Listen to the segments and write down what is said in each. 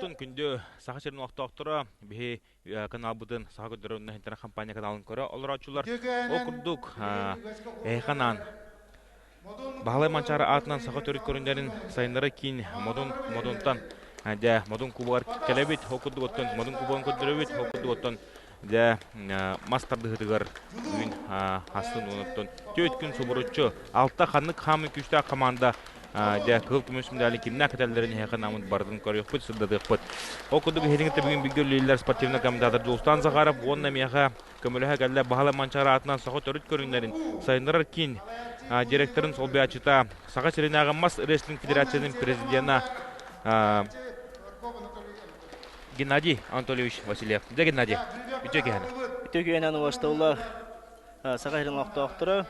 Оттон күндү Саха сирин олохтоохторо биһи каналбытын Саха көрдөрөр интернет компания каналын көрө олорооччулар. Ол курдук эһиэхэ Баһылай Манчаары аатынан саха төрүт көрүҥнэрин сайыннара киин Модун Модунтан дьэ Модун кубогар кэлэбит. Ол курдук оттон Модун кубогын көрдөрөбүт. Ол курдук оттон дьэ мас тардыһыытыгар бүгүн астын уонуттан түөрт күн субуруччу алта ханнык хаамыы күүстээх команда дьэ кыһыл көмүс медали кимнээх кэтэллэрин эһиэхэ намыт барытын көрүөхпүт, сырдатыахпыт. Ол курдук эһигини бүгүн бииргэ үлэлииллэр спортивный комментатор Дьулустан Захаров уонна миэхэ көмөлөһө кэллэ Баһылай Манчаары аатынан саха төрүт көрүҥнэрин сайыннарар киин директорын солбуйааччыта, Саха сиринээҕи мас рестлинг федерациятын президена Геннадий Анатольевич Васильев. Дьэ, Геннадий, үтүө киһини. Үтүө киһинэн убастабыллаах Саха сирин олохтоохторо.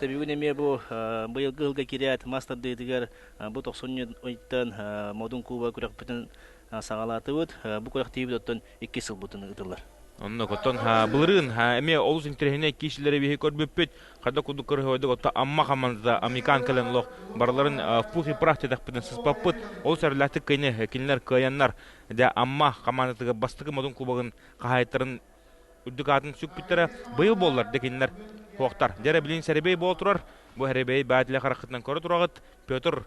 Бүгүн эмиэ бу быйылгы ыһылга киирээт мас тардыытыгар бу тохсунньу ыйтан Модун Куба күрэхпитин саҕалаатыбыт. Бу күрэхтиибит оттон иккис сылбытын ыытыллар. Оннук оттон былырыын эмиэ олус интэриэһинэй киисилэри биһи көрбүппүт. Хайда курдук көрөһөйдөк отто Амма хамандата Амикан кэлэн олох барыларын в пух и прах диэтэхпитин сыспаппыт. Олус эрэллээхтик кини кинилэр кыайаннар дьэ Амма хамаандатыгар бастакы Модун кубогын хаһаайыттарын үрдүк аатын сүкпүттэрэ. Быйыл буоллар дэ кинилэр хуохтар. Дьэ билин сэрибэй буола турар. Бу сэрибэй баатиле хараххытынан көрө тураҕыт. Петр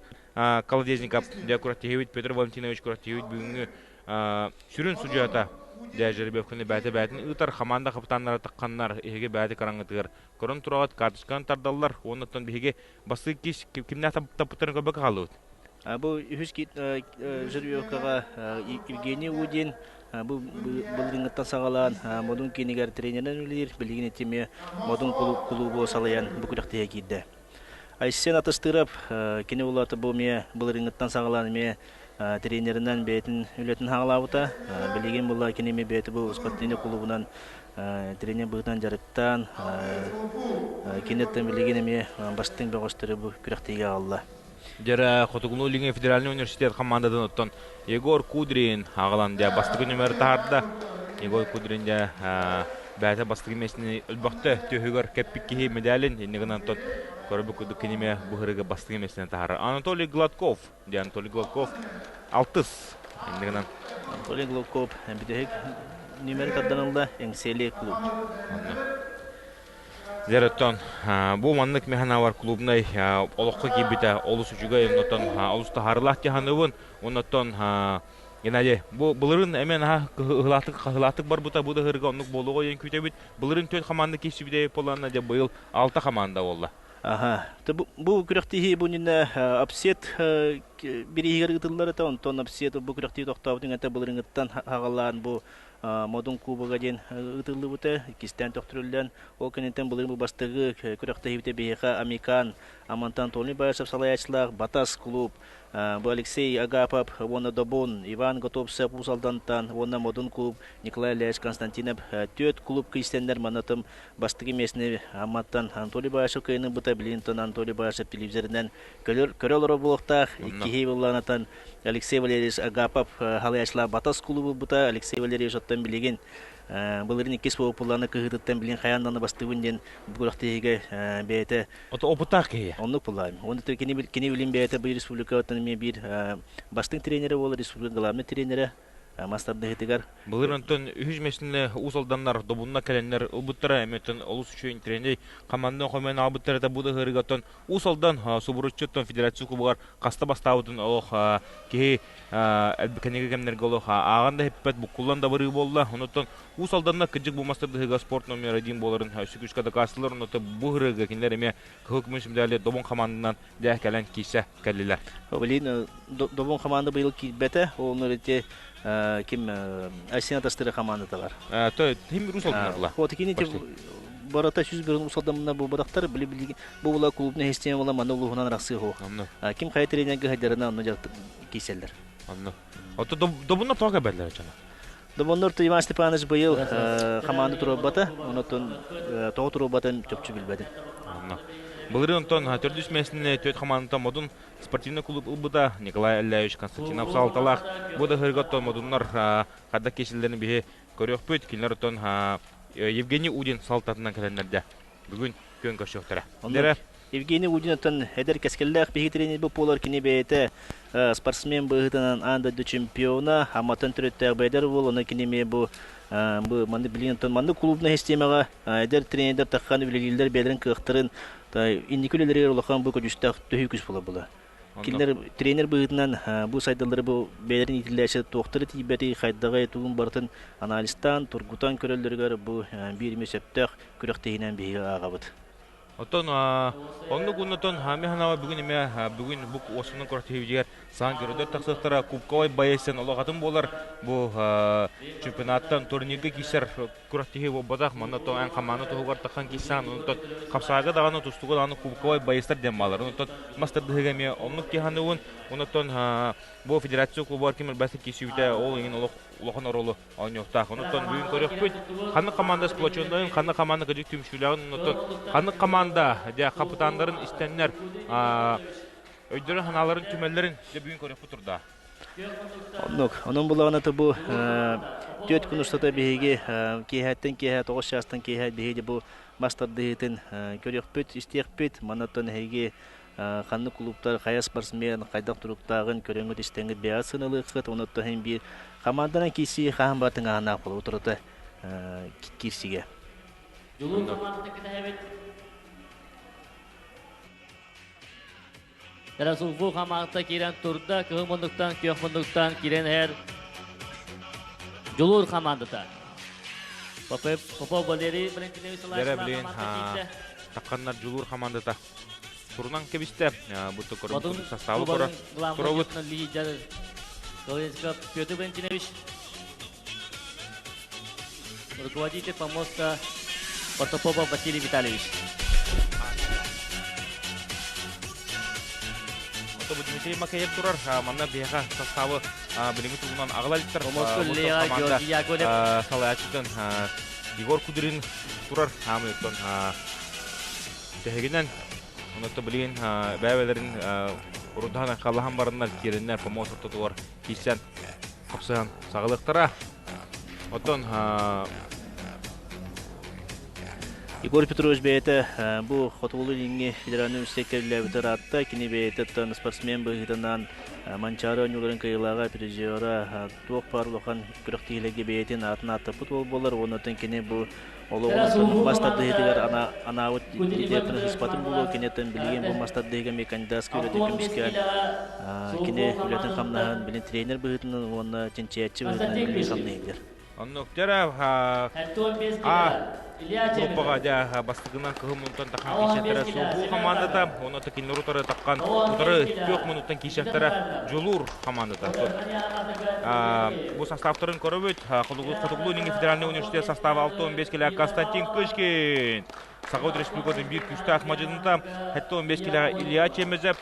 Колодезников дьэ күрэхтэһиибит Петр Валентинович күрэхтэһиибит бүгүҥҥү сүрүн судьуйата дьэ жеребьевканы бээтэ бээтин ыытар хамаанда капитаннара тахханнар эһиги бээтэ караҥҥытыгар көрөн тураҕыт карточканы тардаллар уонна оттон биһиги бастык кис кимнээх таппыттарын көрбөккө хааллыбыт. Бу үһүс жеребьевкаҕа Евгений Удин бу былырыыҥҥыттан саҕалаан Модун киинигэр тренеринэн үлэлиир, билигин итими Модун кулуубу салайан бу күрэхтэһиигэ киирдэ. Айсен Атыстыров кини улаата бу эмиэ былырыыҥҥыттан саҕалаан эмиэ тренеринэн бэйэтин үлэтин хаалаабыта. Билигин була кини эмиэ бэйэтэ бу спортивный кулуубунан тренер быһыытынан дьарыктаан киниттэн билигин эмиэ бастыҥ бөҕөстөрү бу күрэхтэһиигэ аҕалла. Дьэрэ Хотугулуу-Илиҥҥи федеральнай университет хамаандатын оттон Егор Кудрин аҕалан дьэ бастакы нүмер таһаарда. Егор Кудрин дьэ бэйэтэ бастакы миэстэни өлбөхтө түөһүгэр кэппит киһи медалин иннигин онтон көрбүт курдук киниме бу ырыга бастакы миэстэни таһаарар. Анатолий Гладков дьэ Анатолий Гладков алтыс иннигинэн. Анатолий Гладков бүтэһик нүмер тардан Эҥсиэли клуб. Дьэ, бу маннык механавар клубнай олоххо киирбитэ олус үчүгэй, оннуттан олус таһаарыылаах дьаһаныбын. Оннуттан Геннадий, бу былырыын эмиэ наһаа ыһылаатык хаһылаатык барбыта, бу да ыһырга оннук буолуоҕа диэн күүтэбит. Былырыын түөрт хамаанда киирсибитэ буоллаҕына, дьэ быйыл алта хамаанда буолла. Аха. Бу күрэхтэһии бу иннинэ Апсет бирииһигэр ыытыллар этэ, онтон Апсет бу күрэхтии тохтообутун этэ былырыыҥҥыттан хаҕалаан бу Модун Кубога диэн ыытыллыбыта, иккистээн төхтүрүллэн, ол кэнниттэн былырыын бу бастакы күрэхтэһиибитэ биһиэхэ Амикан, Амантан Антоний Баишев салайааччылаах Батас клуб, бу Алексей Агапов уонна Добун, Иван Готовцев Уус Алдантан уонна Модун клуб Николай Ильич Константинов түөрт клуб киистэннэр манатым бастакы миэстэни Амматтан Анатолий Баишев кыайыныбыта, билигин Анатолий Баишев телевизорынан көрө олорор буолуохтаах. Иккиһи былаанатан Алексей Валерьевич Агапов халайааччылаах Батас клубу ылбыта. Алексей Валерьевич оттон билигин былырыын иккис буолан кыһыытыттан билин хайаан даҕаны бастыыбын диэн бу күрэхтэһиигэ бэйэтэ Ото опыттаах киһи. Оннук булаайым. Уонна кини кини билин бэйэтэ бу республикаттан эмиэ биир бастыҥ тренерэ буолар, республика главный тренерэ мас тардыһыытыгар. Былыр онтон үһүс миэстэни Уус Алданнар Добунна кэлэннэр ылбыттара, эмиэ олус үчүгэй тренер хамаанда хомуйан аҕалбыттара бу да ыһыырыга оттон Уус Алдан субуруччуттан федерация кубогар хаста бастаабытын олох киһи кэнники кэмнэргэ олох ааҕан да иһиппэт, буккуллан да барыы буолла. Онуттан Уус Алданна кырдьык бу мастардыһыыга спорт номер один буоларын өссө күүскэ дакаастыылар. Онуттан бу ырыага кинилэр эмиэ кыһыл көмүс медали Добун хамаанданан дьэ кэлэн киирсэ кэллилэр. Блин, Добун хамаанда быйыл киирбэтэ. Ол ити ким Айсен Атастыры хамаандата бар. То ким Уус Алданна була? Вот кини барата 101 Уус Алданна бу бадахтар били били Бу була клубный система була манна улууһунан арахсыы суох. Ким хайа тренергэ сылдьарына онно киирсэллэр. Онно. Ото добуннар тоҕо кэлбэллэр дьоно? Добуннар Иван Степанович быйыл хамаанда туруорбата, онотон тоҕо туруорбатын чопчу билбэтим. Онно. Былырыын онтон төрдүс миэстэни түөрт хамаандата Модун спортивный клуб ылбыта Николай Аллаевич Константинов салалталаах. Бу да ыһырга оттон Модуннар хайдах киирсэллэрин биһи көрүөхпүт. Кинилэр оттон Евгений Удин салалтатынан кэлэннэрдэ. Бүгүн күөн көрсүөхтэрэ. Дэрэ. Евгений Удинаттан эдэр кэскиллээх биһиги тренербит буолар кини бэйэтэ спортсмен быһыытынан аан дойду чемпиона, Амматтан төрүттээх бэйдэр уол, ону кини эмиэ бу бу маннык билигин маннык клубнай систиэмэҕэ эдэр тренердэр таххан үлэлииллэр бэйэлэрин кыахтарын инники үлэлэригэр улахан бу көдьүүстээх төһүү күүс буолар була. Кинилэр тренер быһыытынан бу сайдаллары бу бэйэлэрин иитиллээччи туохтары тиийбэти, хайдаҕы тугун барытын анализтаан, тургутан көрөллөрүгэр бу биир эмиэ сөптөөх күрэхтэһиинэн биһиги ааҕабыт. Оттон оннук уоннатон Хами Ханаба бүгүн эмэ бүгүн бу уосунан күрэхтэһиибитигэр саҥа геройдар тахсыахтара кубковай боецтан олох атын буолар бу чемпионаттан турнирга киирсэр күрэхтэһии буолбатах манна то эн хамаана туһугар таххан киирсээн онтон хапсаага даҕаны тустуга даҕаны кубковай боецтар диэн баалар онтон мас тардыһыга эмиэ оннук киһаныгын онтон бу федерация клубугар ким элбэхтик киирсибитэ ол иҥин олох улахан оруолу оонньуохтаах. Онуттан бүгүн көрүөхпүт, ханнык команда сплоченнойун, ханнык команда кыдьык түмсүүлээҕин, онуттан ханнык команда дьэ хапытааннарын истэннэр өйдөрүн санааларын түмэллэрин дьэ бүгүн көрүөхпүт турда. Оннук. Онон булаҕына бу түөрт күн устата биһиги киэһэттэн киэһэ 9 чаастан киэһэ биһиги бу мас тардыһыытын көрүөхпүт, истиэхпит. Манна эһиги ханнык кулууптар хайа спортсмен хайдах туруктааҕын көрөҥҥүт истэҥҥит бэйэҕит сыаналыаххыт уонна иһин биир команданан киирсии хаһан баар тыҥааһынаах буолар утарыта киирсигэ. Дьулуур командата кэтэһэбит. Тарасулгу хамаата киирэн турда, кыһыл муннуктан, күөх муннуктан киирэн иһэр Дьулуур командата. Попов Валерий Валентинович Дэрэ билин тахханнар Дьулуур командата турунан кэбистэ. Бу көрүҥ составы көрө туробут. Лидер Петр Валентинович, руководитель помоста Протопопов Василий Витальевич. Ото бу Дмитрий Макеев турар. Манна биһиэхэ составы билиҥҥи туһунан аҕала иликтэр. Помостка Леа Георгий Яковлев. Салайааччытын Егор Кудрин турар. Хаамыттан Тэһигинэн, онуота билигин бэйэлэрин урудаһан айхаллаһан бараннар киирэннэр помост ортотугар киирсэн хапсыһан саҕалыахтара. Оттон Егор Петрович бэйэтэ бу Хотугулуу-Илиҥҥи федеральнай университекка үлэлээбит ыраатта. Кини бэйэтэ спортсмен быһыытынан Манчаары оонньууларын кыайыылааҕа, призера, туох баар улахан күрэхтэһиилэргэ бэйэтин аатын ааттаппыт уол буолар. Уонна кини бу Олоҕун мас тардыһыытыгар анаабыт идеятын ыспатын буолуо киниттэн билигин бу мас тардыһыыга эмиэ кандидатскай үлэтин көмүскээн кини үлэтин хамнаһын билин тренер быһыытынан уонна чинчийээччи быһыытынан билии хамнаһыгар. Оннук дьара А группаҕа дьэ бастакынан кыһыл мунтан тахан киирсэхтэрэ Сулбуу хамаандата уонна кинилэр утары таххан утары күөх мунуттан киирсэхтэрэ Дьулуур хамаандата. Бу составтарын көрөбүт. Хотугулуу-Илиҥҥи федеральнай университет состава 6-15 килэ Константин Кычкин. Саха Республикатын биир күүстээх мадьыныта 7-15 килэҕэ Илья Чемезев,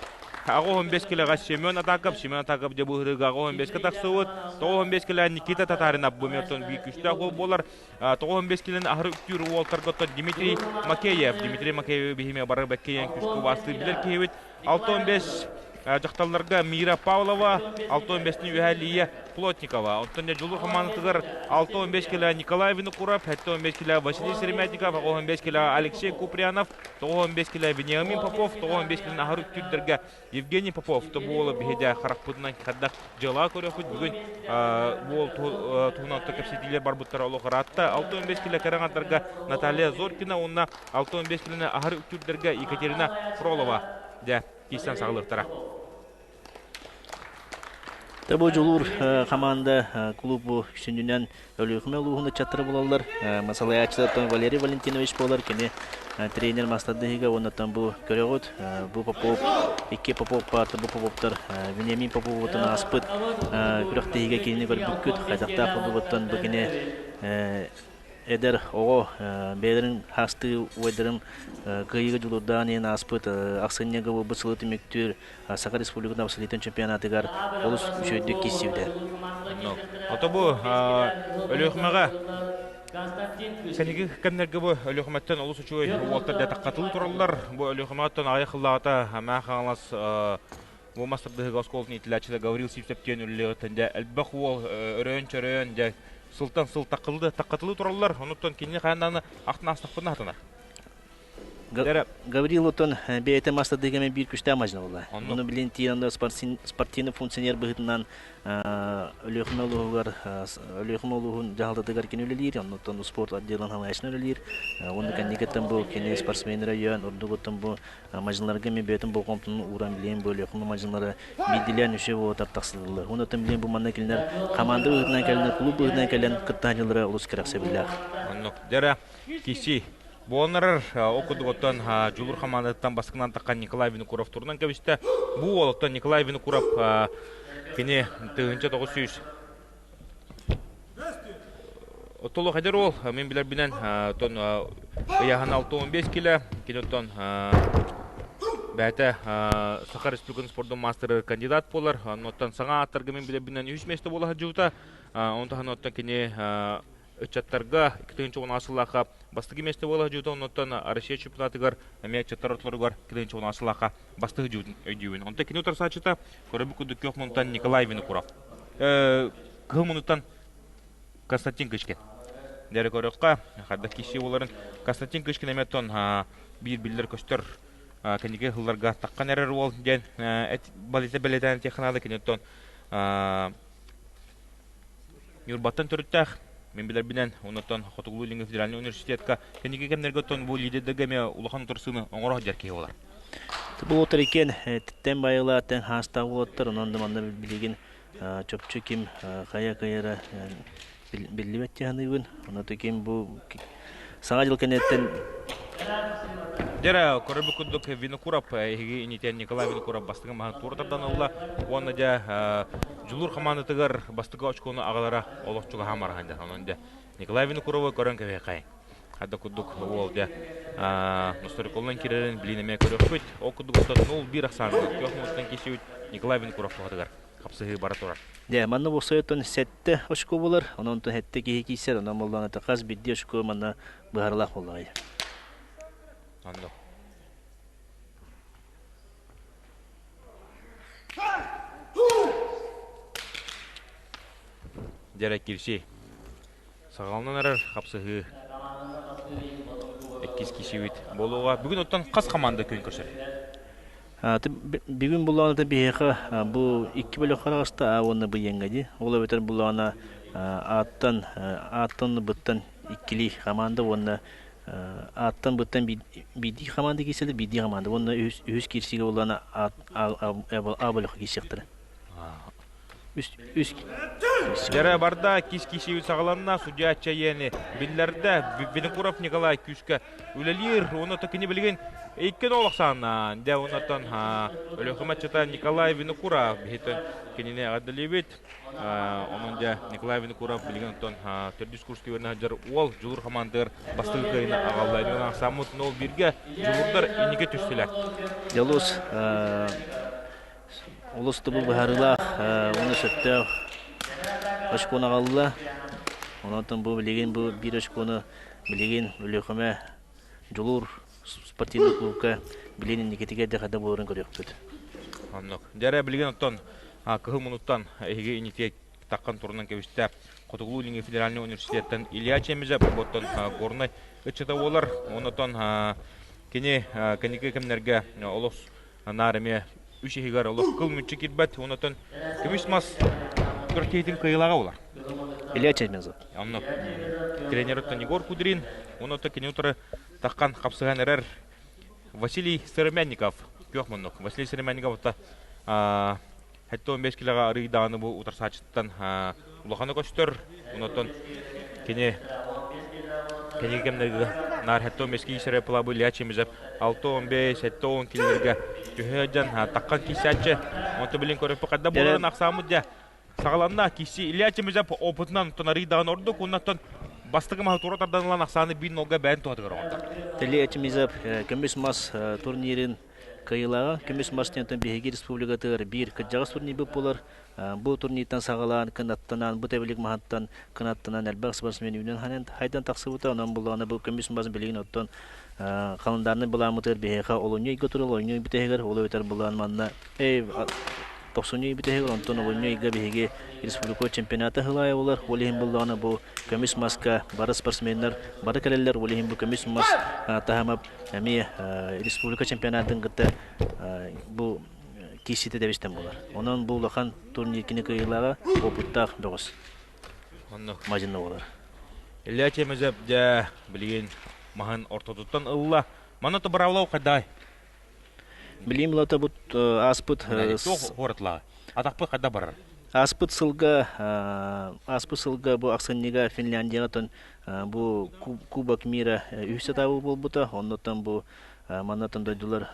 8-15 килэҕэ Семен Атаков, Семен Атаков дьэ быһырыга 8-15-ке тахсыбыт, 9-15 килэ Никита Татаринов бу мертон биир күүстээх уол буолар. 9-15 килэни аһары үктүүр уолтарга Дмитрий Макеев. Дмитрий Макеев биһиме бары бэккэйэн күскү бастыы билэр киһибит. 6-15 дьахталларга Мира Павлова, 6-15-ни үһэ Лия Плотникова. Оттон Дьулур хамаандатыгар 6-15 килэ Николай Винокуров, 7-15 килэ Василий Серемятников, 15 килэ Алексей Куприянов, 9-15 килэ Вениамин Попов, 9-15 килэ аһар үктүүрдэргэ Евгений Попов. То буола биһиде харахпытынан хаддах дьыала көрөхпүт. Бүгүн буол туһунан кэпсэтиилэр барбыттара олох ыраатта. 6-15 килэ кэрэҥардарга Наталья Зоркина уонна 6-15 килэни аһар үктүүрдэргэ Екатерина Фролова. Дьэ, киирсэн саҕалыахтара. Бу Дьулуур хамаанда клубу сүнньүнэн Өлүөхүмэ улууһун ыччаттара булаллар. Салайааччылартан Валерий Валентинович буолар. Кини тренер мастардыһыга уоннаттан бу көрөҕүт. Бу Попов, икки Попов баарта, бу Поповтар Вениамин Поповутун ааспыт күрэхтэһиигэ кинини көрбүккүт. Хайдахтаах курдугуттан бу кини эдэр оҕо бэйэлэрин хаастыы убайдарын кыайыыга дьулуурдаан иһэн ааспыт ахсынньыга буолбут сылы түмүктүүр Саха Республикатын абсолютнай чемпионатыгар олус үчүгэйдик киирсибитэ. Ото бу Өлүөхүмэҕэ Кэнники кэмнэргэ бу Өлүөхүмэттэн олус үчүгэй уолтар дьэ тураллар. Бу Өлүөхүмэттэн аҕыйах сыллааҕыта Мэҥэ Хаҥалас бу мас тардыһыыга оскуолатын иитиллээччитэ Гаврил Сивцев диэн үлэлиэҕиттэн дьэ элбэх уол өрөөн-чөрөөн дьэ сылтан сыл таккылыы тураллар. Онуттан кинини хайаан даҕаны ахтан аастахпына хатанар. Гаврил отон бэйэтэ мастардыгы биир күстээх мажна буолла. Ону билин тиийэн спортивный функционер быһыытынан Өлүөхүмэ улууһугар Өлүөхүмэ улууһун дьаһалтатыгар кини үлэлиир, оннуттан спорт отделын салайааччынан үлэлиир. Уонна кэнникиттэн бу кини спортсменнара өйөөн, ордугуттан бу мадьынларга эмиэ бэйэтин болҕомтотун ууран билиэн бу Өлүөхүмэ мадьынлара биирдилээн үсүө буолатар тахсыллар. Оннуттан билиэн бу манна кинилэр команда быһыытынан кэлэн, клуб быһыытынан кэлэн кыттааччылара олус кэрэхсэбиллээх. Оннук. Дьэрэ, киси Буолан ол курдук оттон Дьулуур хамаандатыттан бастакынан таххан Николай Винокуров турунан кэбистэ. Бу уолуттан Николай Винокуров кини 1900 Оттолох эдэр уол, мин билэрбинэн, оттон ыйааһын 65 килэ, кини оттон бэйэтэ Саха Республикатын спордун маастарыгар кандидат буолар. Оттон саҥа ааттарга мин билэрбинэн үһүс миэстэ буола сылдьыбыта. Онон таһынан оттон кини ыччаттарга 2010 сыллаахха бастакы миэстэ буола сылдьыбыта, оннуттан Россия чемпионатыгар эмиэ ыччаттар ортолоругар 2010 сыллаахха бастакы сылдьыбытын өйдүүбүн. Онтон кини утарсааччыта көрөбүт курдук күөх муннуттан Николай Винокуров. Кыһыл муннуттан Константин Кычкин. Дэрэ көрөххө, хайдах киһи буоларын Константин Кычкин эмиэ оттон биир биллэр көстөр кэнники сылларга таххан эрэр уол диэн балыта бэлиэтээн этиэххэ кини оттон Ньурбаттан төрүттээх, мин билэрбинэн, оннуттан Хотугулуу-Илиҥҥи федеральнай университетка кэнники кэмнэргэ оттон бу лидердэргэ эмиэ улахан утарсыыны оҥоро сылдьар киһи буолар. Бу уолаттар иккиэн тэн байылаа, тэн хаастаах уолаттар, онон да манна билигин чопчу ким хайа кыайара биллибэт дии саныыбын. Онон ким бу Саҥа дьыл кэнниттэн Дьэ, көрөрбүт курдук Винокуров эһиги инитэн Николай Винокуров бастыҥы маһын туора тардан ылла уонна дьэ Дьулуур хамаандатыгар бастакы очкону аҕалара олох чугаһаан бараһан дьэ. Онон дьэ Николай Винокуровы көрөн кэбиһэхэй. Хайда курдук уол дьэ Носториколунан кирэрин билин эмиэ көрүөхпүт. Ол курдук оттон 0-1 ахсаанынан күөх муҥуттан киирсибит Николай Винокуров туһатыгар хапсыһыы бара турар. Дьэ, манна буолсайыттан сэттэ очко буолар, онон сэттэ киһи киирсэр, онон буоллаҕына хас биирдии очко манна быһаарылаах буоллаҕай. Оннук. Дьэрэ кирси. Саҕаланан эрэр хапсыһыы. Иккис киһибит буолуоҕа. Бүгүн оттон хас команда күөн көрсөр? Бүгүн буллаҕына биһиэхэ бу икки бөлөх араҕаста А уонна Б иэҥҥэ дии. Ол эбэтэр буллаҕына ааттан ааттан быттан иккилии команда уонна ааттан быттан биирдии команда киирсэлэр биирдии команда уонна үһүс киирсиигэ буллаҕына А бөлөххө киирсиэхтэрэ. Үс үс Дьэрэ барда кис кисиибит саҕаланна, судья Чайени биллэрдэ. Винокуров Николай күүскэ үлэлиир. Уонна кини билигин икки нол ахсааннаан. Дьэ, оннуттан Өлүөхүмэ аччата Николай Винокуров биһитин кинини эҕэрдэлиибит. Онон дьэ Николай Винокуров билигин оттон төрдүс курска үөрэнэ сылдьар уол Дьулуур хамаандыгар бастакы кыайыыны аҕалла. Ини ахсааммыт нол бииргэ Дьулуурдар инники түстүлэр. Дьолус Олус да бу быһаарыылаах уонна сөптөөх очкону аҕалла. Онон бу билигин бу биир очкону билигин Өлүөхүмэ Дьулуур спортивный клубка билигин инникитигэр да хайдах буоларын көрүөхпүт. Оннук. Дьэ билигин оттон кыһыл мунуттан эһиги инникигэ таххан турунан кэбистэ. Хотугулуу-Илиҥҥи федеральнай университеттан Илья Чемезов оттон Горнай ыччата буолар. Оннотон кини кэнники кэмнэргэ олус Наар эмиэ үс иһигэр олох кыл мүччү киирбэт, онотон көмүс мас күрэхтэһиитин кыайыылааҕа буолар. Илья Чемезов. Онно тренер оттон Егор Кудрин, онотон кини утары таххан хапсыһан эрэр Василий Сыромянников күөх муннук. Василий Сыромянников ота 75 килоҕа арыый даҕаны бу утарсааччыттан улахана көстөр. Онотон кини кэнники кэмнэргэ наар 75 киисэрэ пылабы Илья Чемизов 6-15, 7-10 килилэргэ түһэ сылдьан таххан киисээччи. Онто билин көрөппү хадда буоларын ахсааммыт дьэ саҕаланна. Киси Илья Чемизов опытынан оттон арыый даҕаны ордук уоннаттан бастакы маһы тура тардан ылан ахсааны биир нолга бэйэн туһатыгар оҥордо. Илья Чемизов көмүс мас турнирын кыайыылааҕа. Көмүс мас диэнтэн биһиги республикатыгар биир кырдьаҕас турнирбыт буолар. Бу турниртан саҕалаан кынаттанан, бу тэбилик маһыттан кынаттанан элбэх спортсмен үүнэн хайдан тахсыбыта. Онон буллаҕына бу көмүс мас билигин оттон халандаарнай былааммытыгар биһиэхэ олунньу ыйга турар, олунньу ый бүтэһигэр, ол эбэтэр былаан манна Тохсунньу бүтэһигэр, онтон олунньу ыйга биһиги республика чемпионата ыһылаайа буолар. Ол иһин буллаҕына бу көмүс маска бары спортсменнар бары кэлэллэр. Ол иһин бу көмүс мас таһыма эмиэ республика чемпионатын кытта бу киирсиитэ дэбистэн буолар. Онон бу улахан турнир кини кыайыылааҕа опыттаах бөҕөс. Оннук. Мадьынна буолар. Илья Чемезев дьэ билигин маһын ортотуттан ылла. Манна то бравлау хайдай. Билим лата бут ааспыт Туох хуоратла. Атахпыт хайда барар. Ааспыт сылга ааспыт сылга бу ахсынньыга Финляндияҕа бу Кубок мира үһүс этабы буолбута. Оннуттан бу маннатан дойдулар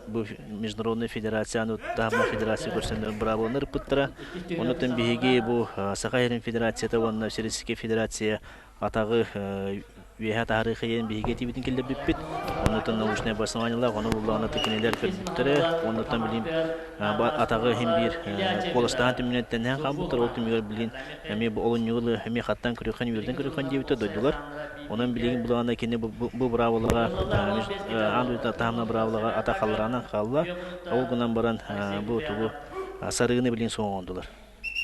бу международный федерацияны таһымна федерация көрсөннөр быраабыланы ырыппыттара. Оннуттан биһиги бу Саха сирин федерацията уонна Всероссийская федерация атаҕы үөһэ таһаарыахайын биһиги этиибитин киллэрбиппит. Оннуттан научнай обоснованиелаах, ону буллаҕына кинилэр көрбүттэрэ. Оннуттан билин атаҕы иһин биир куоластаһан түмүнэн тэннэһэн хаалбыттар. Ол түмүгэр билин эмиэ бу олунньугу эмиэ хаттаан көрүөххүн, үөрдэн көрүөххүн диэбитэ дойдулар. Онон билигин булаҕына кини бу быраабылаҕа аан дойду таһымна быраабылаҕа атах халлараанан хаалла. Ол гынан баран бу тугу сарыыны билин суоҥондулар.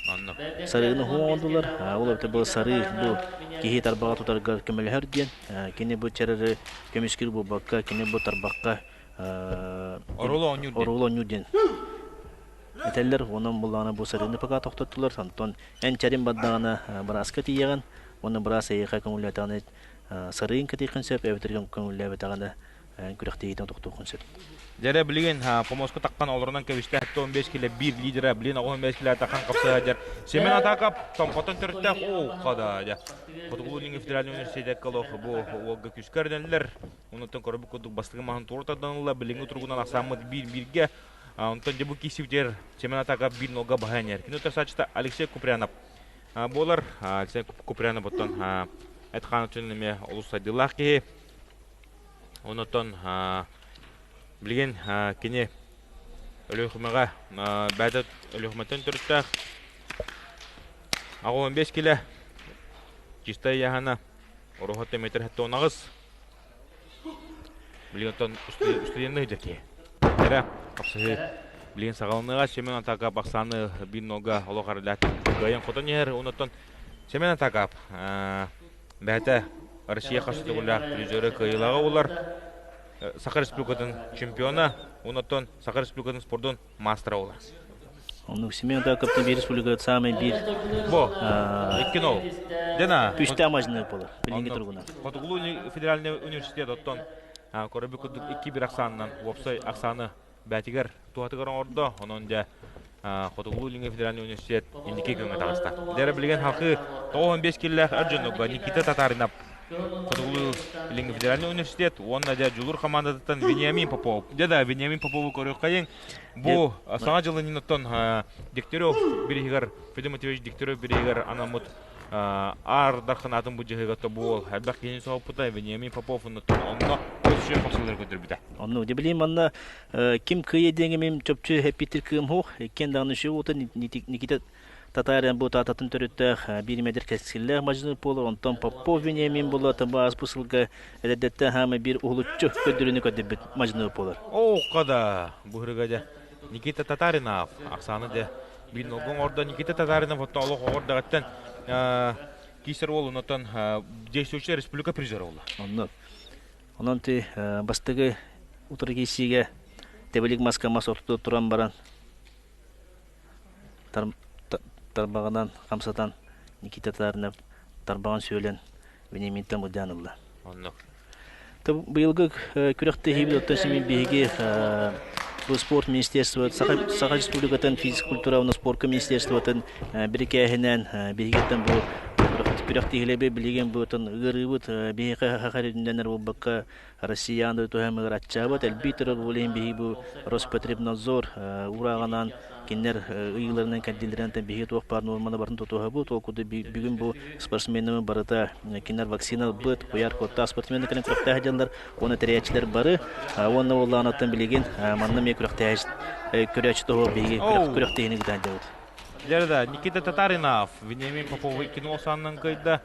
Онно. Сарыыны оҥордулар. Ол эбэтэр бу сарыы бу киһи тарбаҕа тутарга көмөлөһөр диэн. Кини бу чэрэры көмүскүүр буолбакка, кини бу тарбахха Оруолу оонньуур диэн. Оруолу оонньуур диэн этэллэр. Онон буллаҕына бу сарыыны пока тохтоттулар. Онтон эн чэрин бардаҕына бырааска тиийэҕин. Уонна быраас эйиэхэ көҥүллээтэҕинэ сарыын кэтиэххин сөп, эбэтэр көҥүллээбэтэҕинэ күрэхтэһиитин тохтуоххун сөп. Дьэрэ билигин помоска таххан олорунан кэбистэ 15 килэ биир лидера билин 15 килэ таххан хапсыһадьар Семен Атаков Томпотон төрүттээх оо хада дьэ Хотугулуу Илиҥҥи федеральный университетка олох бу уолга күүскэ эрэнэллэр онуттан көрбүт курдук бастакы маһын туора тарданылла билиҥҥи туругунан ахсааммыт биир бииргэ онтон дьэ бу киирсибитигэр Семен Атаков биир нолга баһан иһэр кини утарсааччыта Алексей Купрянов буолар. Алексей Купрянов оттон эт хаан өттүнэн эмиэ олус сайдыылаах киһи. Онотон билигин кини Өлүөхүмэҕэ бэйэтэ Өлүөхүмэттэн төрүттээх 85 килэ чистай яһана ороһотто метр 78 билигин оттон студенный сылдьар киһи. Эрэ хапсыһыы билигин саҕаланыаҕа Семен Атакап ахсааны биир нолга олох арылаат кыайан хотон иһэр. Онтон Семен Атакап бэйэтэ Россия хас төгүллээх призеры кыайыылааҕа буолар. Саха Республикатын чемпиона, онтон Саха Республикатын спордун маастара буолар. Оннук Семен Атакаптан биир республика самый биир Бо, икки нол. Дена. Күстээх мажыны буолар, билиҥҥи туругунан. Хотугулуу федеральный университет оттон көрөбүт курдук икки бир ахсаанынан уопсай ахсааны бээтигэр туһатыгар оҥордо. Онон дьэ Хотугулуу-Илиҥҥи федеральный университет инники күҥҥэ таҕыста. Дьэ билигин халқы 95 киллээх эр дьоннорго Никита Татаринов Хотугулуу-Илиҥҥи федеральный университет уонна дьэ Дьулуур хамаандатыттан Вениамин Попов. Дьэ да Вениамин Попову көрүөххэйиҥ. Бу Саҥа дьыл инниттэн Дегтярев бириһигэр Федор Матвеевич Дегтярев бириһигэр анаммыт Аар Дархан атын бу дьыһыга тобуол элбэх киһини соһуппута Вениамин Попов онно өссө хапсылары көрдөрбүтэ. Онну дьэ билим манна ким кыйа диэҥи чопчу эппиттир кыым хуох иккиэн даҕаны үчүгэй уота Никита Татарин бу таататын төрүттээх биир метр кэскиллээх мадьыны буолар онтон Попов Вениамин була табаас бу сылга эдэрдэттэн хаама биир уһулуччу көрдөрүүнү көрдөрбүт мадьыны буолар. Оо қада бу дьэ Никита Татаринов ахсааны дьэ биир нолгон оҥордо Никита Татаринов оттон олох оҕордаҕыттан киисэр уол онтон действующая республика призера буолла. Онно онон ти бастакы утары киирсиигэ тэбилик маска мас ортото туран баран тарбаҕынан хамсатан Никита Татаринов тарбаҕын сүөлэн Вениаминтан былдьаан ылла. Оннук. Быйылгы күрэхтэһиибит оттон симин биһиги бу спорт министерствот Саха Республикатын физическэй культура уонна спорка министерствотын бирикээһинэн биһигиттэн бу күрэхтэһиилэри билигин бу ыарыыбыт биһиэхэ хахариннэнэр буолбакка Россияны туһамыгар аччаабат элбии турар ол иһин биһиги бу Роспотребнадзор уурааҕынан кинилэр ыйыыларынан кэлдилэринэн биһиги туох баар нуорманы барытын тутуһабыт. Ол курдук бүгүн бу спортсменнары барыта кинилэр вакцина ылбыт, куйаар кодтаах спортсменнар кэлэн күрэхтэһэ дьаллар уонна тэрийээччилэр бары уонна уоллаанаттан билигин манна эмиэ күрэхтэһэ көрөөччү тоһуо биһиги күрэхтэһиини ыытан дьабыт. Дьэ да, Никита Татаринов, Вениамин Попов кино саннан кыйда.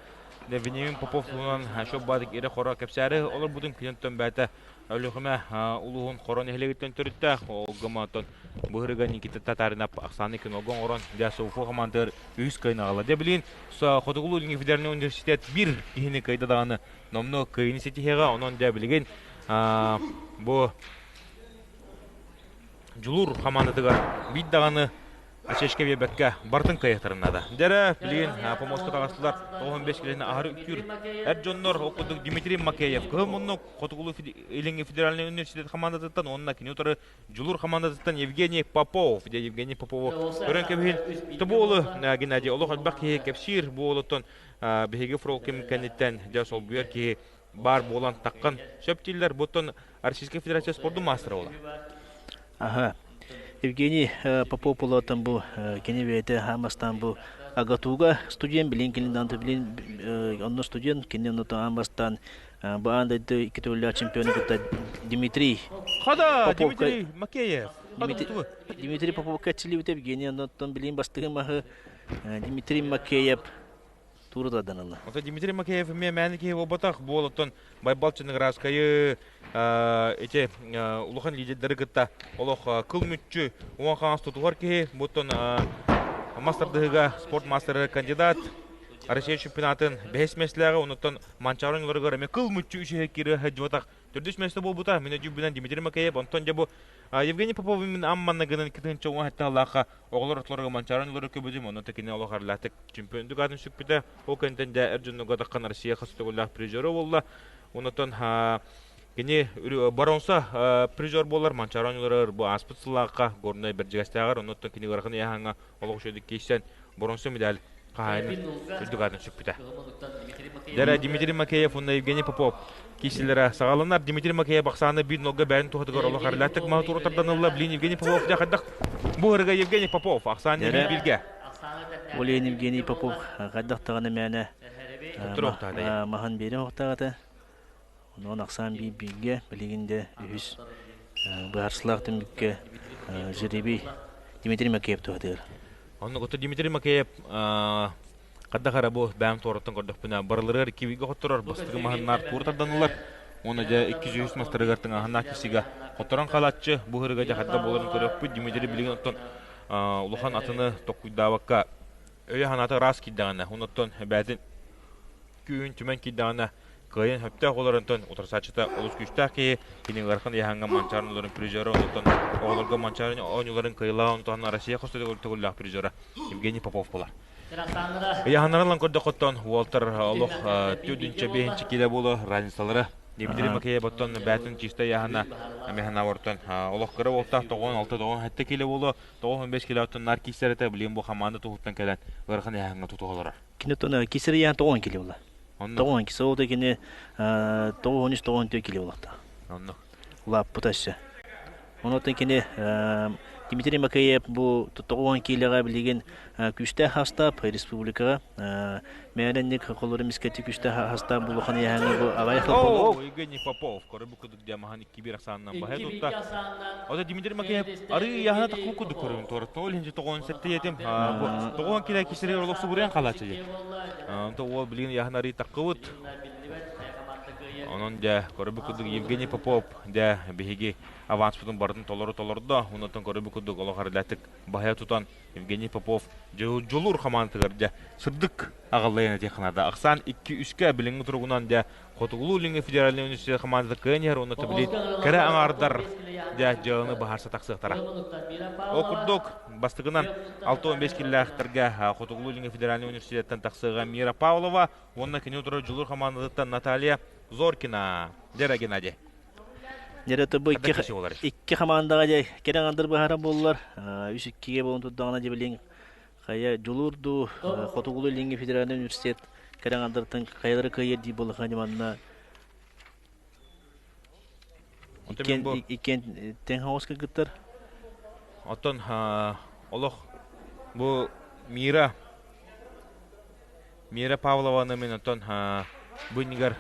Вениамин Попов туһунан шоп баадык ире хоро кэпсээри олорбутун күнэн бээтэ. Өлүөхүмэ улууһун Хоро нэһилиэгиттэн төрүттээх. Ол гымматон быһырыга Никита Татаринов ахсааны кинолга оҥорон дьэ СУФУ хамаандатыгар үһүс кыайыыны аҕалла. Дьэ билигин Хотугулуу-Илиҥҥи федеральнай университет биир киһини кыайда даҕаны номнуо кыайыыны ситиһиэҕэ. Онон дьэ билигин бу Дьулуур хамаандатыгар биир даҕаны ачечка биэрбэккэ барытын кыайыахтарын наада. Дьэрэ, билигин помостка таҕыстылар 95 килэни аһары үктүүр эр дьоннор, ол курдук Дмитрий Макеев кыһыл муннук Хотугулуу Илиҥҥи федеральнай университет хамаандатыттан уонна кини утары Дьулуур хамаандатыттан Евгений Попов. Дьэ, Евгений Попову көрөн кэбиһин. Тобу уолу Геннадий олох элбэх киһи кэпсиир. Бу уолуттан биһиги Фролкин кэнниттэн дьэ солбуйар киһи баар буолан таххан сөп дииллэр. Буттан Российскай Федерация спордун маастара буолар. Аха. Евгений Попов улаатан бу кини бэйэтэ хаамастаан бу АГАТУга студент билин кини даҕаны билин онно студент кини онно аан бастаан бу аан дойду икки төгүллээх чемпиону кытта Дмитрий Хада Поповка Дмитрий Макеев. Дмитрий Поповка этсилибитэ Евгений оннуттан билин бастыгы маһы Дмитрий Макеев Туурдаданылла. Ото Дмитрий Макеев эмиэ мээнэ киһи буолбатах. Бу олоттон Байбал Чыныгыраскайы ити улахан лидердары кытта олох кыл мүччү уон хаҥас тутуһар киһи. Буттан мас тардыһыыга спорт маастара кандидат. Россия чемпионатын бэһис миэстэлээҕи, онуттан Манчаары оонньууларыгар эмиэ кыл мүччү үсүһэ киирэ сылдьыбатах Төрдүс миэстэ буолбута мин өйдүүрбүнэн Дмитрий Макеев, онтон дьэ бу Евгений Попов мин Амманна гынан 2017 сыллаахха оҕолор ортолоругар Манчаары оонньуулары көбүтүм, онно кини олох арылаатык чемпиондук аатын сүкпүтэ. Ол кэнниттэн дьэ эр дьоннорго таххан Россия хас төгүллээх призера буолла. Онтон кини боронса призер буолар Манчаары оонньууларыгар бу ааспыт сыллаахха Горнай Бэрдьигэстээҕэр, оннуттан кини ыарахан ыйааһыҥҥа олох үчүгэйдик киирсэн боронса медаль хаһаайынын үрдүк аатын сүкпүтэ. Дьэрэ Дмитрий Макеев уонна Евгений Попов киирсилэрэ саҕаланар. Дмитрий Макеев ахсааны биир нолга бэйэн туһатыгар олох арылааттык маһы тура тарданылла. Блин Евгений Попов дьэ хайдах бу ырыга Евгений Попов ахсааны биир билгэ. Олен Евгений Попов хайдах даҕаны мээнэ маһын биэрэ охтаҕата. Онон ахсаан биир бииргэ билигин де үһүс быһаарсылаах түмүккэ жеребий Дмитрий Макеев туһатыыр. Оннук ото Дмитрий Макеев хайдах эрэ бу бэйэм туораттан көрдөхпүнэ барыларыгар кивигэ хотторор бастакы маһыннаар туора тарданаллар уонна дьэ 203 мастарыгар тыҥааһыннаах кисигэ хотторон хаалааччы бу ырыга дьэ хайдах буоларын көрүөхпүт. Дмитрий билигин оттон улахан атыны токкуйдаабакка өйө-санаата ыраас киирдэҕинэ онуттан бэйэтин күүһүн түмэн киирдэҕинэ кыайан сөптөөх олорунтан утарсааччыта олус күүстээх киһи кини ыарахан ыйааһыҥҥа Манчаары оонньууларын призера онуттан оҕолорго Манчаары оонньууларын кыайыылаах онтон Россия хос төгүллээх призера Евгений Попов буолар. Ыйааһыннарын ылан көрдөххөттөн уолтар олох түөртүнчэ биэһинчэ киилэ буолуо разницалара Дмитрий Макеев оттон бээтин чисто ыйааһына Амеханавортон олох кыра уолтаах 96-97 киилэ буолуо 95 кило оттон нар киирсэр этэ билигин бу хамаанда туһуттан кэлэн ыарахан ыйааһыҥҥа тутуһа олорор. Кини оттон кисер ыйаан 90 кило була. 90 кило. Ол да кини 93-94 кило буолуохтаах. Оннук. Улааппыта өссө. Онон кини Дмитрий Макеев бу 90 киилэҕэ билигин күүстээх хастаап республикаҕа мээнэнник холору мискэти күүстээх хастаап булухан ыйааһыҥҥа бу аҕыйах О, Евгений Попов көрө кудук дьамаһан икки биир ахсаанынан баһа тутта. Ото Дмитрий Макеев арыы ыйааһына такуу кудук көрүн туораттан ол иһин тоҕон сэтте бу тоҕон килэ кисири олох субуруйан халааччы дии. Онто уол билигин ыйааһын арыы таккыбыт. Онон дьэ көрө кудук Евгений Попов дьэ биһиги аванспытын барытын толору толордо. Онтон көрө кудук олох арылаатык баһа тутан Евгений Попов дьулуур хамаандатыгар дьэ сырдык аҕаллайан этиэх наада. Ахсаан 2-3-кэ билиҥҥи туругунан дьэ Хотугулуу-Илиҥҥи федеральнай университет хамаандата кыайан иһэр уонна билин кэрэ аҥаардар дьэ дьыаланы быһаарса тахсыахтара. Ол курдук, бастакынан 65 киллээхтэргэ Хотугулуу-Илиҥҥи федеральнай университеттан тахсыаҕа Мира Павлова уонна кини утары Дьулуур хамаандатыттан Наталья Зоркина. Дьэ, Геннадий. Дьэ, бу икки хамаандаҕа дьэ кэрэ аҥардар быһааран буоллар, үс иккигэ буолан турдаҕына дьэ билин хайа Дьулуур дуу, Хотугулуу-Илиҥҥи федеральнай университет кэрэ аҥардартан хайалара кыайар дии буоллахха манна иккиэн тэҥ хаҕыс кыргыттар. Оттон олох бу Мира Мира Павлованы мин оттон бу иннигэр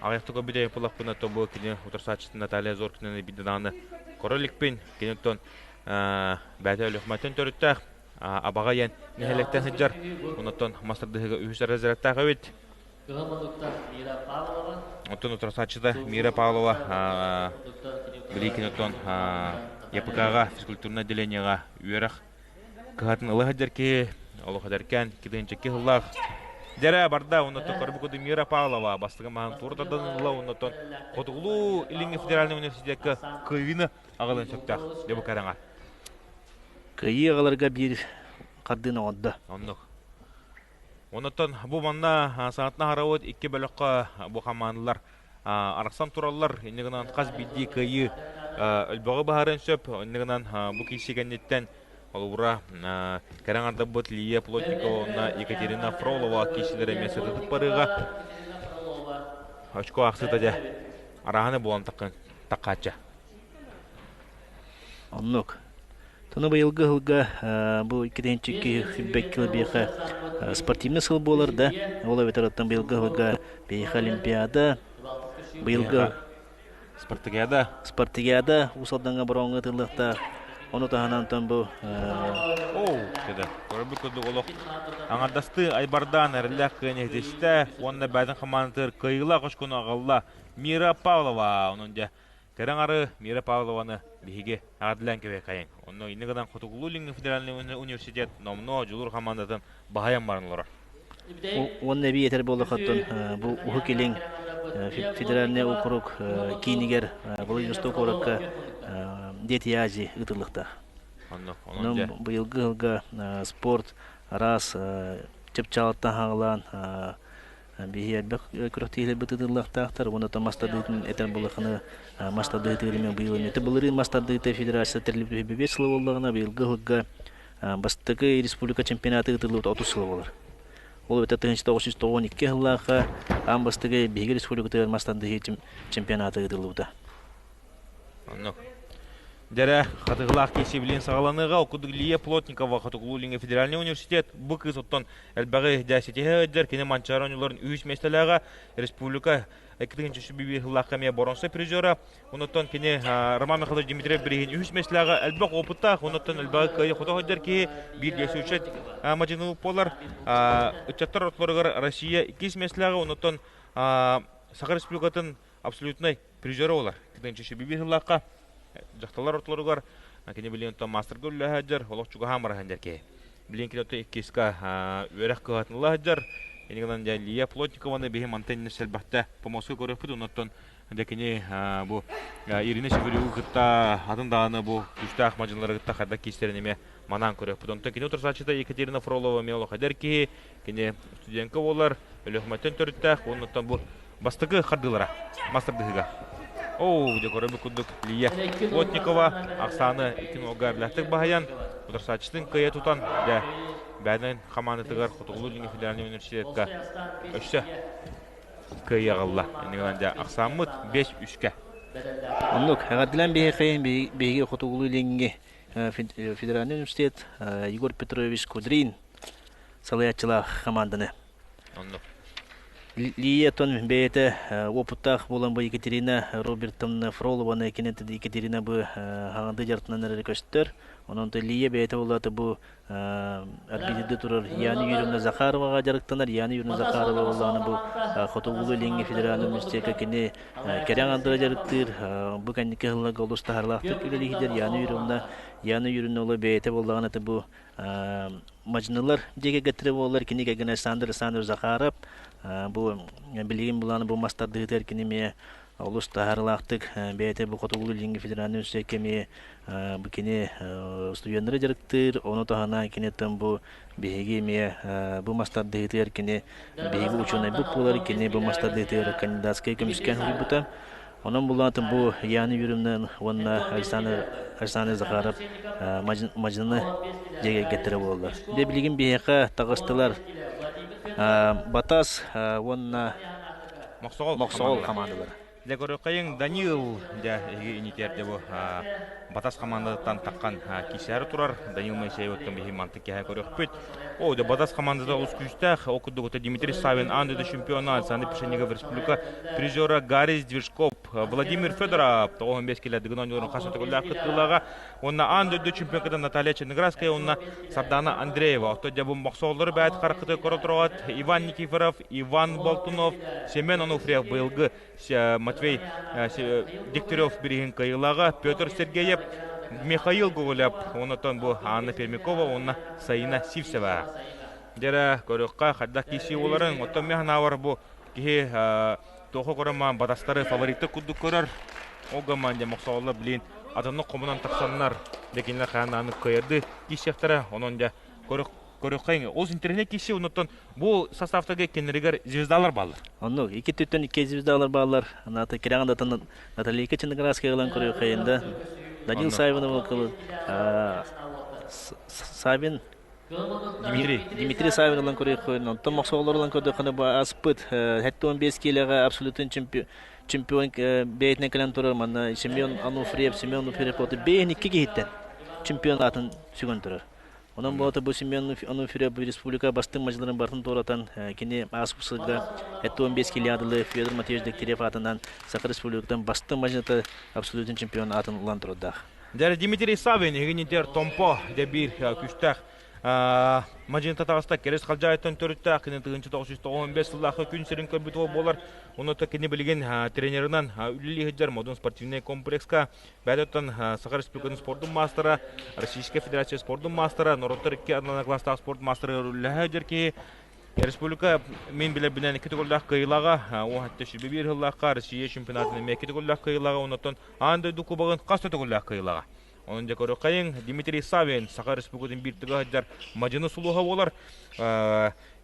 аҕыйахта көрбүт буоллахпына то бу кини утарсааччытын Наталья Зоркинаны биирдэ даҕаны көрө иликпин. Кини оттон бэйэтэ Өлүөхүмэттэн төрүттээх Абаҕа диэн нэһилиэктэн сылдьар. Онтон мас тардыһыыга үһүс разрядтаах эбит. Оттон утарсааччыта Мира Павлова билигин оттон ЯПК-ҕа физкультурнай отделениеҕа үөрэх кыһатын ыла сылдьар киһи олох эдэркээн кидыынчыкки сыллаах дьэрэ барда оннуттан көрбүт Мира Павлова бастакы маһын туора тардан ылла оннуттан Хотугулуу Илиҥҥи федеральнай университекка кыайыыны аҕалыан сөптөөх дьэ бу кэрэҥэ. Кыайыы аҕаларга биир хардыыны оҥордо. Оннук. Оннуттан бу манна саҥатына харавыт икки бөлөххө бу хамаандалар арахсан тураллар. Инньэ гынан хас биирдии кыайыы өлбөҕү баһарыан сөп. Инньэ гынан бу киирсии кэнниттэн холобура кэрэ аҥардабыт Лия Плотникова уонна Екатерина Фролова киирсиилэрэ эмиэ сытытык барыаҕа. Очко аахсыыта дьэ арааһаны буолан таккааччы. Оннук. Тону быйылгы сылга бу иккитинчи сүүрбэкки биэхэ спортивный сыл буолар да, ол эбэтэр оттон быйылгы сылга биэхэ Олимпиада, быйылгы Спартакиада. Спартакиада Уус Алдаҥҥа бороҥҥа ытыллыахтаах. Ону таһынан оттон бу Оу, деді. Көрбүт курдук олох аҥардастыы айбардаан эрэллээх кыайан иһитистэ уонна бэйэтин хамаандатыгар кыайыылаах очкону аҕалла Мира Павлова. Онон дьэ Кэрэ аҥары Мира Павлованы биһиги эҕэрдэлээн кэбиһэйиҥ. Онно инньэ гынан Хотугулуу-Илиҥҥи федеральнай университет номнуо Дьулуур хамаандатын баһыйан баран олорор. Уонна эбии этэр буоллаххыттан бу Уһук Илин федеральнай округ киинигэр Владивосток куоракка Дети Азии ыытыллыахтаах. Онно быйылгы сылга спорт араас чыпчаалыттан хаалаан Биһи элбэх күрэхтэһиилэрбит ыытыллыахтаахтар уонна то мас тардыытын этэр буоллаххына мас тардыытыгар эмиэ быйыл эмиэ былырыын мас тардыыта федерация тэриллибит 5 сыла буоллаҕына быйылгы сылга бастакы республика чемпионата ыытыллыбыт 30 сыла буолар. Ол эбэтэр 1992 сыллаахха аан бастакы биһиги республикатыгар мас тардыһыы чемпионата ыытыллыбыта. Оннук. Дьэрэ, хатыгылаах киһи саҕаланыаҕа, ол курдук Лия Плотникова Хотугулуу-Илиҥҥи федеральнай университет бу кыыс оттон элбэҕи дьэ ситиһэ сылдьар, кини Манчаары оонньууларын үһүс миэстэлээҕэ, республика 2001 сыллаахха эмиэ боронсой призера, онуттан кини Роман Михайлович Дмитриев бирииһин үһүс миэстэлээҕэ элбэх опыттаах, онуттан элбэҕи кыайа хото сылдьар киһи, биир действующай мадьынылык буолар. Ыччаттар ортолоругар Россия иккис миэстэлээҕэ, онуттан Саха Республикатын абсолютнай призера буолар. Кытынчы сыллаахха дьахталлар ортолоругар кини билигин оттон мастерга үлэлэһэ сылдьар, олох чугаһаан бара сылдьар киһи. Билигин кини оттон иккиска үөрэх кыһатын ыла сылдьар. Инньэ гынан дьэ Лия Плотникованы биһи мантан иннэ сэлбэхтэ помоска көрүөхпүт, оннуттан дьэ кини бу Ирина Северюгу кытта атын даҕаны бу күүстээх мадьынылары кытта хайдах киистэрин эмиэ манаан көрүөхпүт. Онтон кини утарсааччыта Екатерина Фролова эмиэ олох эдэр киһи, кини студентка буолар, Өлүөхүмэттэн төрүттээх, уоннуттан бу бастакы хардыылара мас тардыһыыга. Оу, дьэ көрөбүт курдук Лия Плотникова ахсааны икки нолга эрлээхтик баһыйан, утарсааччытын кыайа тутан, дьэ, бэйэтин хамаандатыгар Хотугулуу-Илиҥҥи федеральнай университетка өссө кыайыы аҕалла. Иннигинэн дьэ ахсааммыт 5-3-кэ. Оннук, эҕэрдэлээн биһиэхэ биһиги Хотугулуу-Илиҥҥи федеральнай университет Егор Петрович Кудрин салайааччылаах хамаанданы. Оннук. Лия тон бэйэтэ уопуттаах буолан бу Екатерина Робертовна Фролованы кине Екатерина бу хаҥады дьартынан эрэ көстөр. Онон Лия бэйэтэ буолаата бу арбитрды турар Яна Юрьевна Захароваҕа дьарыктанар. Яна Юрьевна Захарова буоллаҕына бу Хотугулуу-Илиҥҥи федеральнай университекка кини кэрэ аҥардара дьарыктыыр. Бу кэнники сылларга олус таһаарыылаахтык үлэлиир Яна Юрьевна. Яна Юрьевна ол бэйэтэ буоллаҕына бу мадьынылар дьиэ кэргэттэрэ буоллар кини кэргэнэ Александр Александрович Захаров бу билигин булааны бу мас тардыһыытыгар кини эмиэ олус таһаарыылаахтык бэйэтэ бу Хотугулуу-Илиҥҥи федеральнай университекка эмиэ бу кини студеннары дьарыктыыр, ону таһынан киниттэн бу биһиги эмиэ бу мас тардыһыытыгар кини биһиги учуонайбыт буолар, кини бу мас тардыһыытыгар кандидатскай көмүскээн суруйбута. Онон булаатын бу Яна Юрьевна уонна Александр, Александр Захаров мадьыны дьиэ кэргэттэрэ буолаллар. Дьэ билигин биһиэхэ таҕыстылар Батас уонна Мохсоҕол Мохсоҕол хамаандалара. Дьэ көрүөххэйиҥ Данил дьэ эһиги инитиэр дьэ бу. Батас хамаандатыттан таххан киисээри турар Данил Моисеевыттан биһи мантык кэһэ көрүөхпүт. О, да Батас хамаандата олус күүстээх. Ол курдук это Дмитрий Савин аан дойду чемпиона, Александр Пшенников республика призера Гарри Сдвижков, Владимир Федоров 95 килэ Дыгын оонньууларын хас өтөгүллээх кыттыылааҕа уонна аан дойду чемпионката Наталья Черноградская уонна Сардана Андреева. Оттон дьэ бу мохсоҕоллору бэйэт хараххыты көрө тураҕыт Иван Никифоров, Иван Болтунов, Семен Онуфриев быйылгы Матвей Дегтярев бириһин кыайыылааҕа Петр Сергеев, Михаил Гоголев, онтон бу Анна Пермякова уонна Саина Сивцева. Дьэрэ көрүөххэ хайдах киирсии буоларын, оттон мен санаабар бу киһи туоху көрөн батастары фавориты курдук көрөр. Ол гынан дьэ мохсоҕоллор билин атыннык хомунан тахсаннар, дьэ кинилэр хаһан даҕаны кыайарды киирсиэхтэрэ. Онон дьэ көрүөххэйиҥ. Олус интэриэһинэй киирсии, оннуттан бу составтарга кинилэригэр звездалар бааллар. Оннук, икки өттүттэн икки звездалар бааллар. Аната кирэҕин датан Наталья Черноградская ылан көрүөххэйин да. Данил Савинов Савин Дмитрий. Дмитрий Савин ылан көрүөххэйин. Онтон мохсоҕолор ылан көрдөххүнэ бу аспыт 75 киилэҕэ абсолютный чемпион бэйэтинэн кэлэн турар манна Семен Ануфриев, Семен Ануфриев бэйэн икки киһиттэн чемпион аатын сүгэн турар. Онон буолата бу Семен Онуфриев республика бастыҥ мадьыларын барытын туоратан, кини ааспыт сылга 15 килиадылы Федор Матвеевич Дегтярев аатынан Саха Республикатын бастыҥ мадьыната абсолютный чемпион аатын ылан турардаах. Дьэ, Дмитрий Савин, иһигинитер Томпо дьэ биир күүстээх мадьыната таҕыста Кэрис Халдьаайыттан төрүттээх, кини 1995 сыллаахха күн сирин көрбүт уол буолар. Онно кини билигин тренерынан үлэлии сылдьар Модун спортивнай комплекска Бэйэтиттэн Саха Республикатын спордун маастара, Российскай Федерация спордун маастара, норуоттар икки ардыларынан класстаах спорт маастара үлэлэһэ сылдьар киһи. Республика мин билэрбинэн икки төгүллээх кыайыылааҕа, уон сэттэ сүүрбэ биир сыллаахха Россия чемпионатын эмиэ икки төгүллээх кыайыылааҕа, оннуттан аан дойду кубогын хас да төгүллээх кыайыылааҕа. Онон дьэ көрүөххэйиҥ, Дмитрий Савин Саха Республикатын биир тыга сылдьар мадьыны сулуһа буолар.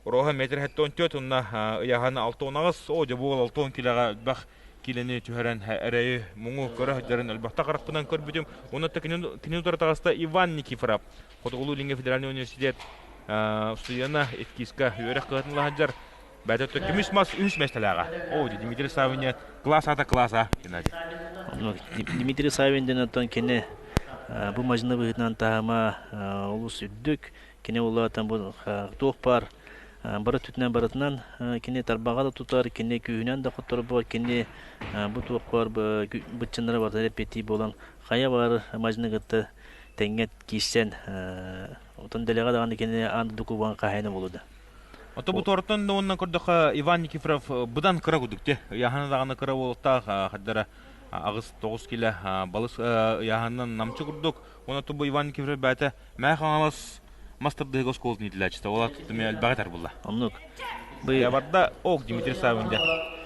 Роһа метр 74, уонна ыйааһына 68, о дьэ буол 60 килэҕэ элбэх киилэни түһэрэн эрэйи муҥу көрө сылдьарын элбэхтэ харахпынан көрбүтүм. Уонна кини утары таҕыста Иван Никифоров, Хотугулуу-Илиҥҥи федеральный университет студена ИТКИСка үөрэх кыһатын ыла сылдьар. Бэйэтэ көмүс мас үһүс миэстэлээҕэ. О, Дмитрий Савин класс аата класс Геннадий. Дмитрий Савин диэн оттон кини бу мадьыны быһыытынан таһыма олус үрдүк. Кини улаатан бу туох баар бары өттүнэн барытынан кини тарбаҕа да тутар, кини күүһүнэн да хотторбот, кини бу туох баар быччыннара барыта эппиэттии буолан хайа баар мадьыны кытта тэҥҥэ киирсэн отон дэлэҕэ даҕаны кини аан дойду кубогын хаһаайына буолуо. Ото бу туораттан да уонна көрдөххө Иван Никифоров быдан кыра курдук те. Ыйааһына даҕаны кыра буолуохтаах хардара 8-9 килэ балыс ыйааһынынан намчы курдук. Уонна бу Иван Никифоров бэйэтэ Мэҥэ Хаҥалас мас тардыһыга оскуолатын иитиллээччитэ. Ол аттымы элбэҕи этэр булла. Оннук. Барда ок Дмитрий Савин дьэ.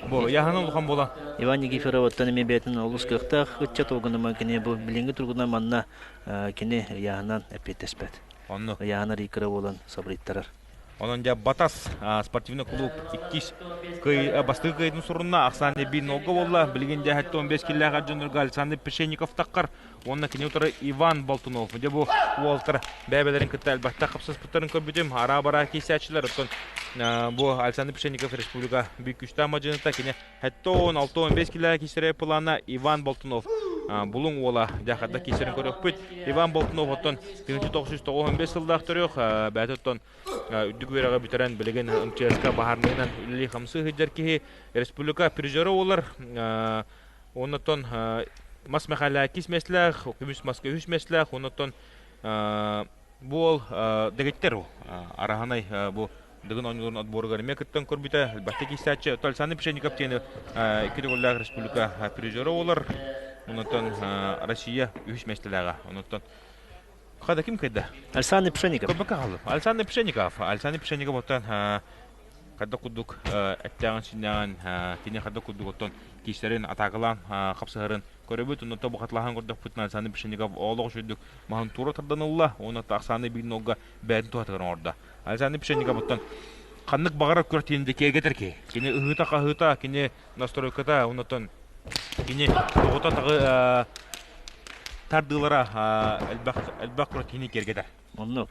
Бу ыйааһына улахан буолан. Иван Никифоров оттон эмиэ бэйэтин олус кыахтаах ыччат угунума кини бу билиҥҥи туругунан манна кини ыйааһынан эппиэттэспэт. Оннук. Ыйааһына кыра буолан сабырыйтарар. Онон дьэ Батас спортивный клуб иккис бастакы кыайыытын сурунна. Ахсаан биир нолга буолла. Билигин дьэ 75 киллээх дьоннорго Александр Печенников таххар. Уонна кини утары Иван Болтунов. Дьэ бу уолтар бэйэ-бэйэлэрин кытта элбэхтэ хапсыспыттарын көрбүтүм. Араа-бараа киирсээччилэр. Оттон бу Александр Печенников республика биир күүстээх мадьыныта. Кини 76-65 килэ киирсэрэ плана Иван Болтунов Булуҥ уола дьахарда киирсэрин көрүөхпүт. Иван Болтунов оттон 1995 сыллаах төрүөх, бэйэтэ оттон үрдүк үөрэҕи бүтэрэн билигин МЧС-ка баһаарынайынан үлэлии-хамсыы сылдьар киһи республика призера буолар. Оннуттан Мас Мэхээлэ иккис миэстэлээх, көмүс маска үһүс миэстэлээх, оннуттан буол дэгиттэр араһанай бу Дыгын оонньууларын отборугар эмиэ кыттан көрбүтэ. Элбэхтик киирсээччи. Оттон Александр Пшенников диэн икки төгүллээх республика призера буолар. Онтон Россия үһүс миэстэлээҕэ. Онтон Хада ким кыайда? Александр Пшенников. Көрбөккө хааллым. Александр Пшенников. Александр Пшенников оттон хадда курдук эттээҕин синнээҕин кини хадда курдук оттон киистэрин атаакалаан хапсыһарын Көрөбүт, онно бухатлаһан көрдөхпүтүнэ Александр Пшенников олох үчүгдүк маһын тура тардан ылла уонна Оксана биир нолга бэйэтин туһатыгар оҥордо. Александр Пшенников оттон ханнык баҕарар күрэхтиһиинде киэргэтэр киһи. Кини ыһыыта-хаһыыта, кини настройката, оннотон кини тоҕута таҕы тардыылара элбэх элбэх күрэхтиһиини киэргэтэр. Оннук.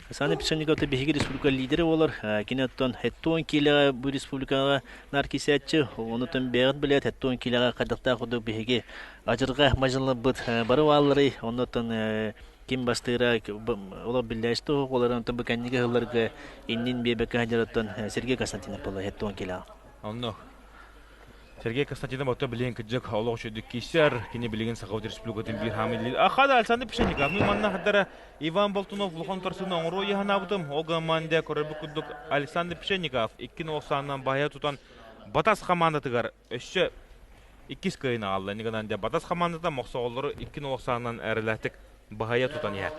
Александр Пшенников биһиги республика лидерэ буолар. Кини оттон 70 киилэҕэ бу республикаҕа нар кисээччи, онутун бэйэҕит билээт 70 киилэҕэ хайдахтаах курдук биһиги адьырҕа мадьыныларбыт бары баалларый. Оннуттан ким бастыыра олор биллээччи туһук олор онтон бу кэнники сылларга иннин биэбэккэ сылдьарыттан Сергей Константинов буолла 70 киилэҕэ. Онно Сергей Константинов отто билигин кырдьык олох үчүгдүк киирсэр. Кини билигин Саха Республикатын биир хаамый Ахада Александр Пшенников. Ну манна хаддара Иван Болтунов улахан торсуну оҥоруо яһанаабытым. Ол гамманде көрөрбүт курдук Александр Пшенников 2-90-нан баһыйа тутан Батас хамаандатыгар өссө иккис кыайыны аҕалла. Ниганан дьэ Батас хамаандата мохсоҕоллору 2-90-нан эрэлээхтик баһыйа тутан иһэр.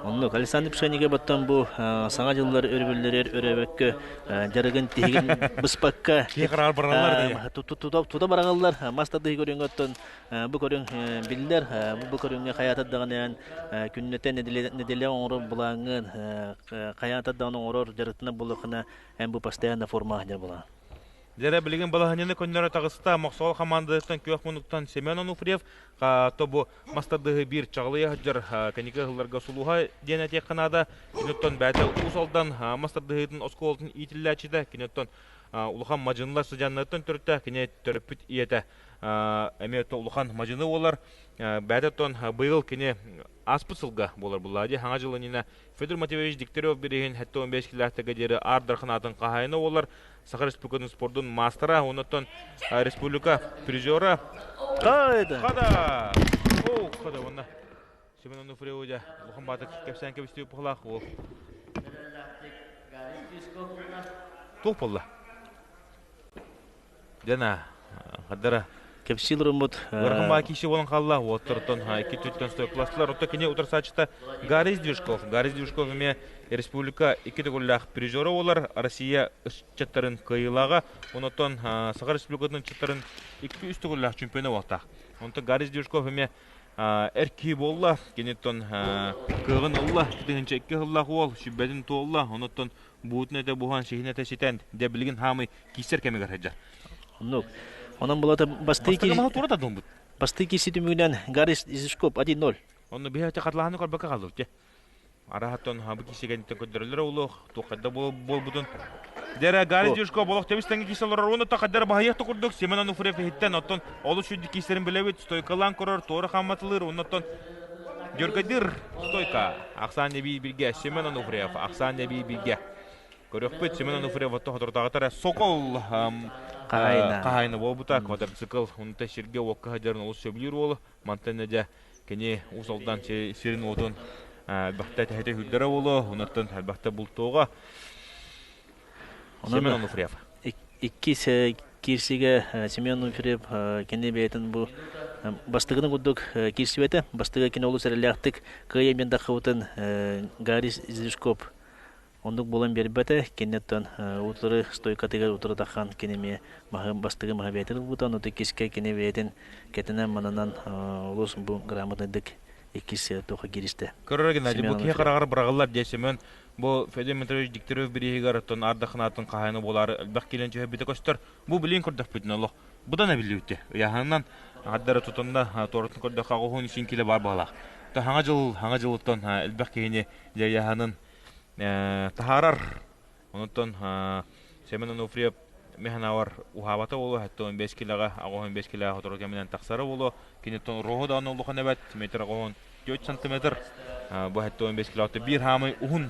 Оннук Александр Пшенников оттон бу саҥа дьыллар өрөбүллэригэр өрөөбөккө дьарыгын тиһигин быспакка Киһи хараар бараллар тута бараҕаллар мас тардыһыы көрүҥэ оттон бу көрүҥ биллэр бу көрүҥҥэ хайаатар даҕаны күннэтэ нэдиэлэ оҥорор былааҥҥын хайаатар даҕаны оҥорор дьарыктанар буоллаххына эн бу постоянно формаҕа сылдьар буолаҕын. Дьэрэ билигин балаһанньаны көннөрө таҕыста Мохсоҕол хамаандатыттан күөх муннуктан Семен Онуфриев тобу мас тардыһыы биир чаҕылыйа сылдьар кэнники ыһылларга сулуһа диэн этиэххэ наада. Киниттэн бэйэтэ Уус Алдан мас тардыһыытын оскуолатын иитиллээччитэ, киниттэн улахан мадьынылар сыдьааннарыттан төрүттээх кини төрөппүт ийэтэ эмиэ улахан мадьыны буолар. Бэйэтэ быйыл кини ааспыт сылга буолар булла дии хаҥа дьыл иннинэ Федор Матвеевич Дегтярев бирииһин 75 килээхтэргэ диэри Аар Дархан аатын хаһаайына буолар Саха Республикатын спордун маастара, оннуттан республика призера. Хайда! Хада! О, хада уонна Семен Онуфриевич улахан баатык кэпсээн кэбистии пухлаах уол. Туох буолла? Дьэ хаддара Кэпсиил уруммут Ыарахан баа киси буолан хаалла. Уоттортон икки түттэн стойкаластылар. Отто кини утарсааччыта Гарри Сдвижков. Гарри Сдвижков эмиэ республика икки төгүллээх призера буолар. Россия ыччаттарын кыайыылааҕа. Онотон Саха Республикатын ыччаттарын икки үс төгүллээх чемпиона буолтаах. Онтон Гарри Сдвижков эмиэ эр киһи буолла. Киниттэн кыаҕын ылла. 2002 сыллаах уол сүбэтин туолла. Онотон буутун этэ буһан, сиһин этэ ситэн, дьэ билигин хаамый киирсэр кэмигэр сылдьар. Оннук. Онон булата бастыы Бастакы тура тардылбыт. Бастыы киирси түмүгүнэн Гарри Зишкоп 1-0. Онно биһи хатлаһаны көрбөккө хаалдыбыт дьэ. Араһаттан бу киирсигэнтэн көрдөрөллөр олох туоххайда буолбутун. Дьэрэ Гарри Зишкоп олох тэбис тэҥҥэ киирсэ олорор уонна хаддара баһыйах да курдук Семен Ануфриев иһиттэн оттон олус сүдү киирсэрин билэбит стойкалаан көрөр туора хамматылыыр оннуттан Дьөргөдыр стойка Ахсаан Эбии биргэ Семен Ануфриев Ахсаан Эбии биргэ Көрөхпүт Семен Онуфриев отто соторутааҕыта Сокол хаһаайына буолбута квадроцикл унта сиргэ уокка сылдьарын олус сөбүлүүр уолу мантан дьэ кини Уус Алдан сирин уотун элбэхтэ тэһитэ үрдэрэ буолуо онуттан элбэхтэ бултуоҕа Семен Онуфриев Иккис киирсигэ Семен Онуфриев кини бэйэтин бу бастыгыны курдук киирсибэтэ. Бастыгы кини олус эрэллээхтик кыайа биэн таххыбытын Гарри Зижков Оннук буолан биэрбэтэ, киниттэн утары стойкатыгар утары таххан кини эмиэ маһы бастакы маһы бэйэтин ылбыта, ону иккискэ кини бэйэтин кэтинэн-мананан олус бу грамотнайдык иккис туохха кииристэ. Көрөр Геннадий, бу киһи хараҕар быраҕыллар дии Семен бу Федор Дмитриевич Дегтярев бирииһигэр оттон ардахынаатын хаһаайына буолаары элбэх киилэн түһэрбитэ көстөр. Бу билин көрдөхпүтүнэ олох быдан эбиллибитэ. Ыйааһынынан ардары тутунна туоратын көрдөххө оҕуһун син килэ баар баҕалаах. Хаҥа дьыл, хаҥа дьылыттан элбэх киһини дьэ ыйааһынын таһаарар. Онтон Семен Онуфриев механавар уһаабата буолуо, 75 килэҕэ, 85 килэҕэ сотору кэминэн тахсара буолуо. Киниттэн роһу даҕаны улахан эбэт, метр 84 сантиметр. Бу 75 килоҕа биир хаамай уһун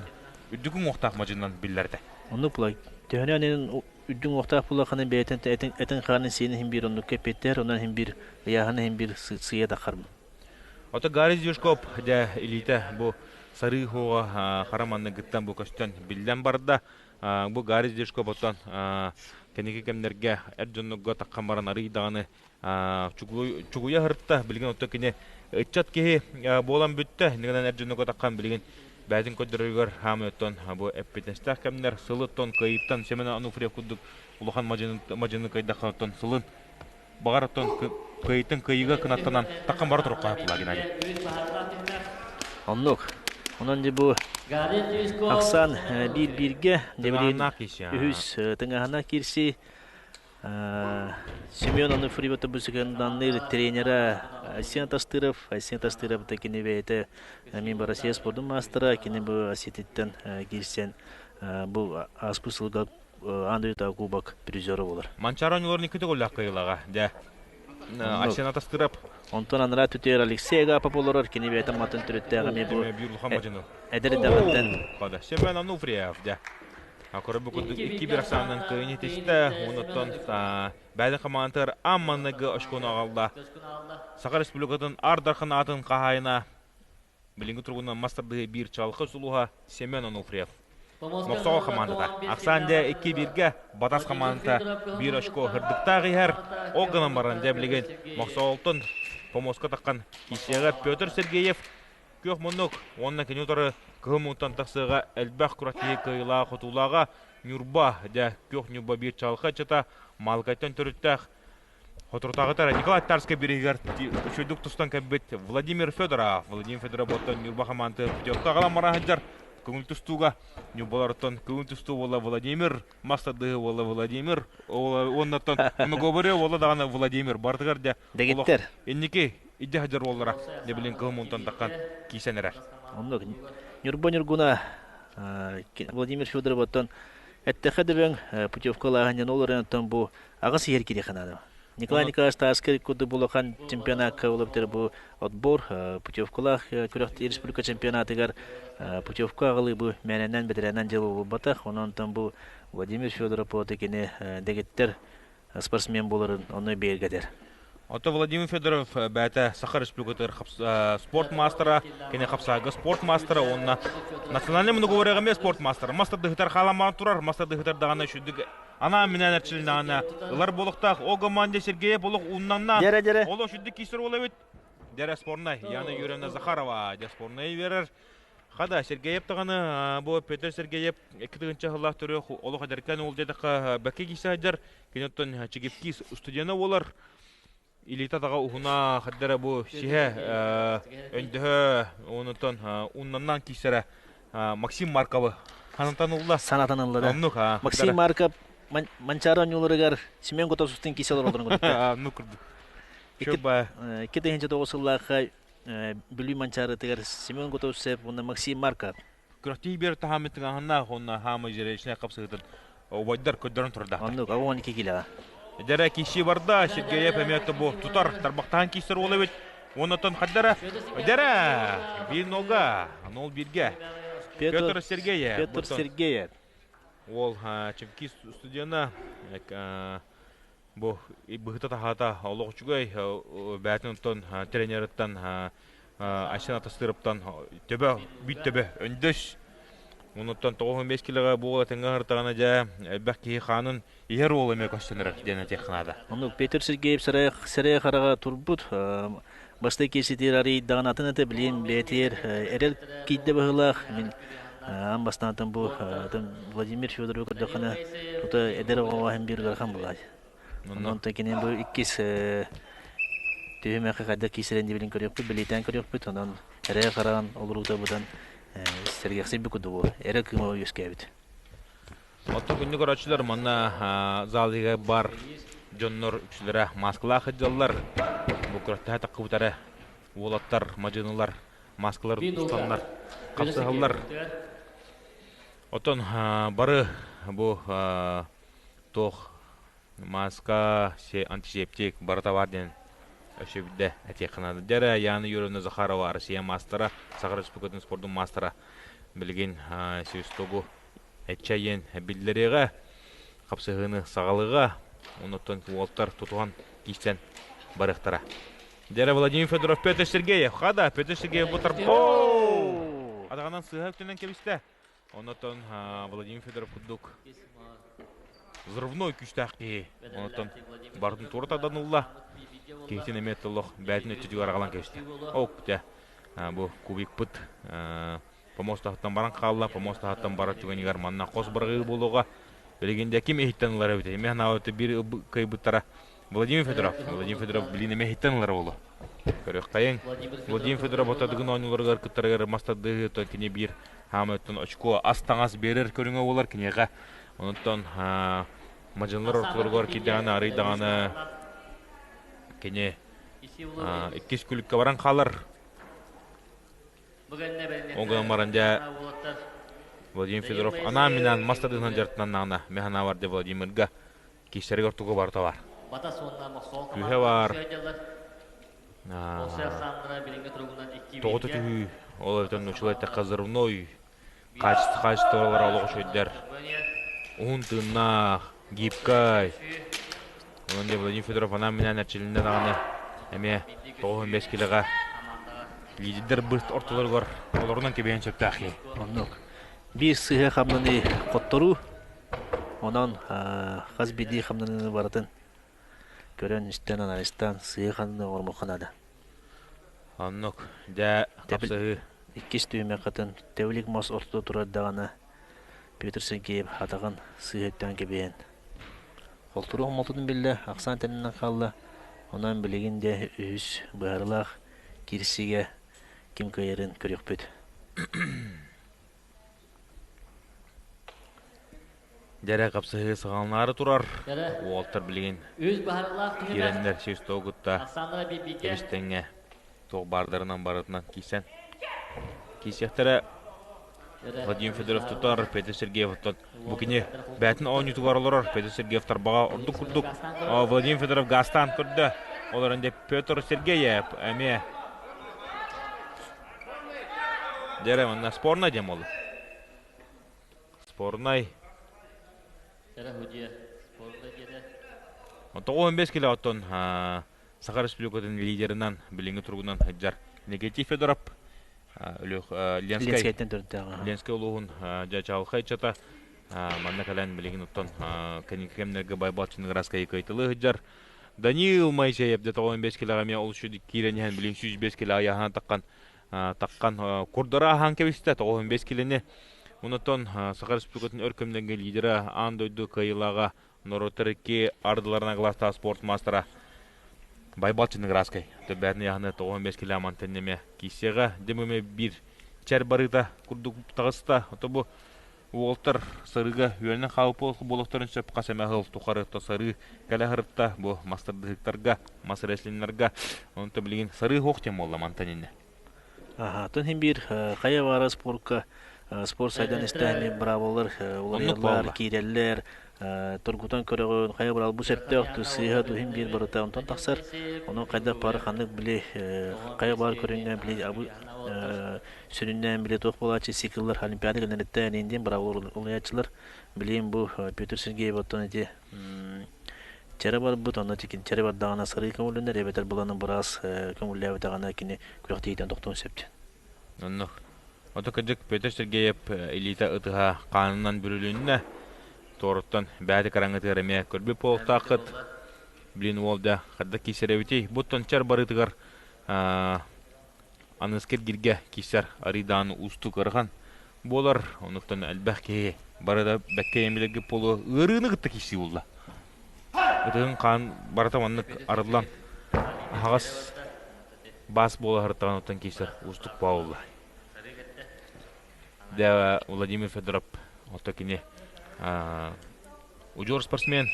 үрдүк уҥуохтаах мадьынынан биллэр этэ. Оннук булай. Төһөнөн үрдүк уҥуохтаах булаханы бэйэтин этин хаанын сиэн иһин биир оннук кэппиттэр, онон иһин биир ыйааһын иһин биир сыйа таххар. Ото Гарри Зюшкоп дьэ илиитэ бу сарыы хуоҕа хара манныгыттан бу көстөн биллэн барда. Бу Гарри Зюшкоп оттон кэнники кэмнэргэ эр дьоннорго таххан баран арый даҕаны чугуйа сырытта. Билигин оттон кини ыччат киһи буолан бүттэ. Иннигинэн эр дьоннорго таххан билигин бэйэтин көрдөрөрүгэр хаамай оттон бу эппитинэстээх кэмнэр сылыттан кыайыттан Семен Ануфриев курдук улахан мадьыны кыайдахха оттон сылын Баҕар оттон кыайыытын кыайыыга кынаттанан таххан бара турукка хааппылаа Геннадий. Оннук. Онон дьэ бу ахсаан биир-бииргэ дьэбилиин үһүс тыҥаһына киирсии. Семен Онуфриев бу тренера Айсен Тастыров. Айсен Тастыров да кини бэйэтэ мин Россия спордун маастара, кини бу Осетиттен киирсэн бу ааспыт сылга аан дойдутааҕы кубок призера буолар. Манчаары оонньууларын икки төгүллээх кыайыылааҕа. Дьэ, Айсен Тастыров. Онтон анараа түтүөр Алексей Агапов олорор, кини бэйэтэ матын төрүттээх эмиэ бу эдэр эрдэҕиттэн. Семен Онуфриев, дьэ. Көрө курдук 2-1 ахсаанынан кыайын итистэ. Онуттан бэйден хамаантыгар амманыгы очкону аҕалла. Саха Республикатын Аар Дархан аатын хаһаайына билиҥҥи туругунан мас тардыһыы биир чаҕылхай сулуһа Семен Онуфриев. Мохсоҕол хамаандата. Ахсаан дьэ 2-1-гэ Батас хамаандата биир очко һырдыктаах иһэр. Ол гынан баран дьэ билигин Мохсоҕолтон помоска таххан киирсиэҕэ Петр Сергеев Күөх муннук уонна кини утары кыһыл муннуктан тахсыаҕа элбэх күрэхтэһии кыайыылааҕа-хотуулааҕа Ньурба, дьэ, Күөх Ньурба биир чаҕылхай ыччата Маалыкайтан төрүттээх соторутааҕыта Николай Тарскай бирииһигэр үчүгэйдик тустан кэлбит Владимир Федоров. Владимир Федоров оттон Ньурба хамаандата путевка аҕалан баран сылдьар көҥүл тустууга Ньурбалартан көҥүл тустуу буолла Владимир, мас тардыһыы буолла Владимир, уоннаттан многоборье буолла даҕаны Владимир. Барытыгар дьэ Дэгиттэр. Инники идэ сылдьар уоллара дьэ кыһыл мунтан таххан киисэн эрэр. Оннук. Ньурба Ньургуна Владимир Федоров оттон эттэхэ дөбөҥ путевкалааһын ол оттон бу аҕыс иһэр кириэхэ наада. Николай Николаевич Тарскай курдук улахан чемпионакка олоптер бу отбор путевкалаах күрэх республика чемпионатыгар путевка аҕалыы бу мээнэнэн бэтэрээнэн дьыл буолбатах. Онон бу Владимир Федоров кини дэгиттэр спортсмен буоларын онно бигэргэтэр. Ото Владимир Федоров бэйэтэ Саха Республикатыгар спорт маастара, кини хапсаайга спорт маастара уонна национальный многоборьеҕа эмиэ спорт маастара. Мас тардыһытар хааламаан турар, мас тардыһытар даҕаны үчүгдүк анаан минээн эрчилинэҕинэ ылар буолуохтаах. Ол команда Сергеев олох ууннанна. Дьэрэ, дьэрэ. Ол үчүгдүк киирсэр уол эбит. Дьэрэ спорнай. Яна Юрьевна Захарова дьэ спорнай берер. Хада Сергеев даҕаны бу Петр Сергеев 2 тыһыынча сыллаах төрүөх олох эдэркээн уол диэтэххэ бэккэ киирсэ сылдьар. Кини оттон Чигипкис студена буолар. Илиитэ таҕа уһуна хаддара бу сиһэ өндөһө онутон уннаннан киирсэрэ Максим Марковы ханантан ылла? Санатан ылла да. Оннук Максим Марков Манчаары оонньууларыгар Семен Готовцевтыын киирсэ олороллорун көрдүк. Оннук курдук. 2009 сыллаахха Бүлүү Манчаарытыгар Семен Готовцев уонна Максим Марков. Күрэхтии биэр таһааммыт тыҥааһыннаах уонна хаамы зрелищнэй хапсыһыытын убайдар көрдөрөн турдаахтар. Оннук, 12 килоҕа. Дьэрэ киирсии барда, Сергеев эмиэ бу тутар, тарбахтаан киирсэр уол эбит. Уоннаттан хардара, дьэрэ, биир нолга, нол бииргэ. Петр Сергеев. Петр Сергеев. Уол Чемкис студена бу быһыта-таһаата олох үчүгэй, бэйэтин оттон тренерыттан Айсен Атастыровтан төбө, бүт төбө, өндөс. Онуттан 95 килоҕа буола тэҥҥэ аһыртаҕына дьэ элбэх киһи хаанын иһэр уол эмиэ көстөн эрэр диэн этиэххэ наада. Оннук Петр Сергеев сэрэй хараҕа турбут бастакы киирситигэр арыйдаҕын атын этэ билиэн бэйэтигэр эрэл киирдэ быһыылаах. Мин аан бастаантан бу Владимир Федоровы көрдөххүнэ тута эдэр оҕоҕо иһин биир ыарахан буолааччы. Онон кини бу иккис түһүмэххэ хайдах киирсэрин дибилин көрүөхпүт, бэлиэтээн көрүөхпүт. Онон эрэ хараҕын олоруута быдан сэргэхсийбит курдук буолар. Эрэ кыыма үөскээбит. Оттон күндү көрөөччүлэр манна залыга бар дьоннор үксүлэрэ маскалаах сылдьаллар. Бу күрэхтэһэ таххыбыт эрэ уолаттар, мадьынылар маскалар устаннар, хапсыһаллар. Оттон бары бу туох маска, антисептик барыта баар диэн өссө биирдэ этиэххэ наада. Дьэ Яна Юрьевна Захарова Россия маастара, Саха Республикатын спордун маастара билигин свистогу эччэйиэн биллэриэҕэ, хапсыһыыны саҕалыаҕа, оннуттан уолтар тутуһан киирсэн барыахтара. Дьэ Владимир Федоров, Петр Сергеев. Хада, Петр Сергеев бу тарпо! Атаҕынан сыыһа үктэнэн кэбистэ. Оннуттан Владимир Федоров курдук взрывной күүстээх киһи. Оннуттан бардын туора тардан ылла. Киһитин эмиэ толох бээтин өттүтүгэр аҕалан кэбистэ. Ок, дьэ, бу кубикпыт помост таһыттан баран хаалла. Помост таһыттан барар түгэнигэр манна хос быраҕыы буолуоҕа. Билигин дьэ ким иһиттэн ылар эбитий? Эмиэ санаабыт биир кыайбыттара Владимир Федоров. Владимир Федоров билин эмиэ иһиттэн ылар буолуо. Көрүөххэйиҥ. Владимир Федоров отадыгын оонньууларыгар кыттарыгар мас тардыһыы кини биир хаамыттан очко ас-таҥас биэрэр көрүҥэ буолар киниэхэ. Онтон Мадьынылар ортолоругар киирдэҕинэ арый даҕаны кини иккис күлүккэ баран хаалар. Ол гынан баран дьэ Владимир Федоров анаан-минээн мас тардыһынан дьарыктаннаҕына мин санаабар дьэ Владимирга киирсэригэр тугу барыта бар. Күүһэ бар. Тоҕо түһүү, ол эбэтэр нууччалыы эттэххэ взрывной хаачыстыбалара олох үчүгэйдэр. Уһун тыыннаах, гибкай. Онон дьэ Владимир Федоров анаан-минээн эрчилиннэ даҕаны эмиэ 95 килоҕа лидердэр быт ортолоругар олорунан кэбиһэн сөптөөх киһи. Оннук. Биир сыһа хамнаныы хотторуу. Онон хас биирдии хамнаныыны барытын көрөн-истэн, анализтаан сыһа ханны оҥорумуохха наада. Оннук. Дьэ, хапсыһыы. Иккис түһүмэххитин тэбилик мас ортото турар даҕаны Петр Сергеев атаҕын сыыһа өттөөн кэбиһэн холтуруох омолтотун биллэ, ахсаан тэннинэн хаалла. Онон билигин дьэ үһүс быһаарыылаах киирсиигэ ким кыайарын көрүөхпүт. Дьэрэ хапсыһыы саҕаланаары турар. Уолтар билигин киирэннэр сүүс кытта тэбис-тэҥҥэ туох баардарынан барытынан киирсэн киирсиэхтэрэ. Владимир Федоров тутар, Петр Сергеев оттон бу кини бээтин оонньуутугар олорор. Петр Сергеев тарбаҕа ордук курдук Владимир Федоров гаастаан көрдө. Ол эрэн дьэ Петр Сергеев эмиэ Дьэрэ манна спорнай диэн буолла. Спорнай. 95 кило оттон Саха Республикатын лидерынан билиҥҥи туругунан сылдьар Никитий Федоров Ленскэй Ленскэй улууһун дьэ чаҕылхай ыччата манна кэлэн билигин оттон кэнники кэмнэргэ Байбал Чинграскайы кыайтылыы сылдьар Даниил Моисеев дьэ 95 килоҕа эмиэ олус киирэн иһэн билигин 105 кило айаһынан таххан таххан курдара аһаан кэбистэ 95 килини Онтон Саха Республикатын өр кэмнэргэ лидера аан дойду кыайыылааҕа норуоттар икки ардыларына кылаастаах спорт маастара Байбал Чиныградскай төбөтүн ыйааһыны 95 кило мантан эмиэ киирсиэҕэ. Дьэ биир чэр барыыта курдук таҕыста. Ото бу уолтар сарыыга үөрэнэн хаалбыт буолуохтарын сөп хас эмэ сыл тухары то сарыы кэлэ сырытта бу мастардыһыктарга, мас рестлиннарга. Онто билигин сарыы суох диэн буолла мантан иннэ. Аха, хин биир хайа баара спорка спорт сайдан истэһини браvolар уларыйаллар, киирэллэр, тургутан көрөҕүн, хайа быраал бу сөптөөх ту сыыһа ту хин биир барыта онтон тахсар. Онон хайдах бары ханнык били хайа баар көрүҥҥэ били сүрүннээн били туох буолааччы цикллар олимпиада гэнэриттэн индиэн браvolар улуйааччылар билиим бу Петр Сергеев оттон ити Чэрэ барбыт, онно тикин чэрэ бардаҕына сарыы көҥүллэнэр эбэтэр быланы быраас көҥүллээбэтэҕинэ кини күрэхтэһиитин тохтуон сөп диэн. Оннук. Ото кырдьык Петр Сергеев илиитэ ытыһа хаанынан бүрүлүннэ. Туоруттан бэйэтэ караҥытыгар эмиэ көрбүт буолуохтааххыт. Блин уол да хадда киирсэр эбитий. Буттан чэр барыытыгар аныскы эргиргэ киирсэр арыйдаан уустук ыарахан буолар. Онуттан элбэх киһи бары да бэккэ эмилэргэ буолуо ыарыыны кытта киирсии булла. Ытыһын хаан барыта маннык арыллан аһаҕас баас буола сырыттаҕын оттон киирсэр уустук буолла. Дэ Владимир Федоров ото кини удьуор спортсмен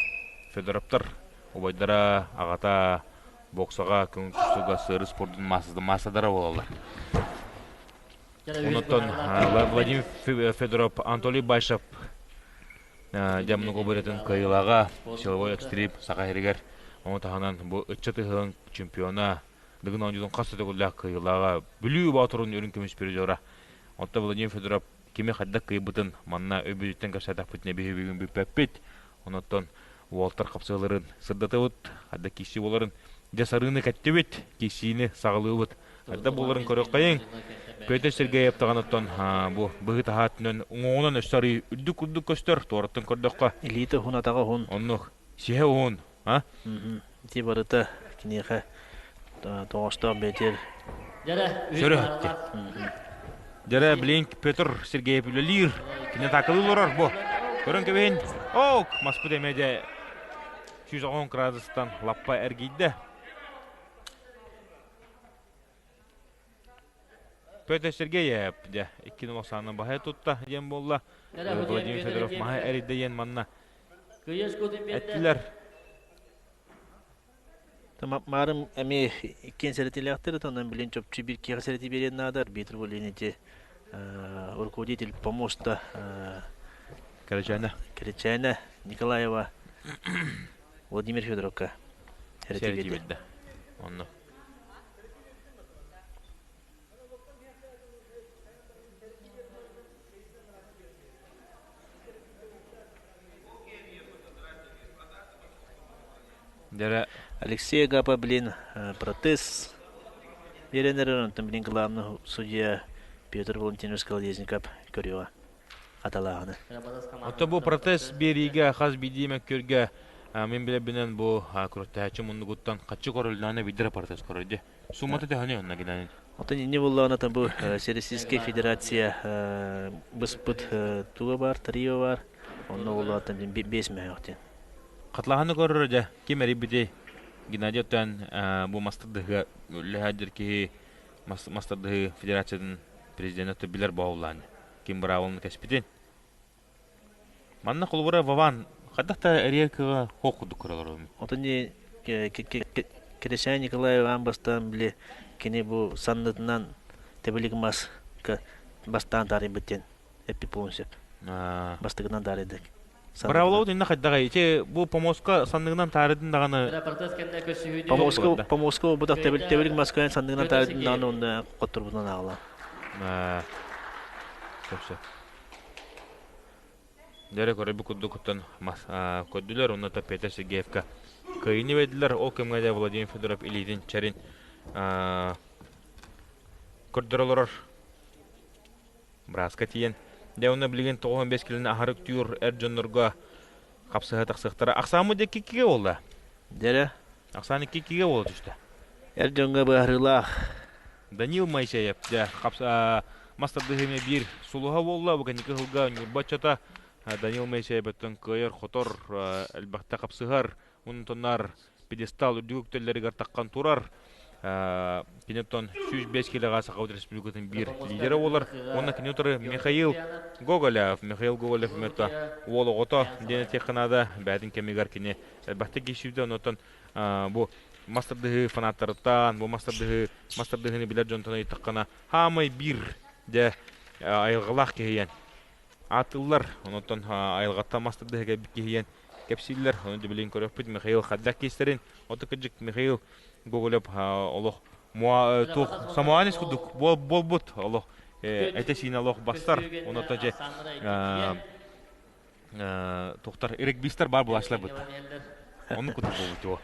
Федоровтар убайдара аҕата боксаҕа, көҥүл тустууга сыары спордун маастардара буолаллар. Онтон Владимир Федоров, Анатолий Байшев дьамнук обуратын кыайыылааҕа, силовой экстрип Саха сиригэр ону таһынан бу ыччат ыһыаҕын чемпиона, Дыгын оонньуутун хас да төгүллээх кыайыылааҕа, Бүлүү Боотурун үрүҥ көмүс призера. Оттон Владимир Федоров кими хайдах кыайбытын манна өйбүтүттэн кэпсээтэхпитинэ биһиги бүгүн бүппэппит. Онон уолтар хапсыаларын сырдатабыт, хайда киирсии буоларын дьэ сарыыны кэттибит, киирсиини саҕалыыбыт. Хайда буоларын көрүөххэйиҥ. Петр Сергеев даҕаныттан бу быһыы таһаатынан уҥуоҕунан өссө арыы үрдүк курдук көстөр, туораттан көрдөххө. Илиитэ уһун, атаҕа уһун. Оннук. Сиһэ уһун, а? Ити барыта киниэхэ тоҕостоох бэтиэр. Сөрө Дьэрэ, блин, Петр Сергеев үлэлиир. Кини атаакалыы олорор бу. Көрөн кэбиһин. Ок, маспыт эмиэ дьэ 110 градустан лаппа эргийдэ. Петр Сергеев дьэ 2-0 сааны баһа тутта диэн буолла. Владимир Федоров маһа эрийдэ диэн манна. Эттилэр. Маарым эмиэ иккиэн сэрэтилээхтэр, онон билин чопчу биир киэхэ сэрэтии биэриэн наада. Арбитр более ити руководитель помоста Кэрэчээнэ. Кэрэчээнэ Николаева Владимир Федоровка сэрэтии биэрдэ. Онно. Дьэрэ Алексей Агапа блин протез биэрэн эрэр, онтон билин главный судья Петр Валентинович Колодезников көрүөҕэ хаталааҕыны. Оттон бу протез биэриигэ хас биирдии мөккүөргэ мин билэрбинэн бу күрэхтэһээччи муннугуттан хаччы көрүллэҕинэ биирдэ протез көрөр дии. Суммата төһөнүй онно гинэн? Оттон инни буллаҕына бу Всероссийская Федерация быспыт туга бар, тарифа бар, онно буллаҕыттан 5 мөһөөх диэн. Хатлаһаны көрөр дьэ, ким эрийбитий? Геннадий оттон бу мастардыһыга үлэһэр киһи мастардыһыы федерациятын президенэ билэр бооллаан ким быраабылын кэспитин. Манна холобура Вован хайдах да эрийэр кыаҕа суох курдук көрөлөр. Отон Кирэсээн Николаев аан бастаан били кини бу саннытынан тэбилик мас бастаан таарыйбыт диэн эппит буолуон сөп. Бастакынан таарыйдык. Быраабылабыт инна хайдаҕай? Ити бу помоска санныгынан таарыдын даҕаны Помоска помоска бу тэбилик маска санныгынан таарыдын даҕаны онно хотторбутунан ааҕылаа. Сөп сөп. Дьэрэ көрөбү курдук оттон көрдүлэр онно Петр Сергеевка кыайыыны бэрдилэр. Ол кэмҥэ дьэ Владимир Федоров илиитин чэрин көрдөрө олорор. Бырааска тиийэн. Дьэ онно билигин 95 килини аһары үктүүр эр дьоннорго хапсыһа тахсыахтара. Ахсааммыт дьэ иккигэ буолла. Дьэрэ. Ахсаан иккигэ буола түстэ. Эр дьоҥҥо быһаарыылаах. Данил Моисеев дьэ мас тардыһыы биир сулуһа буолла. Бу кэнники сылга Ньурба ыччата Данил Моисеев өттөн кыайар-хотор, элбэхтэ хапсыһар, онтоннар пьедестал үрдүк үктэллэригэр таххан турар. Кини оттон 105 килоҕа Сахабыт Республикатын биир лидерэ буолар. Уонна кини утары Михаил Гоголев. Михаил Гоголев эмиэ уол оҕото диэн этиэххэ наада. Бэйэтин кэмигэр кини элбэхтик киирсибитэ. Онтон бу мас тардыһыы фанаттарыттан, бу мас тардыһыы мас тардыһыыны билэр дьонтон ыйыттаххына, хаамай биир дьэ айылҕалаах киһийэн ааттыыллар. Онтон айылҕаттан мас тардыһыы кэлбит киһийэн кэпсииллэр. Ону билигин көрүөхпүт Михаил хайдах киистэрин. Оту кырдьык Михаил Гоголев олох туох самоанец курдук буолбут олох этэ-сиинэ олох бастар. Онтон дьэ туохтар регбистар баар булааччылар бытта. Оннук курдук буолбут дуо?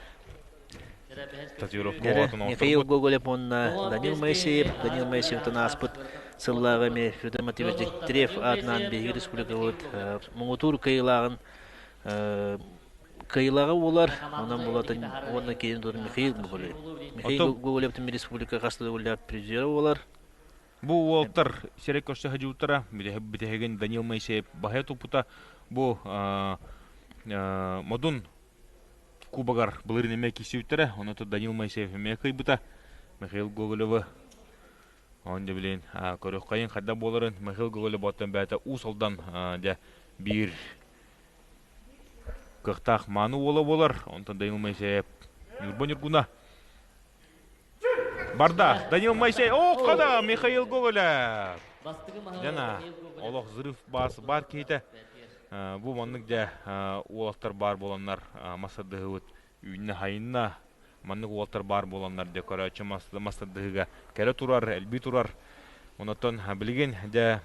Татуировка Михаил Гоголев уонна Данил Моисеев. Данил Моисеевтан ааспыт сыллааҕы эмиэ Федор Матвеевич Дегтярев аатынан биһиги республикабыт муҥутуур кыайыылааҕын кыайыылааҕа буолар. Онон булатын уонна киин тур Михаил Гоголев. Михаил Гоголев республика хас да призера буолар. Бу уолтар сирэй көрсө сылдьыбыттара. Бүтэһигин Данил Моисеев баһыйа туппута. Бу Модун кубогар былырыын эмиэ киирсибиттэрэ. Онон Данил Моисеев эмиэ кыайбыта. Михаил Гоголевы он да билин көрүөххэйин хайдах буоларын Михаил Гоголев оттон бэйэтэ Уус Алдан дьэ биир кыахтаах мааны уола буолар. Онтон Данил Моисеев Ньурба Ньургуна Барда. Данил Моисей. О, хада! Михаил Гоголев. Жана, олох взрыв баас бар киһитэ. Бу маннык дьэ уолаттар баар буоланнар мастардыһыбыт үүннэ хайынна. Маннык уолаттар баар буоланнар дьэ көрөөччү мастардыһыга кэлэ турар, элбии турар. Онотон билигин дьэ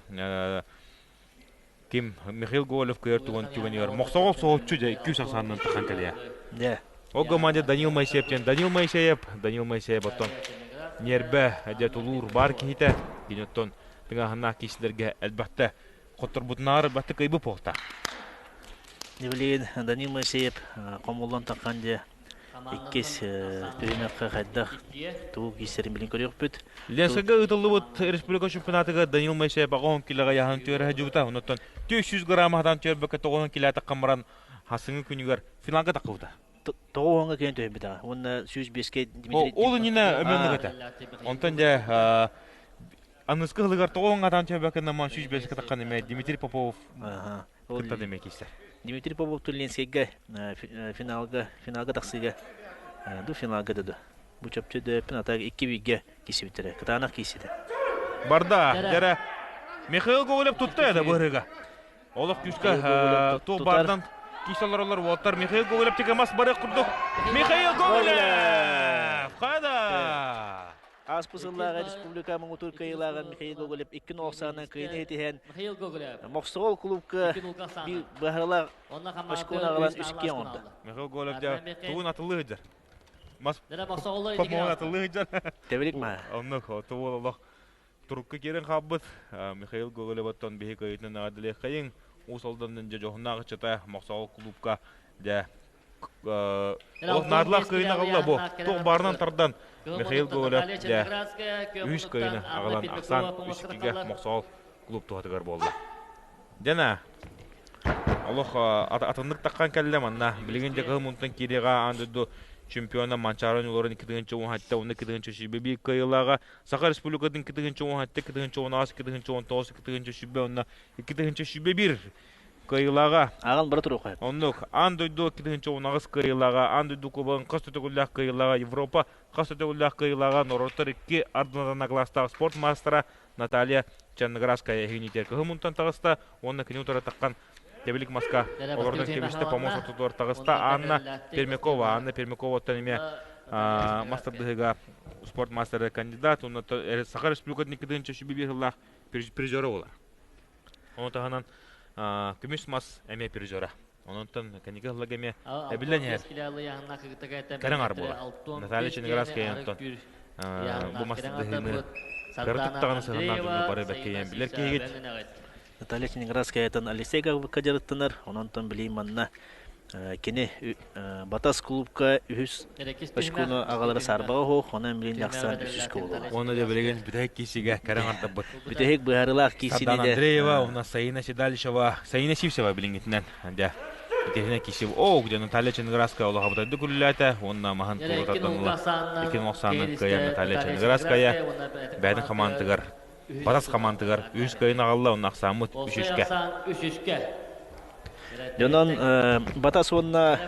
ким Михаил Гоголев кыайар туган түгэнигэр мохсоҕол соһуччу дьэ 200 ахсаанынан тахан кэлиэ. Дьэ. Ол команда Данил Моисеев диэн Данил Моисеев, Данил Моисеев оттон ньиэрбэ дьэ тулуур баар киһитэ. Кини оттон тыҥааһыннаах киисилэргэ элбэхтэ хотторбутунаар элбэхтэ кыайбыт буолта. Билигин Данил Моисеев хомуллан тахан дьэ иккис түһүмэххэ хайдах тугу киирсэрин билин көрүөхпүт. Ленскайга ыытыллыбыт республика чемпионатыгар Данил Моисеев 80 килоҕа яһан түөрэ сылдьыбыта. Онтон 400 грамм хатан түөрбэккэ 90 килота хаммаран хасыҥы күнүгэр финалга таххыбыта. Тоҕо уоҥҥа киэн түһэрбитэ. Уонна 105-ке Дмитрий... Ол иннинэ өмөннүк этэ. Онтон дьэ аныскы ылыгар тоҕо уоҥҥа атаан түөрбэккэ наман 105-ке таххан эмэ Дмитрий Попов кытта демек киирсэр. Дмитрий Попов Ленскэйгэ финалга финалга тахсыыга ду финалга да бу чопчу дөппүн ата икки бииргэ киирсибиттэрэ кытаанах киирситэ. Барда дьэрэ Михаил Гоголев тутта да быһыыга. Олох күүскэ туох баардан киирсэ олороллор уолаттар Михаил Гоголев тигэ мас барыах курдук. Михаил Гоголев! Хада! Ааспыт сыллааҕы республика муҥутуур кыайыылааҕа Михаил Гоголев икки нуохсаанан кыайыыны ситиһэн Мохсоҕол клубка биир быһаарылаах очкону аҕалан үс икки оҥордо. Михаил Гоголев дьэ тугун атыллыы сылдьар. Мас помоҕун атыллыы сылдьар. Тэбилик маһа. Оннук тугу олох турукка киирэн хаалбыт Михаил Гоголев оттон биһи кыайыытынан эҕэрдэлиэххэйиҥ. Уус Алданын дьэ дьоһуннаах ыччата Мохсоҕол клубка дьэ олох наадалаах кыайыыны аҕалла бу. Туох баарынан тардан Михаил Гоголев дьэ үһүс кыайыыны аҕалан ахсаан үс иккигэ Мохсоҕол клуб туһатыгар буолла. Дьэна олох атыннык таххан кэллэ манна. Билигин дьэ кыһыл мунтан киириэҕэ аан дойду чемпиона Манчаары оонньууларын 2017 уонна 2021 кыайыылааҕа Саха Республикатын 2017, 2018, 2019, 2020 уонна 2021 кыайыылааҕа. Ааҕан бара туруохха. Оннук. Аан дойду 2018 кыайыылааҕа, аан дойду кубогын хас да төгүллээх кыайыылааҕа, Европа хас да төгүллээх кыайыылааҕа, норуоттар икки ардыларынан кылаастаах спорт маастара Наталья Черноградская эһигиниитигэр кыһыл мунтан таҕыста уонна кини утары таххан тэбилик маска олордон кэбистэ, помост ортотугар таҕыста Анна Пермякова. Анна Пермяковаттан эмиэ мас тардыһыыга спорт маастара кандидат уонна Саха Республикатын 2021 сыллаах призера буолар. Ону таһынан көмүс мас эмиэ призера. Ононтон кэнники сылларга эмиэ эбиллэн иһэр. Кэрэҥ ар буолар. Наталья Черноградская онтон бу мас тардыһыыны кыра туттаҕына сыһаннаах дьону бары бэккэйэн билэр киһигит. Наталья Черноградскаятан Алексей Гавриловка дьарыктанар. Ононтон билии манна кини Батас клубка үһүс очкону аҕалара саарбаҕа оһох, онон билин ахсаан үсүскэ буолуо. Уонна да билигин бүтэһик киисигэ кэрэ аҥардабыт. Бүтэһик быһаарыылаах киисини Сардаана Андреева, уонна Саина Седалищева, Саина Сивцева билиҥҥитинэн дьэ итиһинэ кииси оо дьэ Наталья Черноградская олоһобутайды күллээтэ уонна маһын тула тардан ыла икки охсааны кыайан Наталья Черноградская бэйэтин хамаандатыгар Батас хамаандатыгар үһүс кыайын аҕалла уонна ахсааммыт үс үскэ. Дьонон Батас уонна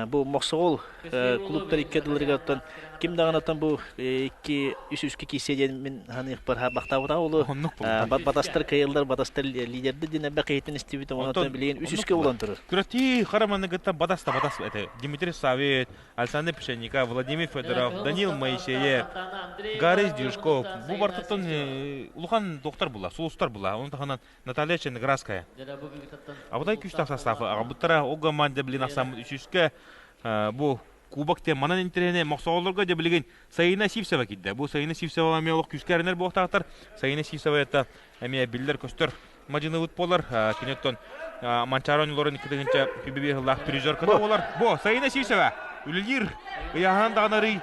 бу Мохсоҕол клубтар икки ардыларыгар оттон ким даҕаны оттон бу икки үс үскэ киирсиэ диэн мин ханыахпар бахтаабытаа олу батастар кыайыллар батастар лидердэр диэн элбэх киһиттэн истибит онтон билигин үс үскэ буолан турар. Күрэхтии хара манныгыттан батас да батас этэ. Дмитрий Савет, Александр Пшенников, Владимир Федоров, Данил Моисеев, Гарри Дюшков. Бу бартыттан улахан доктор була, сулустар була. Onun таһынан Наталья Черноградская. Абытай күүстээх составы аҕалбыттара. Ол команда билин ахсааммыт үсүскэ бу кубок тем манан интэриэһинэй мохсоҕоллорго дьэ билигин Саина Сивцева киирдэ. Бу Саина Сивцева эмиэ олох күүскэ эрэнэр буолуохтаахтар. Саина Сивцева это эмиэ биллэр-көстөр мадьыныбыт буолар. Кини оттон Манчаары оонньууларын икки тыһыынча үбү сыллаах призер кыта буолар. Бу Саина Сивцева үлэлиир ыйааһынан даҕаны арый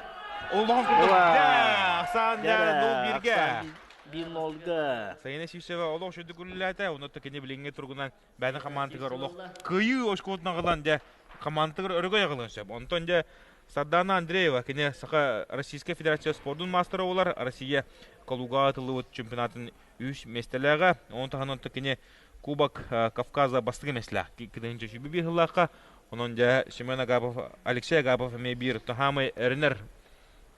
олоҕун курдук ахсаан нол бииргэ. Биир нолга. Саина Сивцева олох үчүгдүк үлэлээтэ. Онно кини билиҥҥи туругунан бэйэтин хамаандатыгар олох кыайыы очкотун аҕалан дьэ хамаандатыгар өрөгөй аҕалыан сөп. Онтон дьэ Сардана Андреева кини Саха Российскай Федерация спордун маастара буолар. Россия Калугаҕа ытыллыбыт чемпионатын үс миэстэлээҕэ. Ону таһынан кини Кубок Кавказа бастакы миэстэлээх кытыһынча сүүрбэ биир сыллаахха. Онон дьэ Семен Агапов, Алексей Агапов эмиэ биир хаамай эрэнэр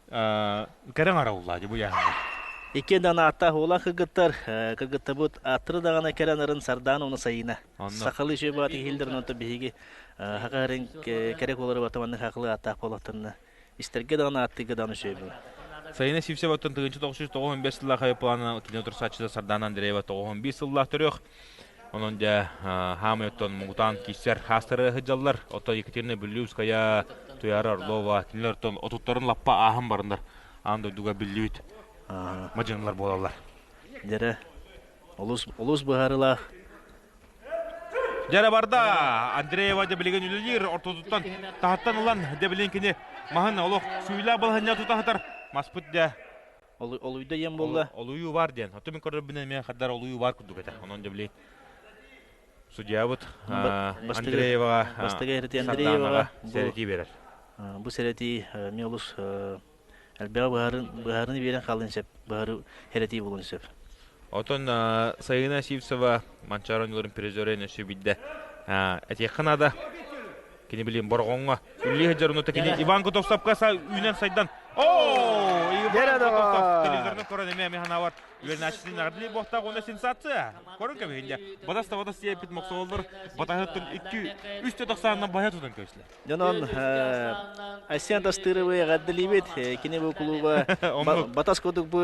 кэрэҥ арауллаа дьэ бу яһаҥҥа. Икки даҕаны ааттаах уолан кыргыттар, кыргыттарбыт ааттары даҕаны кэрэ анарын Сардаана уонна Сайыына. Сахалыы үчүгэй баҕатык иһиллэр, онон биһиги хака эрин кэрэ куолары бата маннык хахылыы ааттаах буоллахтарына истэргэ даҕаны ааттыырга даҕаны үчүгэй буолар. Сайыына Сивцева оттон 1995 сыллаах авиапланынан кино турсааччыта Сардаана Андреева 91 сыллаах төрүөх. Онон дьэ хаамай оттон муҥутаан киирсэр хаастары сылдьаллар. Оттон Екатерина Бүллүүская, Туяра Орлова кинилэр оттон отуттарын лаппа ааһан бараннар аан дойдуга биллибит мадьынылар буолаллар. Дьэрэ олус олус быһаарыылаах. Дьэрэ барда Андреева дьэ билигин үлэлиир ортотуттан таһыттан ылан дьэ билигин кини маһын олох сүүлээх балаһынньа тута сытар маспыт дьэ Олуйда диэн буолла. Олуйуу бар диэн. Оттон мин көрөрбүнэн эмиэ хаддар олуйуу бар курдук этэ. Онон дьэ билигин судьябыт Андрееваҕа бастакы эрити Андрееваҕа сэрэтии биэрэр. Бу сэрэтии эмиэ олус элбэҕи быһаарыны биэрэн хаалыан сөп, быһаарыы сэрэтии буолуон сөп. Отон Сайына Сивцева Манчаары оонньууларын призерэ өссө биирдэ этиэххэ наада. Кини билин Бороҕоҥҥо үлэлии сылдьар онута кини Иван Готовцевка үүнэн сайдан Оо! Иван Готовцев телевизорынан көрөн эмиэ эмиэ санаабар үөрэнээччитин эҕэрдэлии буохтаах уонна сенсация! Көрүҥ кэбиһин дьэ. Батас да батас диэппит мохсоҕоллор батаһыттан икки үс да тахсаанынан баһа тутан кэбистилэр. Дьонон Айсен Тастыровы эҕэрдэлиибит. Кини бу клуба Батас курдук бу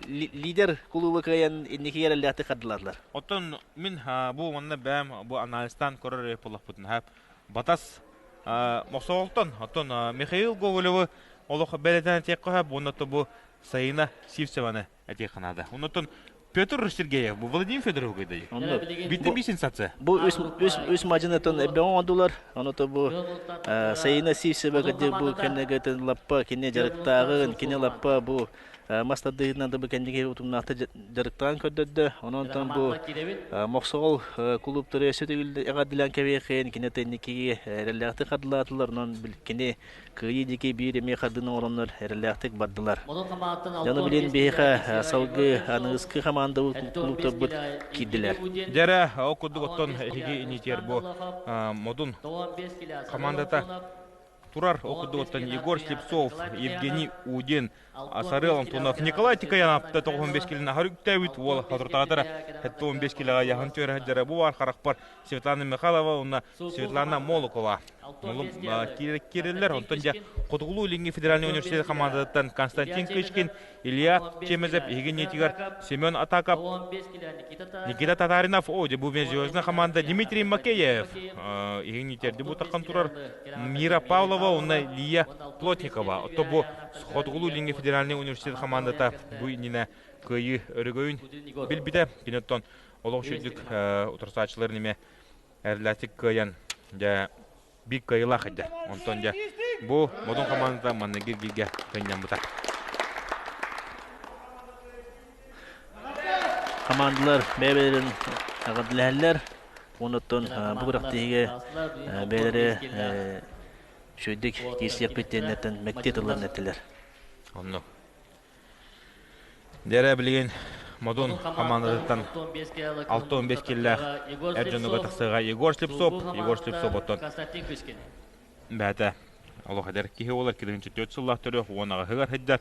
лидер клуба кыайан инники эрэллээхтик хардылаатылар. Оттон мин бу манна бэйэм бу анализтаан көрөр буоллахпытын Батас Мохсоҕолтон оттон Михаил Гоголевы олох бэлэтэн этиэххэ сөп уонна бу Сайына Сивцеваны этиэххэ наада. Оннуттан Петр Сергеев, бу Владимир Федоров кыйдайы. Биттен би сенсация. Бу үс үс үс мадьынытын эбэҕэ оҥордулар. Ону то бу Сайына Сивцева кырдьык бу кэннигэтин лаппа кини дьарыктааҕын, кини лаппа бу мас тардыһыытынан да бу кэнники утумнаахтык дьарыктаан көрдөрдө. Онон бу Мохсоҕол кулууптары өссө төгүл эҕэрдэлээн кэбиэхин, кини инникиги эрэллээхтик хардылаатылар. Онон кини кыайыы диэки биир эмиэ хардыыны оҥороннор эрэллээхтик бардылар. Дьону билин биһиэхэ салгыы аныгыскы хамаандабыт кулууптарбыт киирдилэр. Дьэрэ, ол курдук оттон эһиги инитиэр бу Модун командата турар. Ол курдук оттон Егор Слепцов, Евгений Удин, Сарыал Антонов, Николай Тикаянов 95 килин аһар үктээбит уол хотуртаатара 75 килэҕэ яһын түөрэ бу бар харахпар Светлана Михайлова уонна Светлана Молокова киирэллэр. Онтон дьэ Хотугулуу-Илиҥҥи федеральнай университет хамаандатыттан Константин Кычкин, Илья Чемезев иһигин ниэтигэр Семен Атаков, Никита Татаринов, о, бу звездная команда Дмитрий Макеев, иһигин ниэтигэр бу таххан турар Мира Павлова уонна Лия Плотникова. Отто бу Хотугулуу-Илиҥҥи федеральнай университет хамаандата бу иннинэ кыайыы өрөгөйүн билбитэ. Кини оттон олох үчүгдүк утарсааччыларын эмиэ эрэллээхтик кыайан дьэ биир кыайыылаах этэ. Онтон дьэ бу Модун хамаандата манныгы бииргэ кынньаммыта. Хамаандалар бэйэ-бэйэлэрин эҕэрдэлэһэллэр. Онуттан бу күрэхтэһиигэ бэйэлэрэ үчүгэйдик киирсиэхпит диэннэртэн мэктиэ тылларын эттилэр. Оннук. Дьэрэ билигин Модун хамаандатыттан 65 киллээх эр дьонуга тахсыаҕа Егор Слепцов, Егор Слепцов оттон бэйэтэ олох эдэр киһи буолар 24 сыллаах төрүөх уон аҕыһыгар сылдьар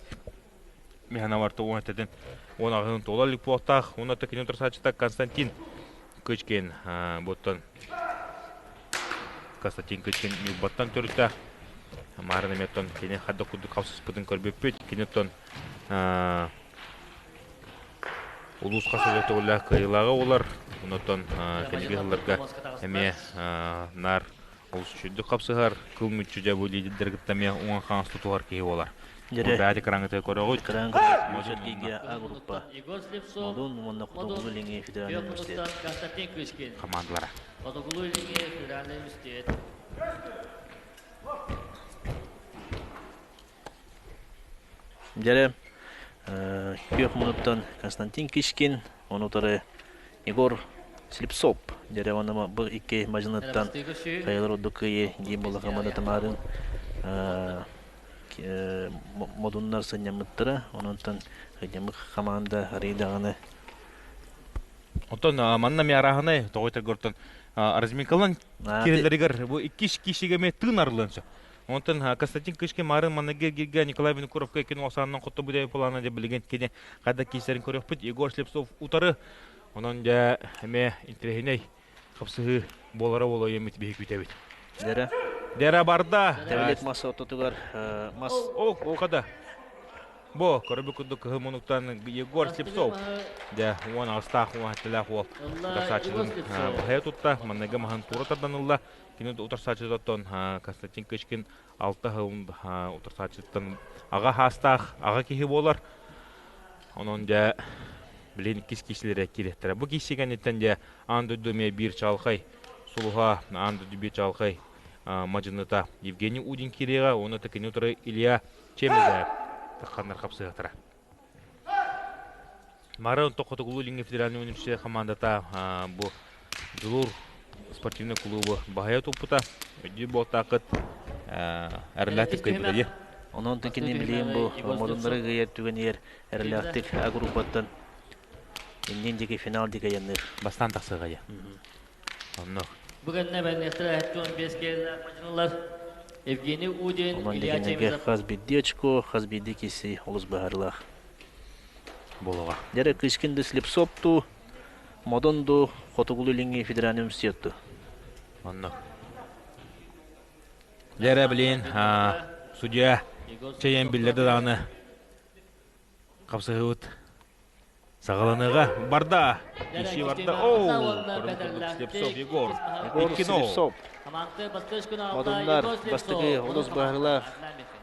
Михановарта уон этэтин уон аҕыһын туола илик буолуохтаах уонна кини утарсааччыта Константин Кычкин буттан Константин Кычкин Ньурбаттан төрүттээх Маарын эмиэ кини хайдах курдук хапсыспытын көрбүппүт. Кини оттон улуус хас төгүллээх кыайыылааҕа буолар. Онтон кэнники сылларга эмиэ наар олус үчүгдүк хапсыһар, кыл мүччү дьэ бу лидердэр кытта эмиэ уҥан хаҥас тутуһар киһи буолар. Дьэрэ. Бэйэ экраҥҥытыгар көрөҕүт. Экран көрөҕүт. А группа. Модун уонна Хотугулуу Илиҥҥи федеральнай университет. Командалара. Хотугулуу Илиҥҥи федеральнай университет. Дьэрэ, күөх мунуттан Константин Кишкин, ону утары Егор Слепцов. Дьэрэ уонна бу икки мадьыныттан хайалар ордук кыайыы диэн буолла команда Тамарын модуннар сынньаммыттара. Онон сынньаммыт команда арый даҕаны Оттон манна эмиэ арааһынай тоҕо этэргэр разминкалан киирэллэригэр бу иккис киисигэ эмиэ тыын арыллыан сөп. Онтон Константин Кычкин марын манныгы гиргэ Николай Винокуровка иккин осаанынан хотто бүтэй плана дьэ билигин кини хайда киисэрин көрүөхпүт. Егор Слепцов утары. Онон дьэ эмиэ интэриэһинэй хапсыһыы буолара буолуо эмит биһи күүтэбит. Дэрэ. Дэрэ барда. Тэбилик мас ортотугар мас. О, о, хада. Бу, көрбүт курдук кыһыл мунуктан Егор Слепцов дьэ уон аҕыстаах уон сэттэлээх уол утарсааччытын баһыйа тутта, манныгы маһын туора тардан ылла. Кини утарсааччытыттан Константин Кычкин алта сылын утарсааччытыттан аҕа хаастаах аҕа киһи буолар. Онон дьэ билин иккис киисилэрэ киириэхтэрэ. Бу кииси кэнниттэн дьэ аан дойду эмиэ биир чаҕылхай сулуһа, аан дойду биир чаҕылхай мадьыныта Евгений Удин киириэҕэ уонна кини утары Илья Чемезаев тахханнар хапсыһатара. Мары онто Хотугулуу Илиҥҥи федеральнай университет хамаандата бу Дьулуур спортивнай клубу баһыйа туппута. Өйдүүр буолтааххыт эрэллээхтик кыайбыта дии. Онон кини билигин бу модуннары кыайар түгэнигэр эрэллээхтик А группаттан. Иннин диэки финал диэки айанныыр. Бастаан тахсыаҕа дьэ. Оннук. Бүгүннэ бэлиэтэ 15 киһилээх мадьынылар Евгений Удин, Онон Илья дигиннэргэ Чемезов. хас биирдии очко, хас биирдии киси олус быһаарыылаах. Буолуоҕа. Дьэрэ Кычкин да Слепцов дуу, Модун дуу, Хотугулуу-Илиҥҥи федеральный университет дуу. Оннук. Дьэрэ билин судья чэйэн биллэрди даҕаны хапсыһыбыт саҕаланыаҕа. Барда. Иши барда. Оу! Слепцов Егор. Егор Слепцов. Модуннар бастакы олус быһаарыылаах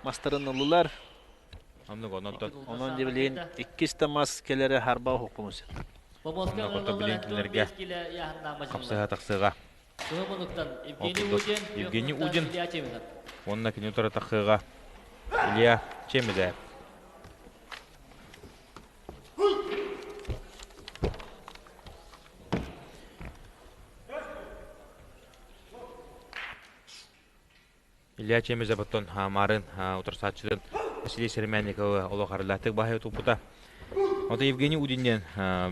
мастарын ыллылар. Оннук онон Онон дебилин иккис да мас кэлэрэ харба оһоххунус. Онно кото билин кинилэргэ хапсыһа тахсыаҕа. Евгений Удин уонна кини утары тахсыаҕа Илья Чемезев. Илья Чемезев оттон Маарын утарсааччытын Василий Серемянниковы олох арылаатык баһайа туппута. Ото Евгений Удин диэн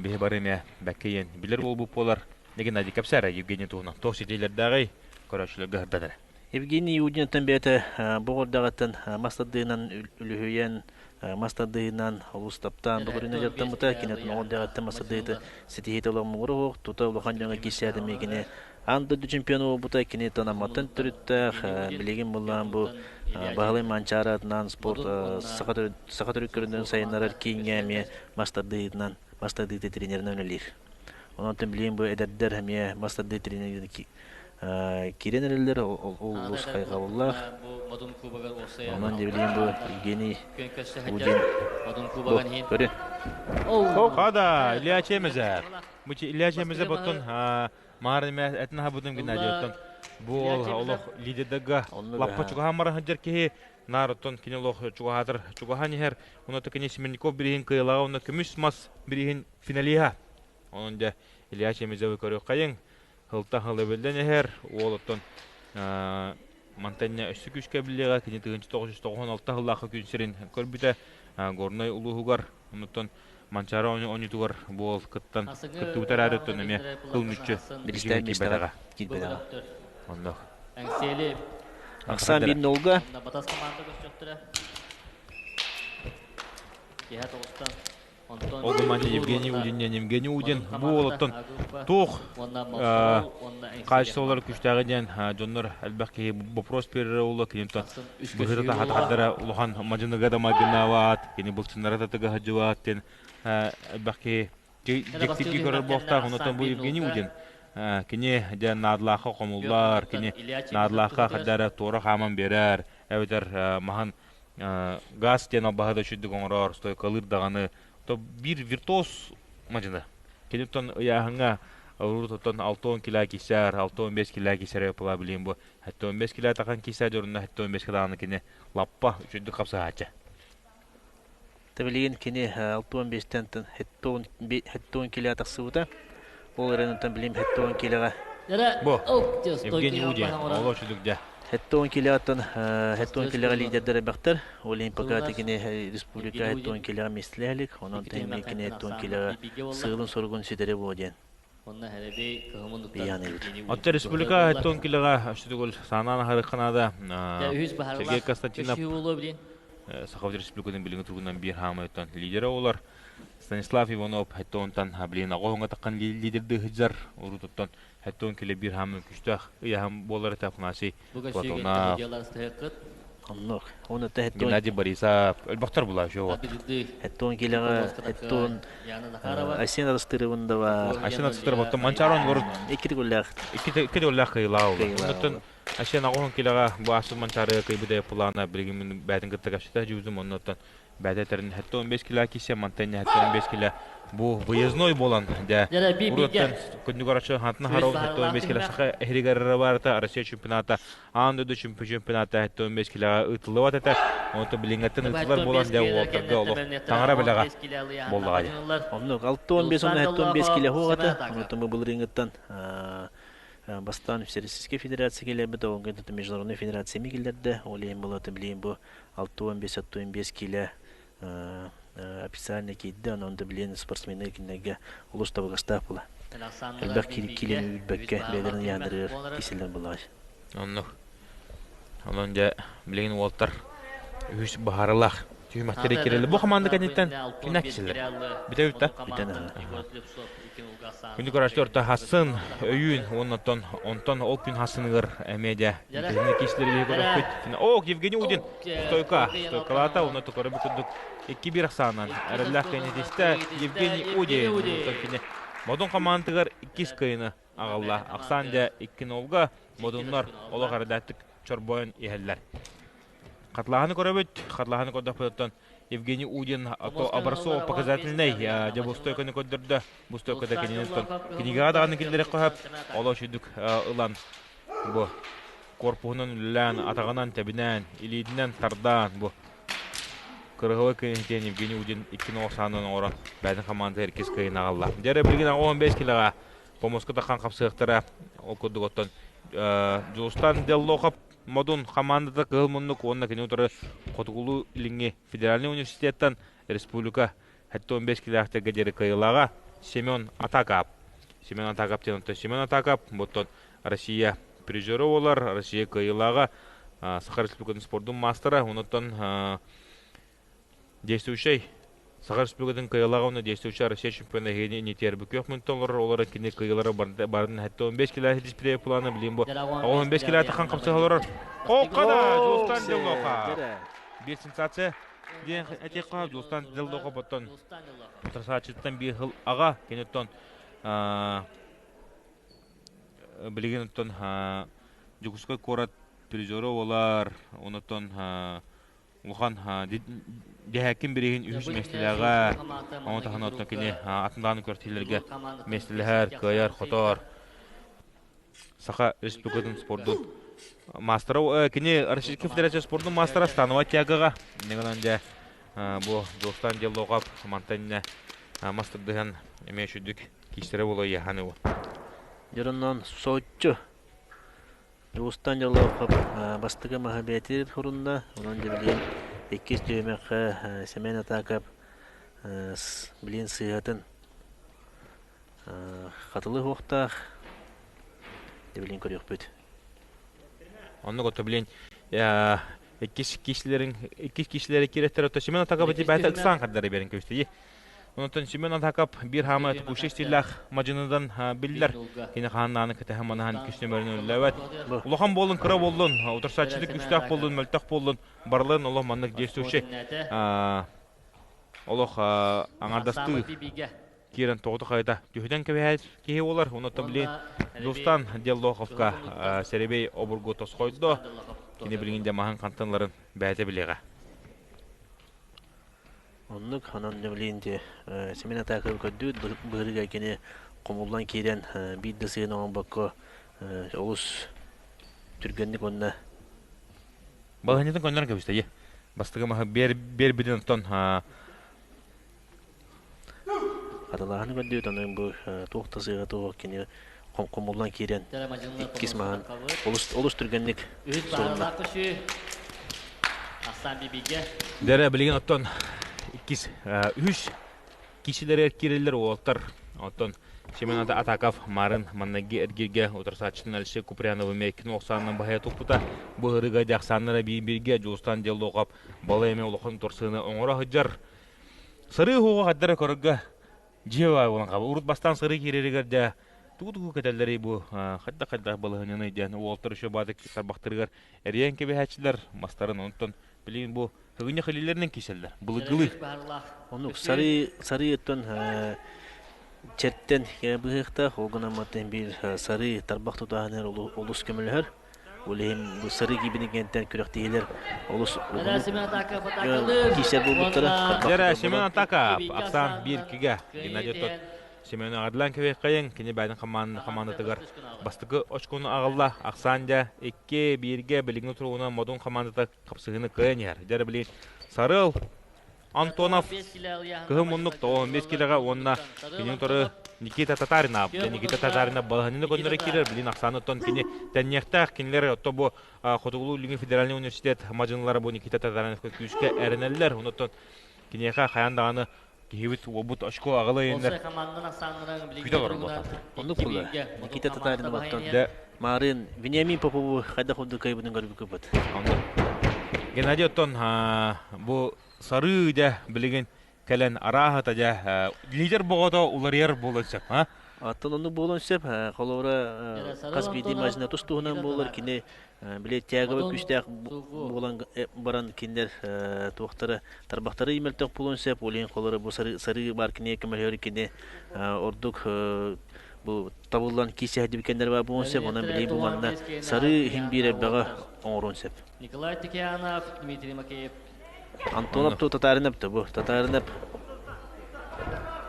биһи бары эмиэ бэккэ билэр буолбут буолар. Геннадий кэпсээр Евгений туһунан туох ситиилэрдээҕий көрөөччүлэргэ сырдат эрэ. Евгений Удинтан бэйэтэ бу ордаҕыттан мас тардыынан үлүһүйэн, мас тардыынан олус таптаан бу көрүнэ дьарыктаммыта. Киниттэн оҕордаҕыттан мас тардыыта ситиһиитэ олох муҥура тута улахан дьоҥҥо киирсээтэ эмиэ кини аан дойду чемпиона буолбута. Кини Танаматтан төрүттээх, билигин буллаан бу Баһылай Манчаары атынан спорт саха төрүт көрүҥнэрин сайыннарар кииҥҥэ эмиэ мас тардыытынан мас тардыыта тренеринэн үлэлиир. Онон билигин бу эдэрдэр эмиэ мас тардыы тренерин киирэн эрэллэр, ол улуус хайҕабыллаах. Онон билигин бу Евгений Удин бу көрүн. Хада, Илья Чемезев. Илья Чемезев оттон Маар эме этин аһабытым Геннадий оттон бу ол олох лидердерга лаппа чугаһаан баран сылдьар киһи наар оттон кини олох чугаһаатар чугаһаан иһэр онно кини Семенников бириһин кыайылаҕа онно көмүс мас бириһин финалиһа онон дьэ Илья Чемезевы көрүөххэйиҥ хылта хылы биллэн иһэр уол оттон мантанна өссө күүскэ биллиэҕэ кини 1996 сыллаахха күн сирин көрбүтэ Горнай улууһугар онуттан Манчаары оонньуутугар буол кыттан кыттыбыта эрээри оттон эмиэ кыл мүччү Биристээн киирбэтэҕэ. Киирбэтэҕэ. Оннук. Ахсаан биир нолга. Батас команда көрсөхтөрө. Киһэ тоҕустан Ол гымманча Евгений Удин диэн Евгений Удин бу уолуттан туох хаачыстыбалар күүстээҕи диэн дьоннор элбэх киһи вопрос биэрэрэ уолла киниттэн быһыыта таһаатахтара улахан мадьыныга да майгыннаабат кини былчыннара да тыгаһадьыбат диэн элбэх киһи дьиктирги көрөр буолуохтаах онтон бу Евгений Удин кини дьэ наадалаахха хомуллар кини наадалаахха хардара туора хааман биэрэр эбэтэр маһан газ диэн албаһы да үчүгдүк оҥорор, стойкалыыр даҕаны. То биир виртуоз мадьыны. Киниттэн ыйааһыҥҥа урут оттон 60 кило кисээр, 65 кило кисээр була билим бу. 75 кило тахан кисээр дьоруна 75 даҕаны кини лаппа үчүгдүк хапсаһааччы. Билигин кини 65-тэн 70 кило тахсыбыта. Ол эрэн билим 70 килоҕа Бу Евгений Удин, ол үчүгдүк дьэ. 70 килоттан 70 килоҕа лидердэр элбэхтэр. Олимпика кини республика 70 килоҕа миэстэлээх онон тэҥҥэ кини 70 килоҕа сыалын-соругун ситэри буо диэн. Оттон республика 70 килоҕа өссө саанан аһарык Сергей Константинов Саха Республикатын билиҥҥи туругунан биир хаамыйтан лидерэ олар. Станислав Иванов хеттонтан билин аҕоһуҥа таххан лидердыы сылдьар урутуттан хеттон киле биир хаамын күстээх ыйаһым буолар этэ Афанасий Платонов. Оннук. Оны Геннадий Борисов өлбөхтөр була шо. Хеттон килеҕэ хеттон Айсен Арыстырыбын да бар. Айсен Арыстырып оттон Манчарон город икки төгүллээх. Икки төгүллээх кыйылаа ол. Оннуттан Айсен аҕоһун килеҕэ бу ааспыт Манчары кыйбыта плана билигин мин бээтин кытта кэпсэтэ дьүүзүм оннуттан бээтэ тэрин 75 кило кисе мантан 75 кило бу выездной болан дэ уруттан күннүгарачы хантна харов 75 кило саха эхригер барыта Россия чемпионата аан дойду чемпионата 75 килоға ыытыллыбат этэ онто билиҥҥэттэн ыытылар буолан дэ уолтарга олох таҥара билэҕэ буоллаҕа дии. Оннук 65 уонна 75 кило хуоҕата онтон бу былырыыҥҥыттан бастаан Всероссийскай федерация кэлэрбит оҕонго международный федерация ми киллэрдэ ол иһин булата билигин бу 65-65 кило Официально киирдэ, онон да билиэн спортсменнар кинилэргэ олус табыгастаах була. Элбэх киилэни үүрбэккэ бэйэлэрин ыйааннарыгар киселлэр буолаҕай. Оннук. Онон дьэ билигин уолтар үһүс баһарылаах түһүмэхтэри кирэлли. Бу хамаанда кэнниттэн кинилэр киселлэр. Бүтэ бүттэ. Бүтэн Күндү көрөөччүлэр орто хасын өйүүн уонна онтон ол күн хасыныгар эмиэ дьэ интэриэһинэй киисилэри биһиги көрөхпүт. О, Евгений Удин стойка, стойкалаата, уонна токору бу курдук 2-1 ахсаанан эрэллээх кэннитистэ Евгений Удин кини Модун хамаандатыгар иккис кыайыны аҕалла. Ахсаан дьэ 2-0-га Модуннар олох эрэллээхтик чорбойон иһэллэр. Хатлааһыны көрөбүт. Хатлааһыны көрдөхпүтүттэн Евгений Удин образцово показательнай дьэ бу стойканы көрдөрдө. Бу стойкада кинини кинигэҕэ даҕаны киллэриэххэ сөп. Олох үчүгдүк ылан бу корпуһунан үлэлээн, атаҕынан тэбинэн, илиитинэн тардаан бу кырыһылы кыайын Евгений Удин 2-0 саанан оҥорон бэйэтин хамаандата иккис кыайын аҕалла. Дьэ билигин 15 килоҕа помоска тахан хапсыахтара. Ол курдук оттон Дьулустан Деллохов Модун хамаандата Кыһыл муннук уонна кини утары Хотугулуу-Илиҥҥи федеральнай университеттан республика 75 килээхтэргэ диэри кыайыылааҕа Семен Атакап. Семен Атакап диэн оттон Семен Атакап оттон Россия призера буолар, Россия кыайыылааҕа, Саха Республикатын спордун маастара, онтон действующай Саха Республикатын кыайыылааҕа уонна действующай Россия чемпиона эһигини иннитиэр күөх мүнтэн олорор, олорор кини кыайыылара барын 75 килэ дисплей плана билин бу 15 килэ тахан хапсыһа олорор. Хоққада Дьулустан Деллоха. Биир сенсация диэн этиэххэ Дьулустан Деллоха боттон утарсааччыттан биир хыл аҕа киниттон билигин оттон Дьокуускай куорат призера буолар, онтон улахан дэһээккин бирииһин үһүс миэстэлээҕэ, ону таһынан оттон кини атын даҕаны күрэхтэһиилэргэ миэстэлэһэр, кыайар, хотор. Саха Республикатын спордун маастара, кини Российскай Федерация спордун маастара Станова тягаҕа, иннигинэн дьэ бу Дьулустан Деллоҕов мантан иннэ мас тардыһан эмиэ үчүгдүк киистэрэ буолуо иэханы. Дьороннон соччу Дьулустан Дьоллоохоп бастакы маһы бэйэтигэр хорунна, онон дьэ билигин иккис түһүмэххэ Сэмэн Атаакап билигин сыыһатын хатылы уһуохтаах дьэ билигин көрүөхпүт. Оннук ото билин иккис киисилэрин иккис киисилэри киирэттэр ото Семен Атакап ити бэйэтэ ыксаан хардары берин көстү. Онтон Семен Атакап биир хаама текущий стиллаах мадьыныдан биллэр. Кини хааннааны кэтэһэн манаһан иккис нөмөрүн өллөөбөт. Улахан буоллун, кыра буоллун, утарсааччыты күүстээх буоллун, мөлтөх буоллун, барыларын олох маннык действующий олох аҥардастыы киирэн тоҕото хайта түһүтэн кэбиһээт киһи буолар. Онуттан билин Дустан Деллоховка Серебей обургу тосхойдо. Кини билигин дьэ маһын хантанларын бэйэтэ билиэҕэ. Оннук, онон билигин дьэ Семен Атаков көрдүүт быһырыга кини хомуллан киирэн биир да сыһын оҥорбокко олус түргэнник уонна Балаһынньатын көннөрөн кэбистэ Бастакы маһы биэрбитин оттон хатылааһыны көрдүүт онон бу туох да сыыһа туох кини хомуллан киирэн иккис маһын олус олус түргэнник сурунна. Дэрэ билигин оттон иккис үһүс киисилэригэр киирэллэр уолаттар оттон Семен Атаков марын маннайгы эргииргэ утарсааччытын Алексей Куприяновы мэйкин охсаанынан баһыйа туппута. Бу ырыга дьахсааннара биир-бииргэ Дьулустан Деллохов балай эмэ улахан утарсыыны оҥоро сылдьар. Сырыы уһуга хайдара көрөргө дьиэ баай буолан хаалбыт. Урут бастаан сырыы киирэригэр дьэ тугу-тугу кэтэллэрий бу хайдах-хайдах балаһыанньаный диэн уолаттар еще баадык тарбахтарыгар эрийэн кэбиһээччилэр мастарын онтон билигин бу сыгынньах илиилэринэн кииселлэр былыргылыы. Оннук сарыы сарыы оттон чэртэн быһыахтаах ол гынан мантан биир сарыы тарбах тутааһыныгар олус көмөлөһөр. Ол иһин бу сарыы киибинигэнтэн күрэхтэһиилэр олус киисэр буолбуттара. Дьэрэ Семен Атаков Оксан биир-иккигэ Геннадий Тот Семен Адлан кэбиэххэйин кини бэйэтин хамаандатыгар бастакы очкону аҕалла. Оксан дьэ 2-1-гэ билиҥҥи туругунан Модун хамаандата хапсыһыыны кыайан иһэр. Дьэрэ билигин Сарыал Антонов кыһын муннук 95 килоҕа уонна кини утары Никита Татаринов. Никита Татаринов балаһанньаны көннөрө киирэр. Билин ахсааныттан кини тэнниэхтээх. Кинилэр отто бу Хотугулуу-Илиҥҥи федеральный университет мадьынылара бу Никита Татариновка күүскэ эрэнэллэр. Онуттан Киниэхэ хайаан даҕаны киһибит уолбут очко аҕала иһиннэр күүтэ олорор буолтар. Оннук буолла. Никита Татаринов оттон Маарыын Вениамин Попову хайдах курдук кыайбытын көрбүккүт. Оннук. Геннадий оттон бу сарыы дьэ билигин кэлэн арааһата дьэ лидер боҕото уларыйар буолуон сөп а? Оттон оннук буолуон сөп. Холобура хас биирдии мажина тус туһунан буолар кини били тяговый күүстээх буолан баран кинилэр туохтара тарбахтары мөлтөх буолуон сөп. Ол иһин холобура бу сарыы бар кинигэ көмөлөһөр кини ордук бу табыллан киисэһдибит кэннэр бар буолуон сөп. Онон билигин бу манна сарыы иһин биир элбэҕи оҥоруон сөп. Николай Тикянов, Дмитрий Макеев. Антонов ту Татаринов бу Татаринов.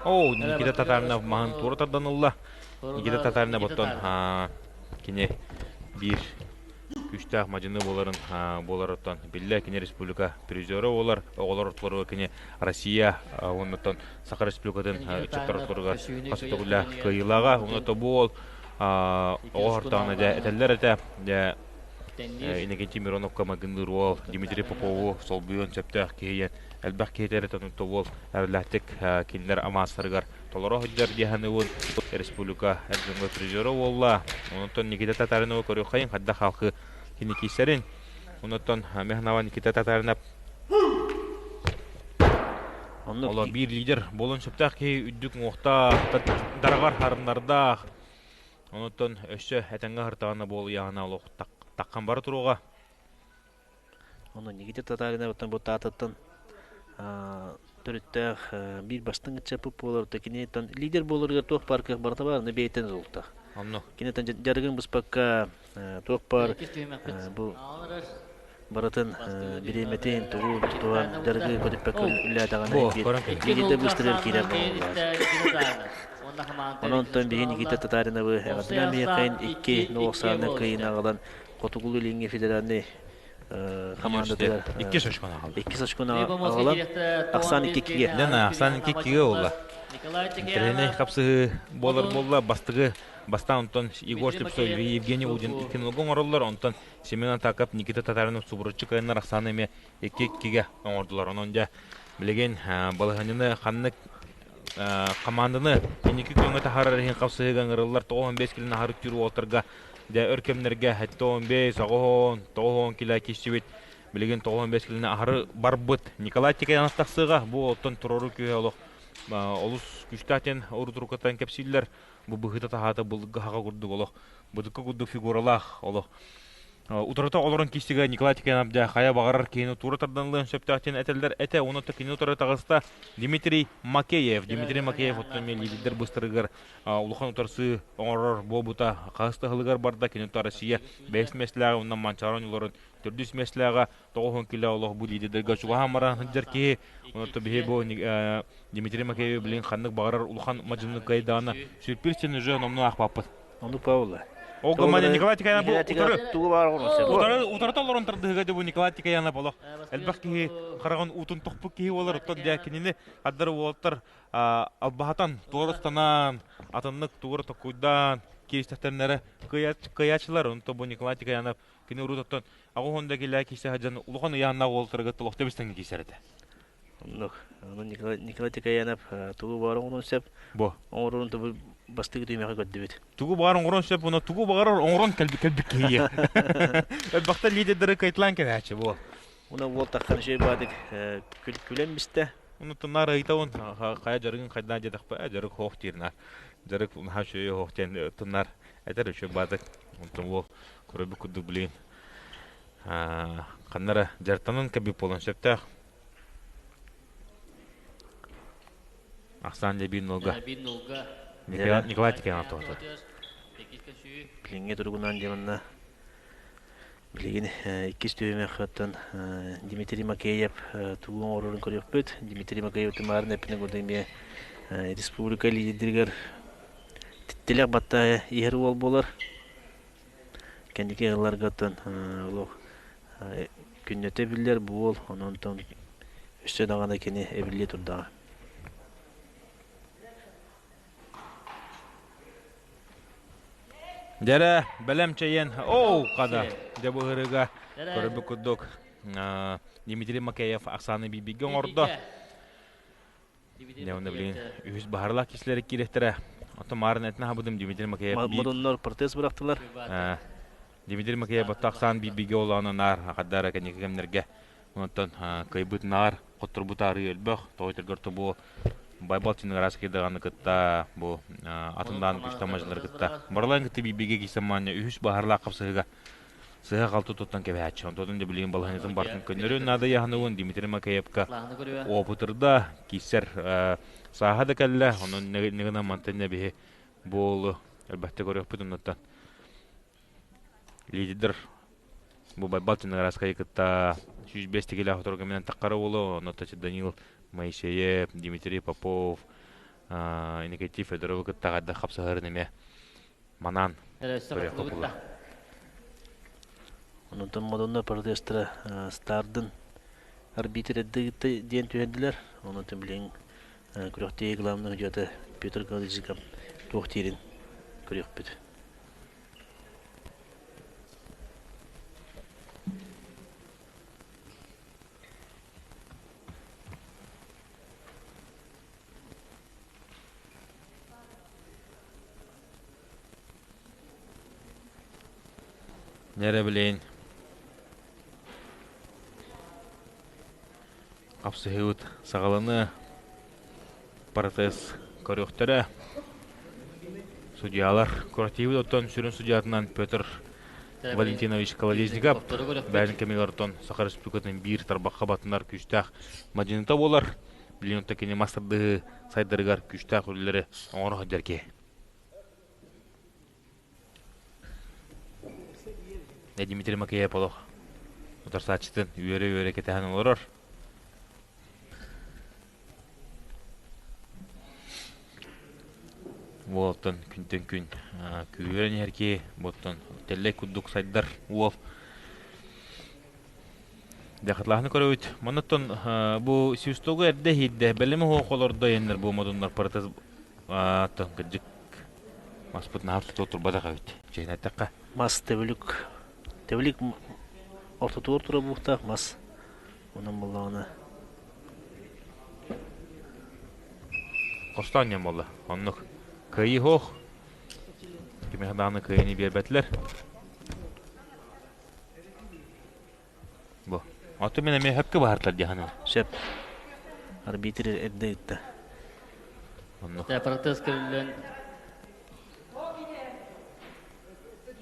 Оо, Никита Татаринов маһын туора тардан ылла. Никита Татаринов оттон кини биир күүстээх мадьыны буоларын буоларыттан биллэ кини республика призера буолар оҕолор ортолоругар кини Россия уоннаттан Саха Республикатын ыччаттар ортолоругар хас төгүллээх кыайыылааҕа уонна бу уол оҕо хортоҕуна дьэ этэллэр этэ дьэ Иннокентий Мироновка майгынныыр уол Дмитрий Попову солбуйуон сөптөөх киһи элбэх киһи этэр уол эрэллээхтик кинилэр амаастарыгар толоро сылдьар дии саныыбын. Республика эр дьоҥҥо призера буолла. Онтон Никита Татариновы көрүөххэйин хайдах халкы кини киирсэрин. Онтон Мехнава Никита Татаринов Оло биир лидер буолуон сөптөөх киһи үрдүк уҥуохтаах, дараҕар харыннардаах. Онтон өссө этэҥҥэ аһыртаҕына буолуйаҕына олох таххан бара туруоҕа. Онно Никита Татаринов бу таататтан төрүттээх биир бастыҥ ыччаппыт буолар. Кини лидер буоларыгар туох баар кыах барыта баар, бэйэтин тутулуктаах. Онно. Кини дьарыгын быспакка туох баар бу барытын бириэмэтин тугу тутуһан дьарыгы көтүппэккэ үлэлээтэҕинэ лидердэр быстарыгар киирэр буолаллар. Онон биһи Никита Татариновы эҕэрдэлээн биһиэхэ икки нолуоксааны кыайыыны аҕалан Хотугулуу-Илиҥҥи федеральнай хамаандатыгар иккис очкону аҕалла. Иккис очкону аҕалан ахсаан иккигэ. Дьэ, ахсаан иккигэ буолла. Интэриэһинэй хапсыһыы буолар буолла. Бастыгы бастаан онтон Егор Слепцов, Евгений Удин икки нолга оҥороллор. Онтон Семен Атаков, Никита Татаринов субуруччу кыайаннар ахсааны эмиэ икки иккигэ оҥордулар. Онон дьэ билигин балаһыанньаны ханнык хамаанданы инники күөҥҥэ таһаарар иһин хапсыһыыга ыҥырыллар 95 килоны аһары үктүүр уолаттарга дьэ өр кэмнэргэ 75, 80, 90 кило киирсибит билигин 95 килоны аһары барбыт Николай Тикаянов тахсыаҕа бу оттон туруору күүһэ олох олус күүстээх диэн урут-уруккаттан кэпсииллэр бу быһыыта-таһаата былыргы хаҕа курдук олох быдыкка курдук фигуралаах олох утарыта олорон киирсигэ Николай Тиканов дьэ хайа баҕарар киһини туура тарданылыан сөптөөх диэн этэллэр этэ уонна кини утары таҕыста Дмитрий Макеев Дмитрий Макеев оттон лидердэр быстарыгар улахан утарсыы оҥорор буолбута хаһыс да барда кини Россия бэһис миэстэлээҕэ уонна Манчаары оонньууларын төрдүс миэстэлээҕэ 90 кило олох бу лидердэргэ чугаһаан баран сылдьар киһи онон биһи бу Дмитрий Макеев билин ханнык баҕарар улахан мадьыннык кыайдаҕына сюрприз диэн уже номнуо аахпаппыт Оннук Павла. Ол гымман Николай Тикаянов бу утары тугу баар утары утарыта олорон тардыһыга дьэ бу Николай Тикаянов олох элбэх киһи хараҕын уутун тохпут киһи буолар оттон дьэ кинини ардары уолаттар албаһатан туорустанан атыннык тугура токкуйдаан кииристэхтэринэрэ кыайааччылар онто бу Николай Тикаянов кини урут оттон аҕыс да килээ киирсэ сылдьан улахан ыйааннаах уолаттарга толохто бистэҥҥэ киирсэр этэ. Оннук. Онон Николай Тикаянов тугу баҕар оҥоруон сөп. Бу. Оҥоруон тобу бастакы түһүмэххэ көрдүбүт. Тугу баҕар оҥоруон сөп, уонна тугу баҕарар оҥорон кэлбит кэлбит киһи. Элбэхтэ лидердары кыайталаан кэлээччи буол. Уна уол таххан үчүгэй баадык күлэн бистэ. Уну туннаар ыйтабын хайа дьарыгын хайдаа диэтэхпэ дьарык хоох диир наар. Дьарык наһаа үчүгэй хоох диэн туннаар этэр үчүгэй баадык. Онтон уол көрөбүт курдук билигин ханнара дьарыктанан кэлбит буолан сөптөөх. Ахсаан дьэ биир нолга. Николай Тиканов тоҕото. Билиҥҥи туругунан дьэ манна билигин иккис түһүмэххэ Дмитрий Макеев тугу оҥорорун көрүөхпүт. Дмитрий Макеев тымаарын эппитин курдук эмиэ республика лидеригэр тилэх баттаайа иһэр уол буолар. Кэнники ыалларга оттон олох күннэтэ биллэр буол, онон өссө даҕаны кини эбиллиэ турдаҕа. Дьэрэ, бэлэм чэйэн, оу, хада, дьэ бу ыһырыга көрөрбүт курдук Дмитрий Макеев Оксана Бибигэ оҥордо. Дьэ, онно билигин үһүс баһарлаах киһилэр киирэхтэрэ. Оттон маарын этин аһабытым Дмитрий Макеев биир... Модуннар протез бырахтылар. Дмитрий Макеев баттахсаан биир бигэ олоонун аар хаддара кэнники кэмнэргэ онтон кыайбыт наар хотторбут аарыы элбэх тоҕой тобу Байбал Чингараский даҕаны кытта бу атындаан күстэн мажылары кытта барыларын кытта биир бигэ киирсэн үһүс баһарлаах хапсыһыга сыһа-халты туттан кэбиһээччи. Онтон да билигин балаһыанньатын бартын көннөрүөн наада яһаныгын Дмитрий Макеевка опытырда, кииссэр сааһа да кэллэ, онон нигынан мантан биһи буолу элбэхтэ көрүөхпүт оннуттан. Лидер бу Байбал Чинараскайы кытта 105 тигилээх оторгамынан таққара болу, оннотта Данил Моисеев, Дмитрий Попов, Иннокентий Федоровы кытта қайда қапсаһарын эме манан көрүөххэ буолар. Онтон Модонно протестра стардын арбитр эрдэ диэн түһэрдилэр. Онон билигин күрэхтэһии главный судьята Петр Гализиков туох диирин көрүөхпүт. Нэрэ билейин хапсыһыыбыт саҕаланыа протез көрүөхтэрэ судьялар куративы оттон сүрүн судьятынан Петр Валентинович Колодезников бэйэтин кэмигэр оттон Саха Республикатын биир тарбахха батынар күүстээх мадьыныта буолар билигин оттон кини мас тардыһыы сайдарыгар күүстээх үлэлэри оҥоро сылдьар киһи Дмитрий Макеев олох утарсааччытын үөрэ-үөрэ кэтэһэн олорор. Уолтан күнтэн күн күүһүрэн иһэр киһи, буоттан тэллэй курдук сайдар уол. Дьахатлааһыны көрөбүт. Маннаттан бу свистогу эрдэ иһийдэ, бэлэми оһох олордо иһэннэр бу модуннар протез кырдьык маспыт наһаа тутуо турбатах эбит. Чэйин эттэххэ. Мас тэбилик тэбилик ортотугар турар буохтаах мас. Онон буоллаҕына Хостоон диэн буолла. Оннук. Кыайыы суох. Кимиэхэ даҕаны кыайыыны биэрбэтилэр. Бу. Оттон мин эмиэ хөпкө баһартар дии саныыбын. Сөп. Арбитр эрдэ ыытта. Оннук. Протез көрүллэн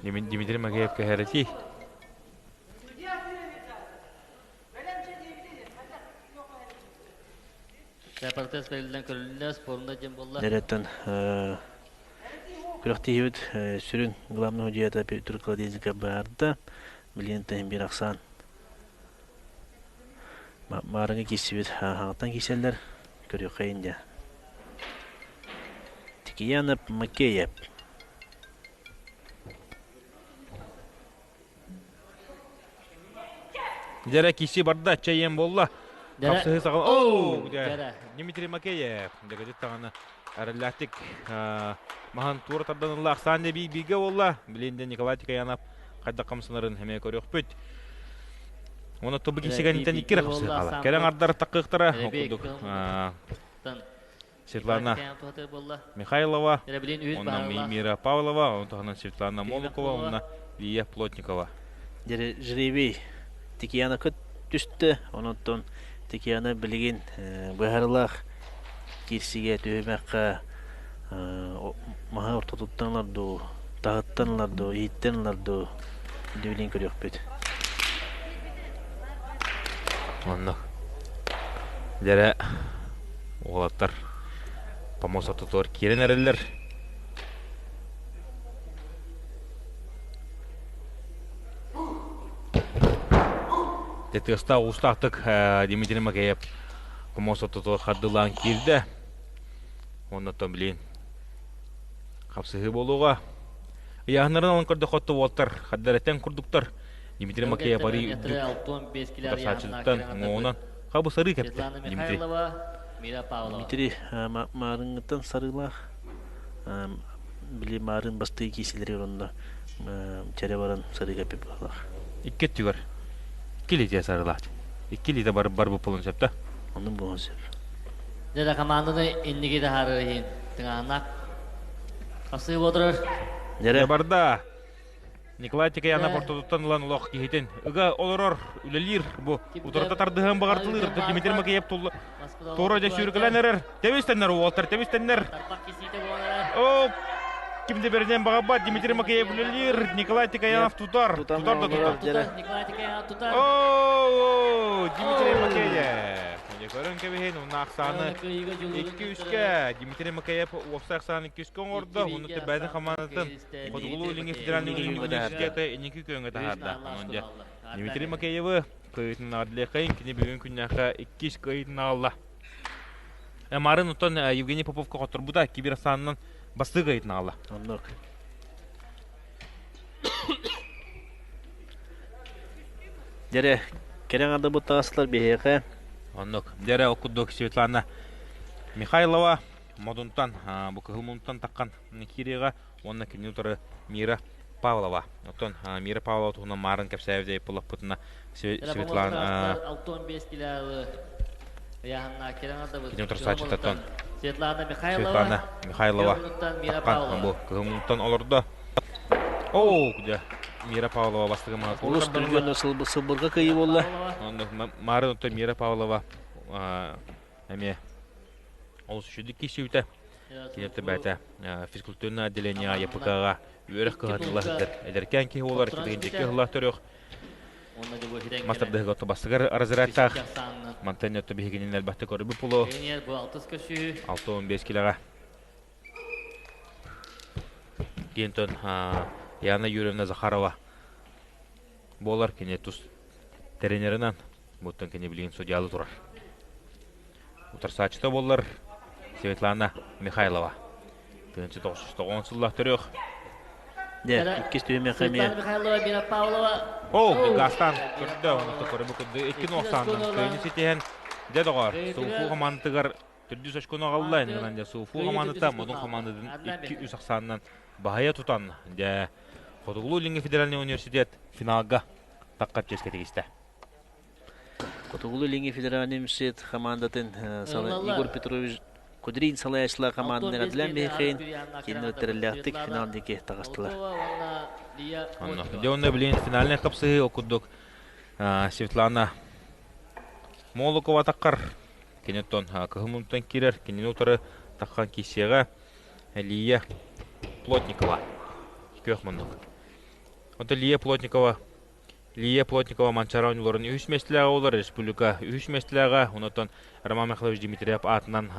Дмитрий Макеев кэһэрэтии. Протез бэриллэн көрүллэ, спорунда диэн буолла. Дэреттен күрэхтиһибит сүрүн главный судьята Петр Кладезников баарда. Билигин тэһин биир ахсаан маарыҥы киирсибит хаҥаттан киирсэллэр. Көрүөххэйин дьэ. Тикиянов Макеев. Дьэрэ киси барда, чэйиэн буолла. Хапсыһыы саҕал. Оу! Дмитрий Макеев. Дэгэтит таҕаны эрэллээхтик маһын туора тардан ылла. Ахсаан да бииргэ буолла. Билин де Николай Тикаянов хайдах хамсанарын эмиэ көрүөхпүт. Оны тобу кисигэнтэн икки эрэ хапсыһыы хаалар. Кэлэн ардар таккыахтара. Ол курдук Светлана Михайлова, онно Мира Павлова, онтон Светлана Молокова, онно Лия Плотникова. Жребий Тикияна көт түстэ, онон Тикияна билигин быһарылаах киирсигэ түһүмэххэ маһы ортотуттан ылар дуу, таһыттан ылар дуу, иһиттэн ылар дуу билин көрүөхпүт. Онно дьэрэ уолаттар помост ортотугар киирэн эрэллэр. Дьэ тыастаах уустаахтык Дмитрий Макеев помост ортотугар хардыылаан киирдэ. Оннуттан билин хапсыһыы буолуоҕа. Ыйааһыннарын ылан көрдөххө уолтар хаддарэтэн курдуктар. Дмитрий Макеев арыы үрдүк утарсааччытыттан уҥуоҕунан хабы-сарыы кэптэ Дмитрий. Дмитрий маарыҥҥыттан сарыылаах били маарын бастыы киисэлэригэр онно чэрэ баран сарыы кэппит быһыылаах. Икки өттүгэр икки илиитэ сарыылаах. Икки илиитэ бар бар буолуон сөп да? Оннук буолуон сөп. Дьэ команданы инники таһаарар иһин тыҥааннаах хасыы отырар. Дьэ барда. Николай Тикаяна портотуттан ылан олох киһитин ыга олорор, үлэлиир бу утарыта тардыһан баҕартылыыр Дмитрий Макеев тулла туора дьэ сүүрүкэлэн эрэр. Тэбистэннэр уолтар тэбистэннэр. О, ким де беринен баҕарбат Дмитрий Макеев үлэлиир, Николай Тикаянов тутар, тутар да тутар. Николай Тикаянов тутар. О, Дмитрий Макеев. Көрөн кэбиһин, уна ахсааны 2-3-кэ Дмитрий Макеев уопсай ахсааны 2-3-кэ оҥордо. Уну бэйэтин хамаандатын Хотугулуу-Илиҥҥи федеральнай университета инники күөҥҥэ таһаарда. Онон дьэ Дмитрий Макеевы кыайыытын наҕардалекайын кини бүгүн күннээххэ иккис кыайыытын аҕалла. Марын оттон Евгений Поповка хотторбута кибер ахсаанынан бастыы кыайыытын аҕалла. Оннук. Дьэрэ, кэрэ ардыбыт таҕыстылар биһиэхэ. Оннук. Дьэрэ, ол курдук Светлана Михайлова Модунтан, бу Кыһыл Мунтан таххан киириэҕэ уонна кинини утары Мира Павлова. Оттон Мира Павлова туһунан маарын кэпсээбит буоллахпытына Светлана Кини утарсааччытыттан Светлана Михайлова Михайлова таххан бу Кыһыл Мунтан олордо. Оо, дьэ, Мира Павлова бастакы маһа Улус түргэн сылбырга кыайыы буолла. Марын оттон Мира Павлова эмиэ олус үчүгдүк киирсибитэ. Киниэхэ бэйэтэ физкультурное отделение ЯПК-ҕа үөрэх кыһатылла сылдьар. Эдэркээн киһи буолар, кытыгынчыкка ыһыллаах төрүөх. Мас тардыһыга отто бастыгар разрядтаах. Мантан өттө биһигинин элбэхтик көрбүт пулу 65 килоҕа. Диэнтон Яна Юрьевна Захарова буолар кини тус тренеринэн буттан кини билигин судьялы турар. Утарсааччыта буоллар Светлана Михайлова. 1990 сыллаах төрүөх. Дьэ, иккис түһүмэххэ эмиэ. Светлана Михайлова, Мира Павлова. О, Гастан көрдө, онно көрөбү көрдө. Икки нуохсааннан кыайыны ситиһэн, дьэ доҕор, Суфу хамаандатыгар төрдүс очкону аҕалла. Иннинэн дьэ Суфу хамаандата Модун хамаандатын 2-3 ахсаанынан баһыйа тутан, дьэ, Хотугулуу-Илиҥҥи федеральный университет финалга таххар чиэскэ тигистэ. Хотугулуу-Илиҥҥи федеральный университет хамаандатын Егор Петрович Кудрин салайааччылар хамаанданы эҕэрдэлээн биһиэхин кинилэр тэриллээхтик финал диэки таҕыстылар. Онно. Дьэ онно билигин финальнай хапсыһыы ол курдук Светлана Молокова таххар киниттэн кыһыл мунтан киирэр кинини утары таххан киисиэҕэ Лия Плотникова күөх муннук. Онтон Лия Плотникова Лия Плотникова Манчаары оонньууларын үһүс миэстэлээҕэ буолар, республика үһүс миэстэлээҕэ, онтон Роман Михайлович Дмитриев аатынан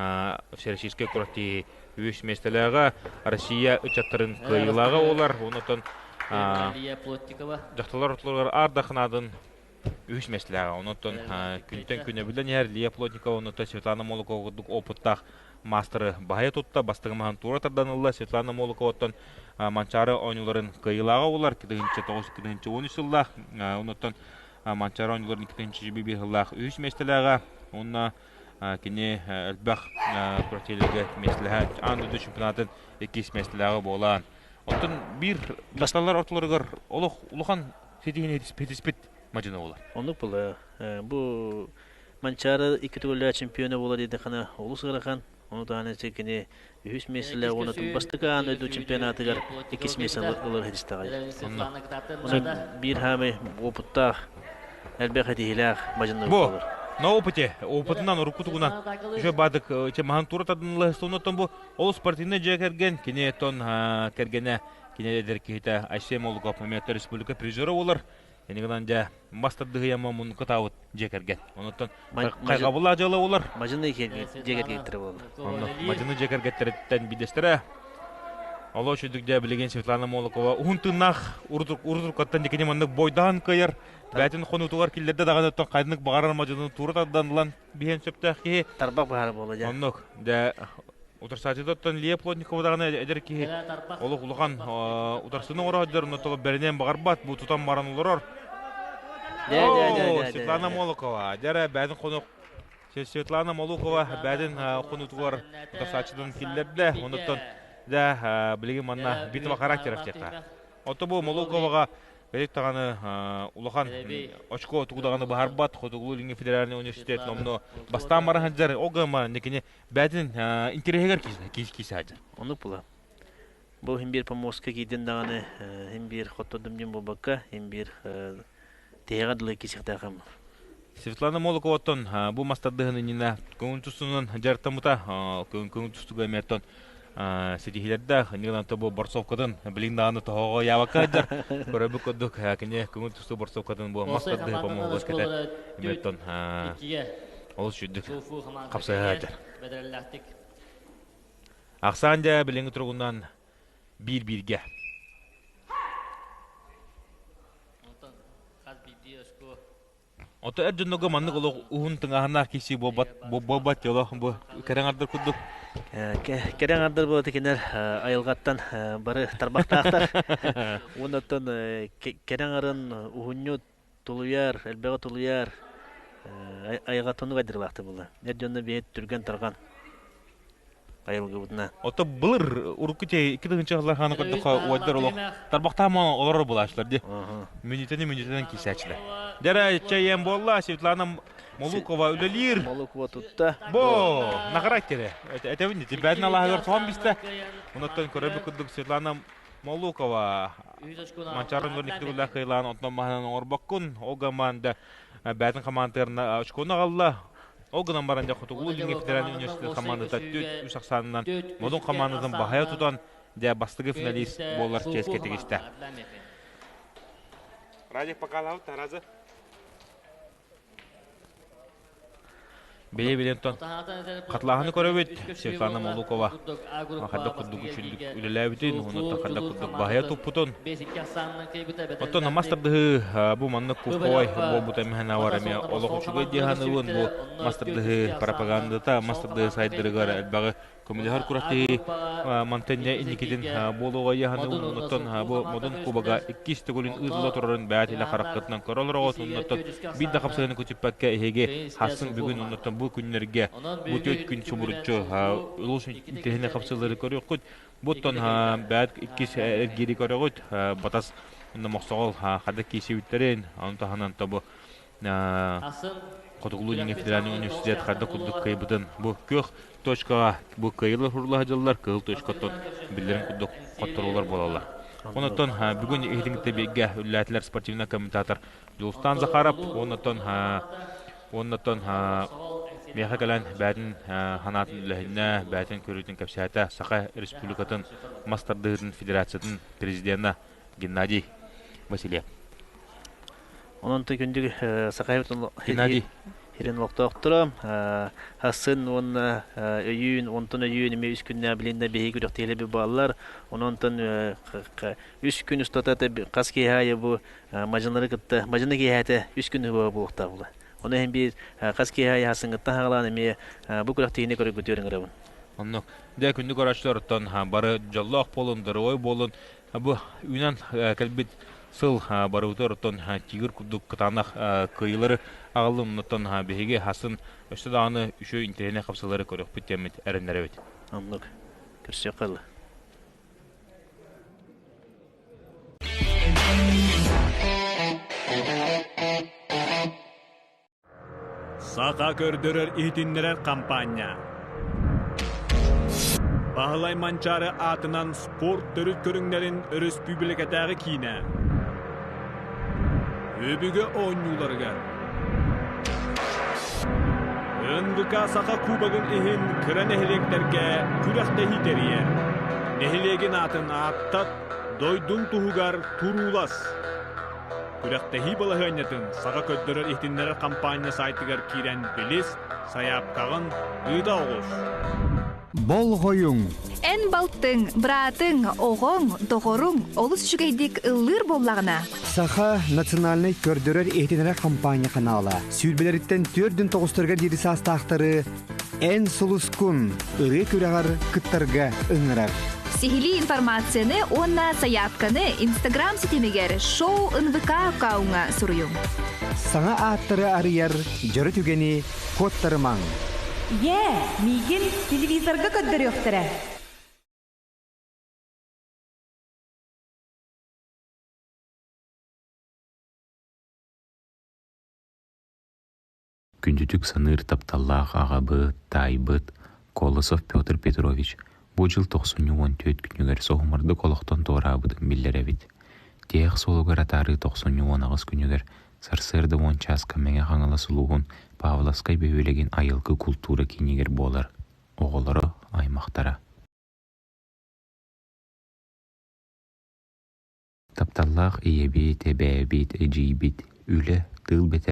Всероссийскай курортии үһүс миэстэлээҕэ, Россия ыччаттарын кыайыылааҕа буолар, онтон Лия Плотникова дьахталлар ортолоругар Ардахынаадын үһүс миэстэлээҕэ. Онтон күнтэн күнэ билэн иһэр Лия Плотникова, онтон Светлана Молокова курдук опыттаах маастары баһыйа тутта, бастакы маһын туора тардан ылла. Светлана Молоковаттан Манчаары оонньууларын кыайыылааҕа буолар 2009-2013 сыллаах. Онуттан Манчаары оонньууларын 2005 сыллаах үһүс миэстэлээҕэ. Уонна кини элбэх күрэхтэһиилэргэ миэстэлэһэ аан дойду чемпионатын иккис миэстэлээҕэ буолан. Оттон биир дьахталлар ортолоругар олох улахан ситиһиини ситиспит мадьыны буолар. Оннук буолар. Бу Манчаары икки төгүллээх чемпиона буолар диэтэххинэ олус ыарахан. Ону таһынан кини үһүс миэстэлээх уонна бастакы аан дойду чемпионатыгар иккис миэстэ ылар ситистэҕэй. Онон биир хаамай уопуттаах, элбэх этиһиилээх мадьыннар Бу буолар. на опыте, опытынан, урукку тугунан еще баадык маһан тура тардынылла оннуттан бу олус спортивный дьиэ кэргэн кини тон кэргэнэ кини эдэр киһитэ Айсен Молоков Мамиаттар республика призера болар. Энигынан дьэ мас тардыһыйама муннукка таабыт дьиэ кэргэн. Онуттан хайҕабыллаах дьыала буолар. Мадьыны дьиэ кэргэттэрэ буолла. Онно мадьыны дьиэ кэргэттэриттэн биирдэстэрэ. Олоо үчүгдүк дьэ билигин Светлана Молокова уһун тыыннаах урутуркаттан дикини маннык бойдаан кыайар. Бээтин хонуутугар киллэрдэ даҕаны оттон хайдык баҕарар мадьыны туура тардан ылан биһиэн сөптөөх киһи. Тарбах баһара буолла дьэ. Оннук. Дьэ утарсааччытыттан Лия Плотникова даҕаны эдэр киһи олох улахан утарсыны оҥорооддор, онно бэринэн баҕарбат, бу тутан баран олорор. Светлана Молокова, дьэ бээтин хонук Светлана Молокова бээтин хонутугар утарсааччытын киллэрдэ. Онуттан дьэ билигин манна битва характеров диэххэ. Ото бу Молоковаҕа Кэлик даҕаны улахан очко тугу даҕаны баһарбат Хотугулуу-Илиҥҥи федеральный университет номнуо бастаан баран сылдьар ол гына никини бэйэтин интэриэһигэр киирсэ сылдьар. Оннук була. Бу иһин биир помостка киирдин даҕаны иһин биир хоттордум диэн буолбакка, иһин биир тиһэҕэ дылы киирсиэхтээхим. Светлана Молоковаттан бу мас тардыһын иннинэ көҥүл тустуунан дьарыктаммыта. Көҥүл тустууга эмиэ ситиһиилэрдээх. Иннигинэн бу борцовкатын билигин даҕаны тоһоҕо яабакка сылдьар. Көрөбүт курдук кини көҥүл тустуу борцовкатын бу мас тардыһы помоһугар кэтэ эмиэ олус үчүгдүк хапсыһа сылдьар. Ахсаан дьэ билиҥҥи туругунан биир-бииргэ. Ото эр дьоннорго маннык олох уһун тыҥааһыннаах киирсии буолбат буолбат олох бу кэрэ аҥардар курдук. Кэрэ аҥардар буолла кинилэр айылҕаттан бары тарбахтаахтар. Уоннаттан кэрэ аҥарын уһунньут тулуйар, элбэҕи тулуйар айылҕаттан айдырылаахтар буолла. Эр дьонно биһи түргэн-тарҕан айылгыбытына. Ото былыр урукку те 2 тыһыынча хааны көрдөххө уойдар олох тарбахтааман олорор булааччылар ди. Мүнүүтэни мүнүүтэнэн киисээччилэр. Дьэрэ чэйэн буолла Светлана Молукова үлэлиир. Молукова тутта. Бо, нахарай тере. Этэбин ити бэдин алаһыгар соһон бистэ. Онуттан көрөбүт курдук Светлана Молукова Манчаарын көрөн икки төгүллээх кыайылаан онтон маһынан оҥорбоккун. Ол команда бээтин хамаандатыгар очкону аҕалла. Ол гынан баран дьэ Хотугулуу-Илиҥҥи федеральнай университет хамаандата 4-3 ахсаанынан Модун хамаандатын баһыйа тутан дьэ бастакы финалист буолар чиэскэ тигистэ. Радик покалаабыт Тараза. Бэйэ билэн хатылааһыны көрөбүт. Светлана Молукова хайдах курдук үчүгдүк үлэлээбитин, онуттан хайдах курдук баһыйа туппутун. Оттон мас тардыһыы бу маннык куховай буолбута эмиһэн эмиэ олох үчүгэй дии саныыбын. Бу мас тардыһыы пропагандата, мас тардыһыы сайдарыгар элбэҕи көмөлөһөр күрэхтэһии мантан инникитин буолуоҕа ыйаһаны оннуттан бу Модун Кубога иккис төгүлүн ыытылла турарын бэйэт илэ хараххытынан көрө олороҕут оннуттан биир да хапсыһыыны көтүппэккэ эһиги хассын бүгүн оннуттан бу күннэргэ бу түөрт күн субуруччу улуус интэриэһинэй хапсыылары көрүөххүт буттан бэйэт иккис эргиири көрөҕүт батас мохсоҕол хада киисибиттэрин ону таһынан тобу Хотугулуу-Илиҥҥи федеральнай университет хайдах курдук кыайбытын бу күөх точкаҕа бу кыайыылар хурлаһа дьыллар кыһыл точкаттан биллэрин курдук хотторуулар буолаллар. Онтон бүгүн иһитиҥ тэбиэгэ үллээтилэр спортивнай комментатор Дьулустаан Захаров уоннаттан уоннаттан миэхэ кэлэн бээтин ханаатын үлэһиннэ, бээтин көрүүтүн кэпсээтэ Саха Республикатын мас тардыһыытын федерациятын президенэ Геннадий Васильев. Онон күндү Сахаев Геннадий Хирин олохтоохторо Хасын уонна өйүүн, онтон өйүүн эмиэ үс күннээх билиннэ биһиги күрэхтэһиилэр бааллар. Онон үс күн устата хас киэһэ аайы бу мадьынары кытта мадьыны киэһээтэ үс күн буолуохтаах була. Ону иһин биир хас киэһэ аайы хасыҥҥыттан хаалаан эмиэ бу күрэхтэһиини көрөргүтүгэр ыҥырабын. Оннук. Дьэ күндү көрөөччүлэр бары дьоллоох буолун, доруобай буолун. Бу үүнэн кэлбит сыл барыбытыгар оттон тигр курдук кытаанах кыайыылары аҕаллын, оннуттан биһиги хасын өссө даҕаны үчүгэй интэриэһинэй хапсыылары көрүөхпүт диэммит эрэннэрэбит. Оннук. Көрсүөххэ дылы. Саха көрдөрөр-иһитиннэрэр хампаанньа Баһылай Манчаары аатынан спорт төрүт көрүҥнэрин өрөспүүбүлүкэтээҕи киинэ Өбүгэ оонньууларыгар НВК Саха Кубогын иһин кыра нэһилиэктэргэ күрэхтэһии тэрийэр. Нэһилиэгин аатын ааттат, дойдуҥ туһугар туруулас. Күрэхтэһии балаһыанньатын Саха көрдөрөр-иһитиннэрэр хампаанньа сайтыгар киирэн билис, сайаапкаҕын ыыта оҕус. Болҕойуҥ! Эн балтыҥ, быраатыҥ, оҕоҥ, доҕоруҥ олус үчүгэйдик ыллыыр буоллаҕына. Саха национальнай көрдөрөр-иһитиннэрэр хампаанньа ханаала сүүрбэлэриттэн түөрдүн тоҕустарыгар диэри саастаахтары Эн сулускун ырыа күрэҕэр кыттарга ыҥырар. Сиһилии информацияны уонна сайаапканы Инстаграм ситимигэр шоу НВК аккауҥҥа суруйуҥ. Саҥа ааттары арыйар дьоро түгэни куоттарымаҥ. Ийээ, миигин телевизорга көрдөрүөхтэрэ. Күндүтүк саныыр тапталлаах аҕабыт, таайбыт Колосов Петр Петрович бу дьыл тохсунньу 14 күнүгэр соһумардык олохтон туораабытын биллэрэбит. Тиһэх суолугар атаарыы тохсунньу 18 күнүгэр сарсыарда уон чааска Мэҥэ Хаҥалас улууһун Павловскай бөһүөлэгин Айылгы култуура киинигэр буолар. Оҕолоро, аймахтара. Тапталлаах ийэбит, эбээбит, эдьиийбит, үлэ, тыыл бэтэрээнэ.